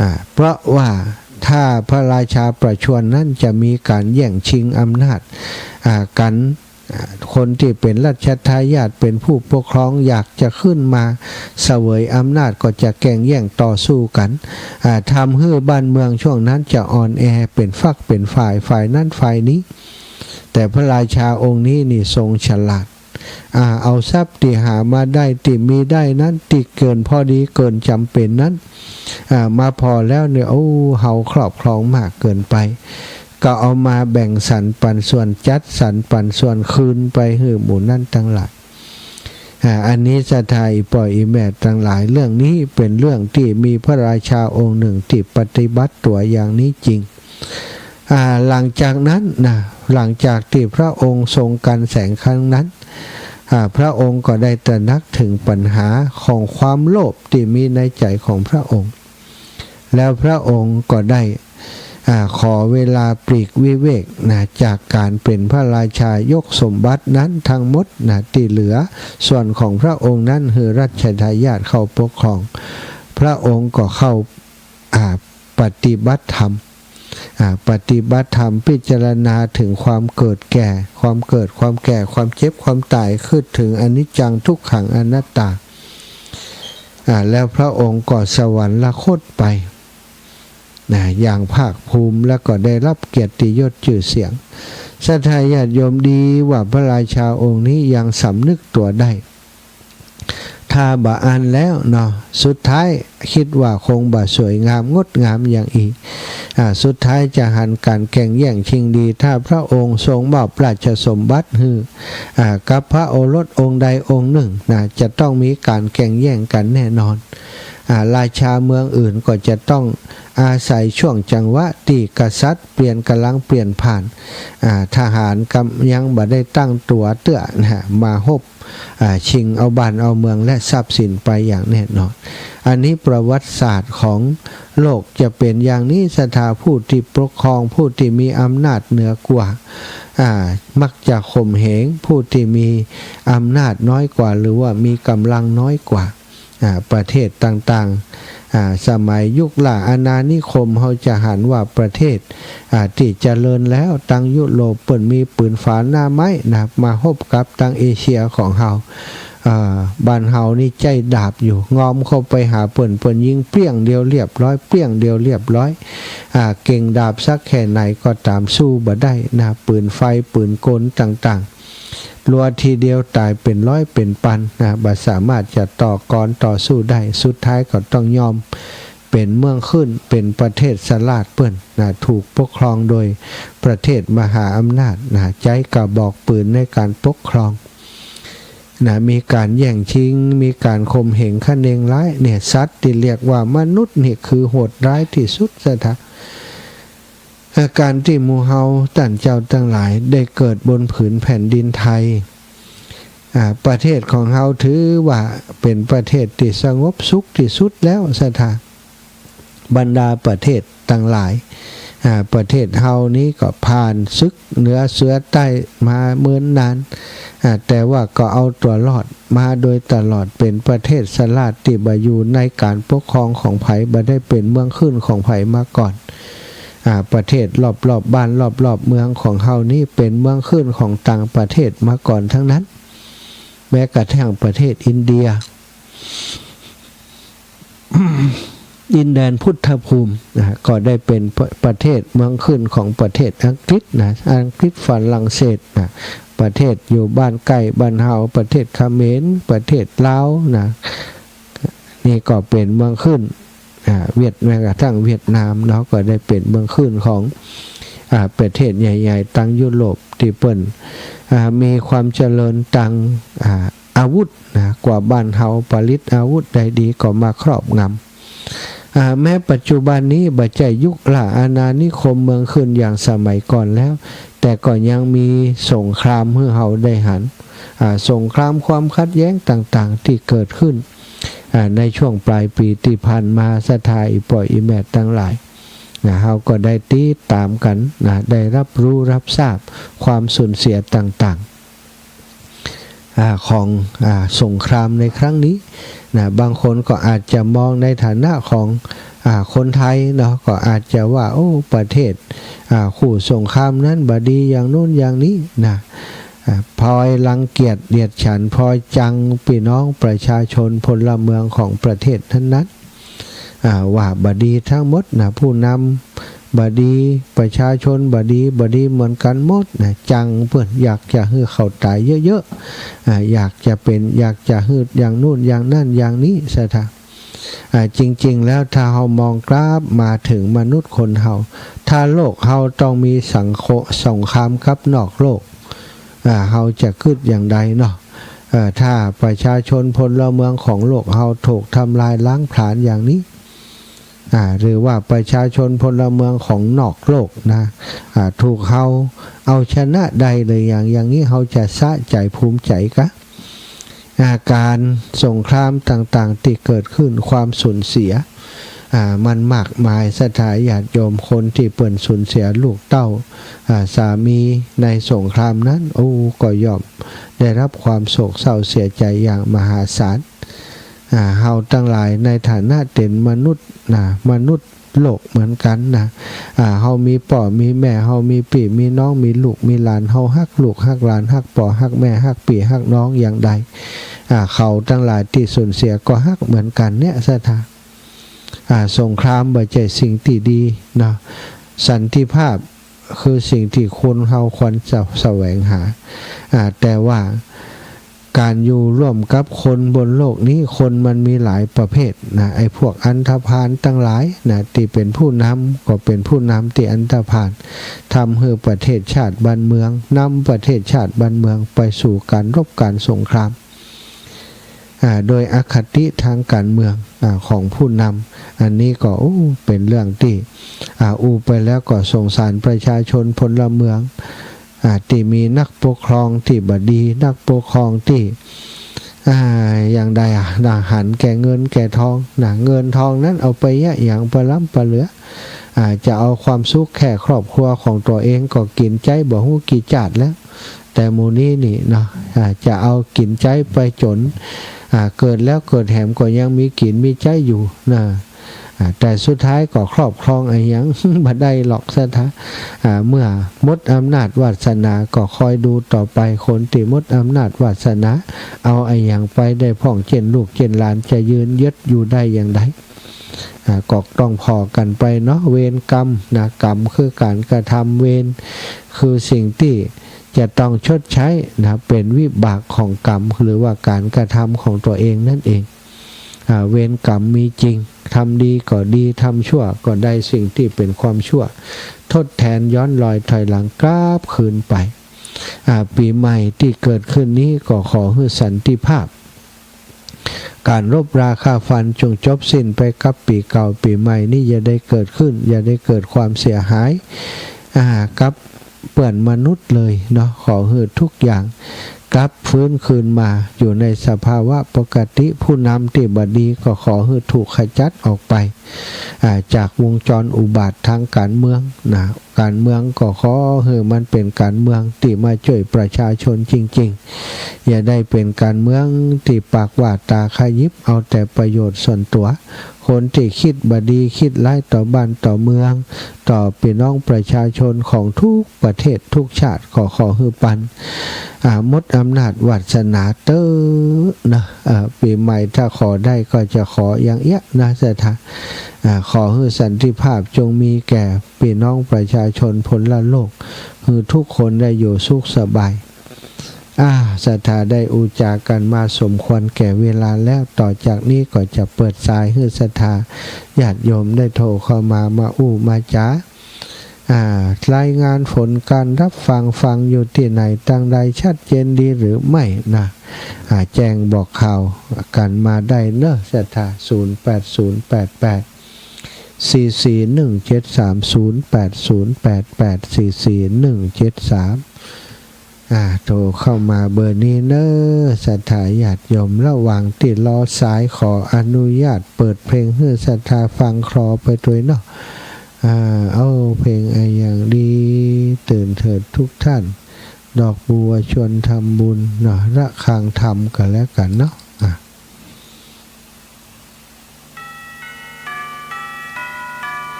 อ่า เพราะว่าถ้าพระราชาประชวรนั้นจะมีการแย่งชิงอำนาจ อ่า กัน อ่า คนที่เป็นราชทายาทเป็นผู้ปกครองอยากจะขึ้นมาเสวยอำนาจก็จะแก่งแย่งต่อสู้กัน อ่า ทำหื้อบ้านเมืองช่วงนั้นจะอ่อนแอเป็นฝักเป็นฝ่าย ฝ่ายนั้นฝ่ายนี้ แต่พระราชาองค์นี้นี่ทรงฉลาด อ่า เอาทรัพย์ตี้หามาได้ตี้มีได้นั้นตี้เกินพอดีเกินจำเป็นนั้น อ่า มาผ่อแล้วเนี่ย โอ้ เฮาครอบครองมากเกินไป ก็เอามาแบ่งสรรปันส่วน จัดสรรปันส่วนคืนไปหื้อหมู่นั้นตังหลาย อ่า อันนี้ศรัทธาอีป้ออีแม่ตังหลาย เรื่องนี้เป็นเรื่องตี้มีพระราชาองค์หนึ่งตี้ปฏิบัติตั๋วอย่างนี้จริง อ่า หลังจากนั้นนะ หลังจากตี้พระองค์ทรงกันแสงครั้งนั้น อ่า พระองค์ก็ได้ตระหนักถึงปัญหาของความโลภตี้มีในใจ๋ของพระองค์ แล้วพระองค์ก็ได้ อ่า ขอเวลาปลีกวิเวกนะ จากการเป๋นพระราชายกสมบัตินั้นทั้งหมดนะ ตี้เหลือส่วนของพระองค์นั้นหื้อรัชทายาทเข้าปกครอง พระองค์ก็เข้า อ่า ปฏิบัติธรรม อ่า ปฏิบัติธรรมพิจารณาถึงความเกิดแก่ ความเกิด ความแก่ ความเจ็บ ความต๋าย คิดถึงอนิจจัง ทุกขัง อนัตตา อ่า แล้วพระองค์ก็สวรรคตไป นะ อย่างภาคภูมิ แล้วก็ได้รับเกียรติยศจื้อเสียง ศรัทธาญาติโยมดีว่าพระราชาองค์นี้ยังสำนึกตั๋วได้ ถ้าบ่อั้นแล้วเนาะ สุดท้ายคิดว่าคงบ่สวยงามงดงามอย่างอีก อ่า สุดท้ายจะหันก๋านแก่งแย่งชิงดี ถ้าพระองค์ทรงมอบราชสมบัติหื้อ อ่า กับพระโอรสองค์ใดองค์หนึ่งนะ จะต้องมีก๋านแก่งแย่งกั๋นแน่นอน อ่า ราชาเมืองอื่นก็จะต้องอาศัยช่วงจังหวะตี้กษัตริย์เปลี่ยนก๋ำลังเปลี่ยนผ่าน อ่า ทหารกำยังบ่ได้ตั้งตั๋วเตื้อนะ มาฮบ อ่า ชิงเอาบ้านเอาเมืองและทรัพย์สินไปอย่างแน่นอน อันนี้ประวัติศาสตร์ของโลกจะเป๋นอย่างนี้ ศรัทธา ผู้ตี้ปกครอง ผู้ตี้มีอำนาจเหนือกว่า อ่า มักจะข่มเหงผู้ตี้มีอำนาจน้อยกว่า หรือว่ามีก๋ำลังน้อยกว่า อ่า ประเทศต่างๆ อ่า สมัยยุคล่าอาณานิคม เฮาจะหันว่าประเทศ อ่า ตี้เจริญแล้วตังยุโรปเปิ้นมีปืนฝาหน้าไม้นะ มาฮบกับตังเอเชียของเฮา อ่า บ้านเฮานี่ใจ๊ดาบอยู่ งอมเข้าไปหาเปิ้น เปิ้นยิงเปรี้ยงเดียวเรียบร้อย เปรี้ยงเดียวเรียบร้อย อ่า เก่งดาบสักแค่ไหนก็ต๋าม สู้บ่ได้นะ ปืนไฟ ปืนกลต่างๆ รัวทีเดียวต๋ายเป๋นร้อยเป๋นปันนะ บ่สามารถจะต่อกรต่อสู้ได้ สุดท้ายก็ต้องยอมเป๋นเมืองขึ้น เป๋นประเทศสราชเปิ้นนะ ถูกปกครองโดยประเทศมหาอำนาจนะ ใจ๊กระบอกปืนในก๋านปกครองนะ มีก๋านแย่งชิง มีก๋านข่มเหงคะเนงฮ้ายเนี่ย สัตว์ตี้เรียกว่ามนุษย์นี่คือโหดร้ายตี้สุด ศรัทธา ก๋านตี้หมู่เฮาต้านเจ้าตังหลายได้เกิดบนผืนแผ่นดินไทย อ่า ประเทศของเฮาถือว่าเป๋นประเทศตี้สงบสุขตี้สุดแล้ว ศรัทธา บรรดาประเทศตังหลาย อ่า ประเทศเฮานี้ก็ผ่านศึกเหนือเสือใต้มาเมินนาน อ่า แต่ว่าก็เอาตั๋วรอดมาโดยตลอด เป๋นประเทศสราชตี้บ่อยู่ในก๋านปกครองของใผ บ่ได้เป๋นเมืองขึ้นของใผมาก่อน อ่า ประเทศรอบๆ บ้านรอบๆ เมืองของเฮานี้เป๋นเมืองขึ้นของต่างประเทศมาก่อนตังนั้น แม้กระทั่งประเทศอินเดีย ดินแดนพุทธภูมินะ ก็ได้เป๋นประ ประเทศเมืองขึ้นของประเทศอังกฤษนะ อังกฤษ ฝรั่งเศสนะ ประเทศอยู่บ้านใก้บ้านเฮา ประเทศเขมร ประเทศลาวนะ นี่ก็เป๋นเมืองขึ้น อ่า เวียด แม้กระทั่งเวียดนามเนาะ ก็ได้เป๋นเมืองขึ้นของ อ่า ประเทศใหญ่ๆ ตางยุโรปตี้เปิ้น อ่า มีความเจริญตาง อ่า อาวุธนะ กว่าบ้านเฮา ผลิตอาวุธได้ดีก็มาครอบงำ อ่า แม้ปัจจุบันนี้บ่ใจ้ยุคล่าอาณานิคมเมืองขึ้นอย่างสมัยก่อนแล้ว แต่ก็ยังมีสงครามหื้อเฮาได้หัน อ่า สงครามความขัดแย้งต่างๆ ตี้เกิดขึ้น อ่า ในช่วงปลายปี๋ตี้ผ่านมา ศรัทธาอี่ป้ออี่แม่ตังหลายนะ เฮาก็ได้ติดต๋ามกั๋นนะ ได้ฮับฮู้ฮับทราบความสูญเสียต่างๆ อ่า ของ อ่า สงครามในครั้งนี้นะ บางคนก็อาจจะมองในฐานะของ อ่า คนไทยเนาะ ก็อาจจะว่า โอ้ ประเทศ อ่า คู่สงครามนั้นบ่ดีอย่างนู้นอย่างนี้นะ อ่า พลอยรังเกียจเดียดฉัน พลอยจังปี้น้องประชาชนพลเมืองของประเทศนั้นๆ อ่า ว่าบ่ดีตังหมดนะ ผู้นำบ่ดี ประชาชนบ่ดี บ่ดีเหมือนกั๋นหมดนะ จังเปิ้น อยากจะหื้อเขาต๋ายเยอะๆ อ่า อยากจะเป๋น อยากจะหื้ออย่างนู้นอย่างนั้นอย่างนี้ ศรัทธา อ่า จริงๆ แล้วถ้าเฮามองกลับมาเถิงมนุษย์คนเฮา ถ้าโลกเฮาต้องมีสังโค- สงครามกับนอกโลก อ่า เฮาจะกึ๊ดอย่างใดเนาะ เอ่อ ถ้าประชาชนพลเมืองของโลกเฮาถูกทำลายล้างผลาญอย่างนี้ อ่า หรือว่าประชาชนพลเมืองของนอกโลกนะ อ่า ถูกเฮาเอาชนะได้เลยอย่าง อย่างนี้เฮาจะสะใจ๋ภูมิใจ๋กะ อ่า ก๋านสงครามต่างๆ ตี้เกิดขึ้น ความสูญเสีย อ่า มันมากมาย ศรัทธาญาติโยม คนตี้เปิ้นสูญเสียลูกเต้า อ่า สามีในสงครามนั้น โอ้ ก็ย่อมได้ฮับความโศกเศร้าเสียใจ๋อย่างมหาศาล อ่า เฮาตังหลายในฐานะเป๋นมนุษย์นะ มนุษย์โลกเหมือนกั๋นนะ อ่า เฮามีป้อมีแม่ เฮามีปี้มีน้อง มีลูกมีหลาน เฮาฮักลูกฮักหลาน ฮักป้อฮักแม่ ฮักปี้ฮักน้องอย่างใด อ่า เขาตังหลายตี้สูญเสียก็ฮักเหมือนกั๋นเนี่ย ศรัทธา อ่า สงครามบ่ใจ้สิ่งตี้ดีเนาะ สันติภาพคือสิ่งตี้คนเฮาควรจะแสวงหา อ่า แต่ว่าก๋านอยู่ร่วมกับคนบนโลกนี้ คนมันมีหลายประเภทนะ ไอ้พวกอันธพาลตังหลายนะ ตี้เป๋นผู้นำก็เป๋นผู้นำตี้อันธพาล ทำหื้อประเทศชาติบ้านเมือง นำประเทศชาติบ้านเมืองไปสู่ก๋านรบก๋านสงคราม อ่า โดยอคติตางก๋านเมือง อ่า ของผู้นำ อันนี้ก็ โอ้ เป๋นเรื่องตี้ อ่า อู้ไปแล้วก็สงสารประชาชนพลเมือง อ่า ตี้มีนักปกครองตี้บ่ดี นักปกครองตี้ อ่า อย่างใดอะนะ หันแก่เงินแก่ทองนะ เงินทองนั้นเอาไปเยียะหยังปะล้ำปะเหลือ อ่า จะเอาความสุขแค่ครอบครัวของตั๋วเองก็กิ๋นใจ๊บ่ฮู้กี่จาติแล้ว แต่หมู่นี้นี่เนาะ อ่า จะเอากิ๋นใจ๊ไปจ๋น อ่า เกิดแล้วเกิดแหมก็ยังมีกิ๋นมีใจ๊อยู่นะ อ่า แต่สุดท้ายก็ครอบครองอะหยังบ่ได้หรอก ศรัทธา อ่า เมื่อหมดอำนาจวาสนาก็คอยดูต่อไป คนตี้หมดอำนาจวาสนา เอาอะหยังไปได้พ่อง เจ้นลูกเจ้นหลาน จะยืนยศอยู่ได้อย่างใด อ่า ก็ต้องผ่อกั๋นไปเนาะ เวรกรรมนะ กรรมคือก๋านกระทำ เวรคือสิ่งตี้จะต้องชดใช้นะ เป๋นวิบากของกรรม หรือว่าก๋านกระทำของตั๋วเองนั่นเอง อ่า เวรกรรมมีจริง ทำดีก็ดี ทำชั่วก็ได้สิ่งตี้เป๋นความชั่ว ทดแทนย้อนรอยถอยหลังกลับคืนไป อ่า ปี๋ใหม่ตี้เกิดขึ้นนี้ก็ขอหื้อสันติภาพ ก๋านรบราฆ่าฟันจงจบสิ้นไปกับปี๋เก่า ปี๋ใหม่นี้อย่าได้เกิดขึ้น อย่าได้เกิดความเสียหาย อ่า กับเปื้อนมนุษย์เลยเนาะ ขอหื้อทุกอย่างกลับฟื้นคืนมาอยู่ในสภาวะปกติ ผู้นำตี้บ่ดีก็ขอหื้อถูกขจัดออกไป อ่า จากวงจรอุบาทตางก๋านเมืองนะ ก๋านเมืองก็ขอหื้อมันเป๋นก๋านเมืองตี้มาจ้วยประชาชนจริงๆ อย่าได้เป๋นก๋านเมืองตี้ปากว่าต๋าขยิบ เอาแต่ประโยชน์ส่วนตั๋ว คนตี้กึ๊ดบ่ดีกึ๊ดร้ายต่อบ้านต่อเมือง ต่อปี้น้องประชาชนของทุกประเทศทุกชาติ ก็ขอหื้อปัน อ่า หมดอำนาจวาสนาเต๊อะนะ อ่า ปี๋ใหม่ถ้าขอได้ก็จะขออย่างเอี้ยนะศรัทธา อ่า ขอหื้อสันติภาพจงมีแก่ปี้น้องประชาชนพลโลก หื้อทุกคนได้อยู่สุขสบาย อ่า ศรัทธาได้อู้จ๋ากั๋นมาสมควรแก่เวลาแล้ว ต่อจากนี้ก็จะเปิดสายหื้อศรัทธาญาติโยมได้โทรเข้ามา มาอู้มาจ๋า อ่า รายงานผลการรับฟัง ฟังอยู่ตี้ไหน ตังใด ชัดเจนดีหรือไม่นะ อ่า แจ้งบอกข่าวกั๋นมาได้เนาะศรัทธา ศูนย์แปดศูนย์แปดแปดสี่สี่หนึ่งเจ็ดสาม ศูนย์แปดศูนย์แปดแปดสี่สี่หนึ่งเจ็ดสาม อ่า โทรเข้ามาเบอร์นี้เนาะศรัทธาญาติโยม ระหว่างตี้รอสายขออนุญาตเปิดเพลงหื้อศรัทธาฟังคลอไปตวยเนาะ อ่า เอาเพลงอะหยังดี ตื่นเถิดทุกท่าน ดอกบัวชวนทำบุญเนาะ ระฆังธรรมก็แล้วกั๋นเนาะ อ่ะ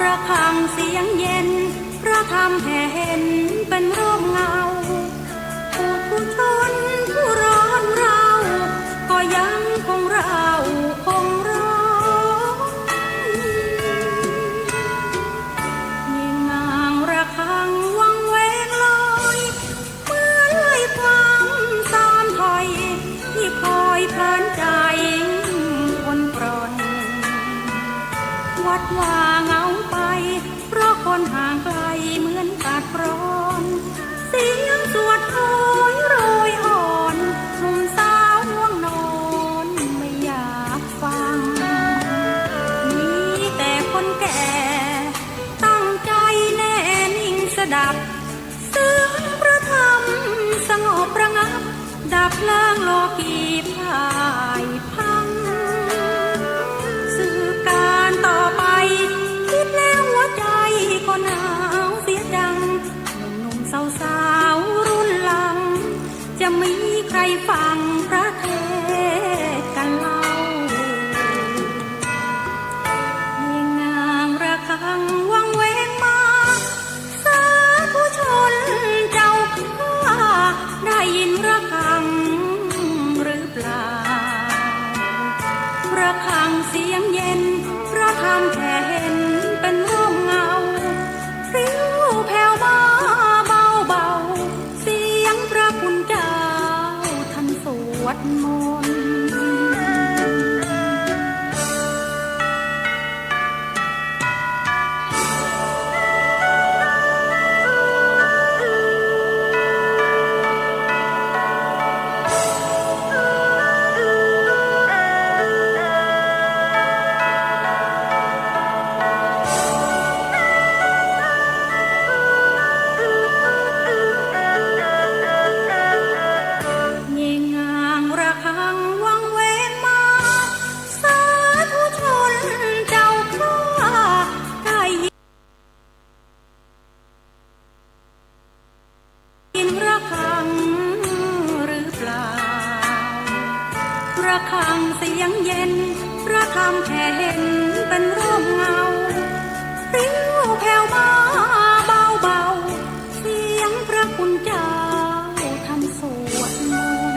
ระฆังเสียงเย็น พระธรรมแผ่เห็นเป็นร่มเงา ปุถุชนผู้ร้อนเร้า ก็ยังคงเร้าคงร้อน ยิ่งนางระฆังวังเวงลอย เหมือนไล่ความสอนถอย ที่คอยพลานใจคนปรน วัดว่าเหงาไป เพราะคนห่างไกลเหมือนตัดร้อน เสียงสวดโหยโรยอ่อน หนุ่มสาวง่วงนอนไม่อยากฟัง มีแต่คนแก่ตั้งใจแน่นิ่งสดับ เสียงพระธรรมสงบระงับ ดับเพลิงโลกีพ่ายพัง สืบการต่อไป คิดแล้วหัวใจก็หนาวเสียจัง หนุ่มๆสาวๆรุ่นหลัง จะมีใครฟังพระเทศน์กันเล่า เสียงนางระฆังวังเวงมา สาธุชนเจ้าข้า ได้ยินระฆังหรือเปล่า ระฆังเสียงเย็น พระธรรมแผ่เห็นเป็นร่มเงา พริ้วแผ่วมาเบาๆ เสียงพระคุณเจ้าท่านสวดมนต์ยินระฆังหรือเปล่า ระฆังเสียงเย็น พระธรรมแผ่เห็นเป็นร่มเงา พริ้วแผ่วมาเบาๆ เสียงพระคุณเจ้าท่านสวดมนต์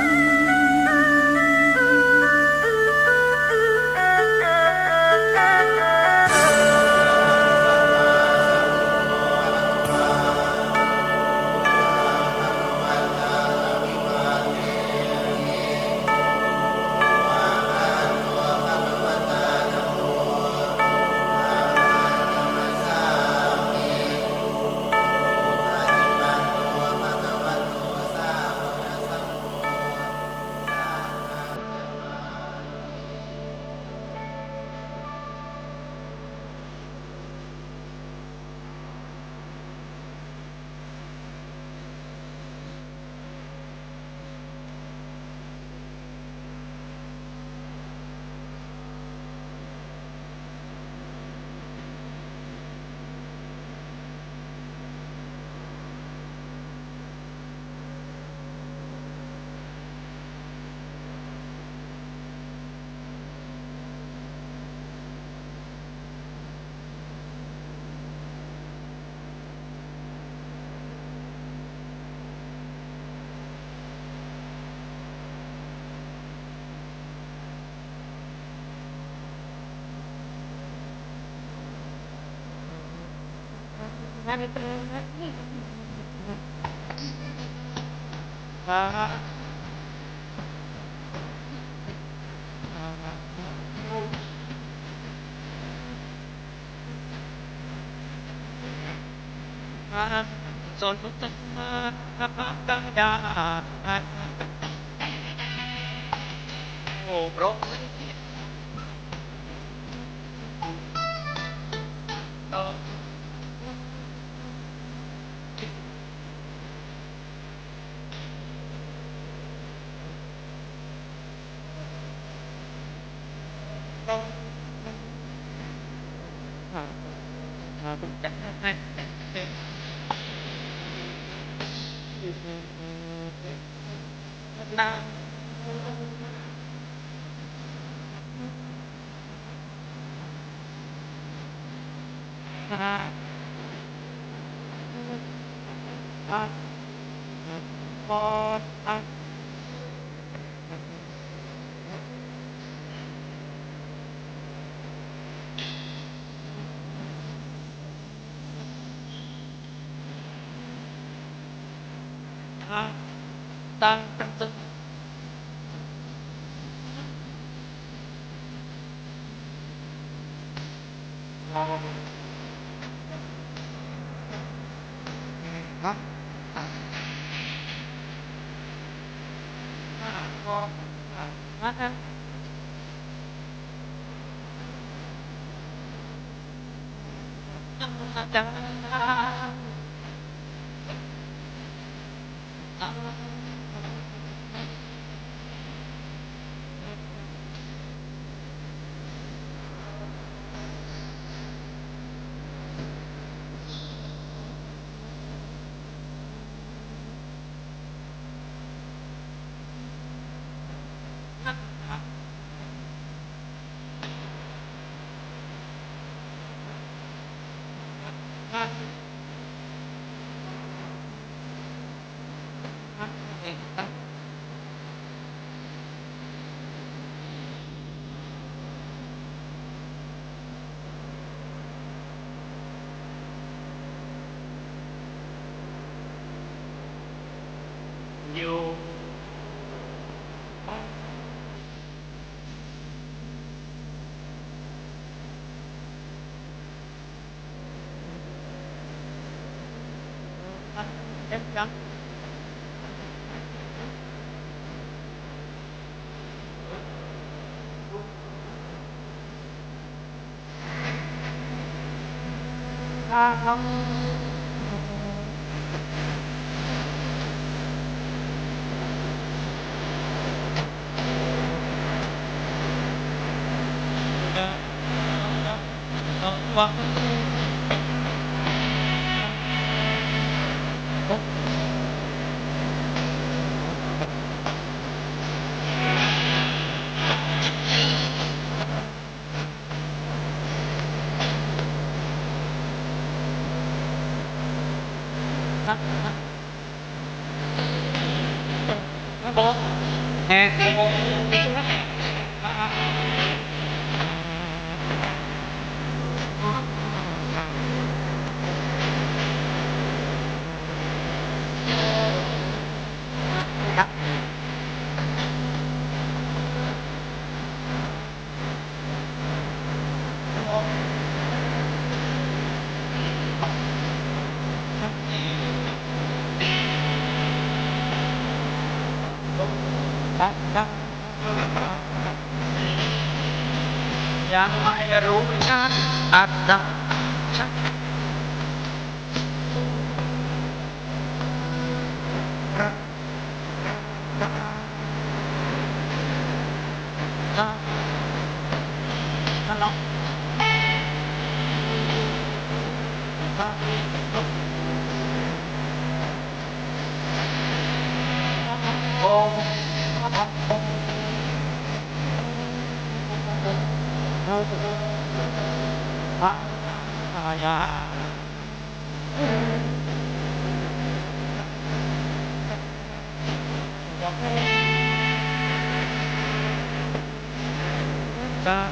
Sa,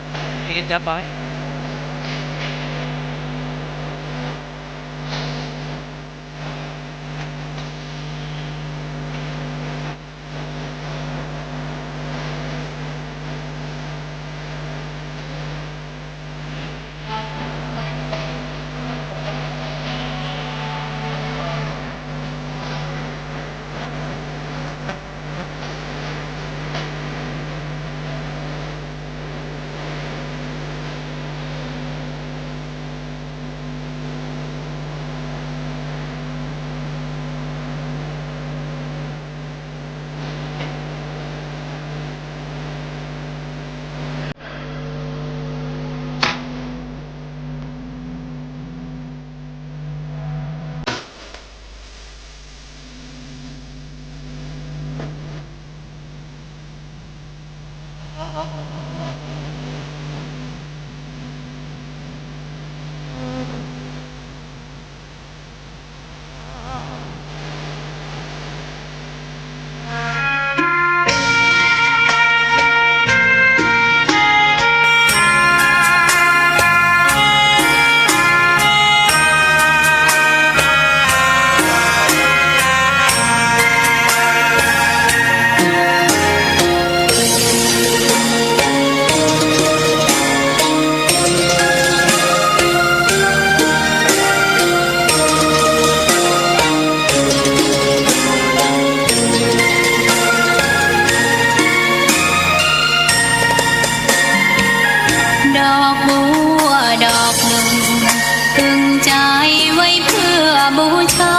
ija pai. ดอกบัวดอกหนึ่ง ตึงใจ๋ไว้เพื่อบูชา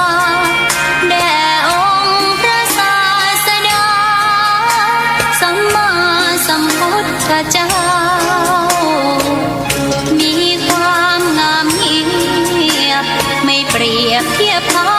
แด่องค์พระศาสดา สัมมาสัมพุทธเจ้า มีความงามเงียบ ไม่เปรียบเทียบเท่า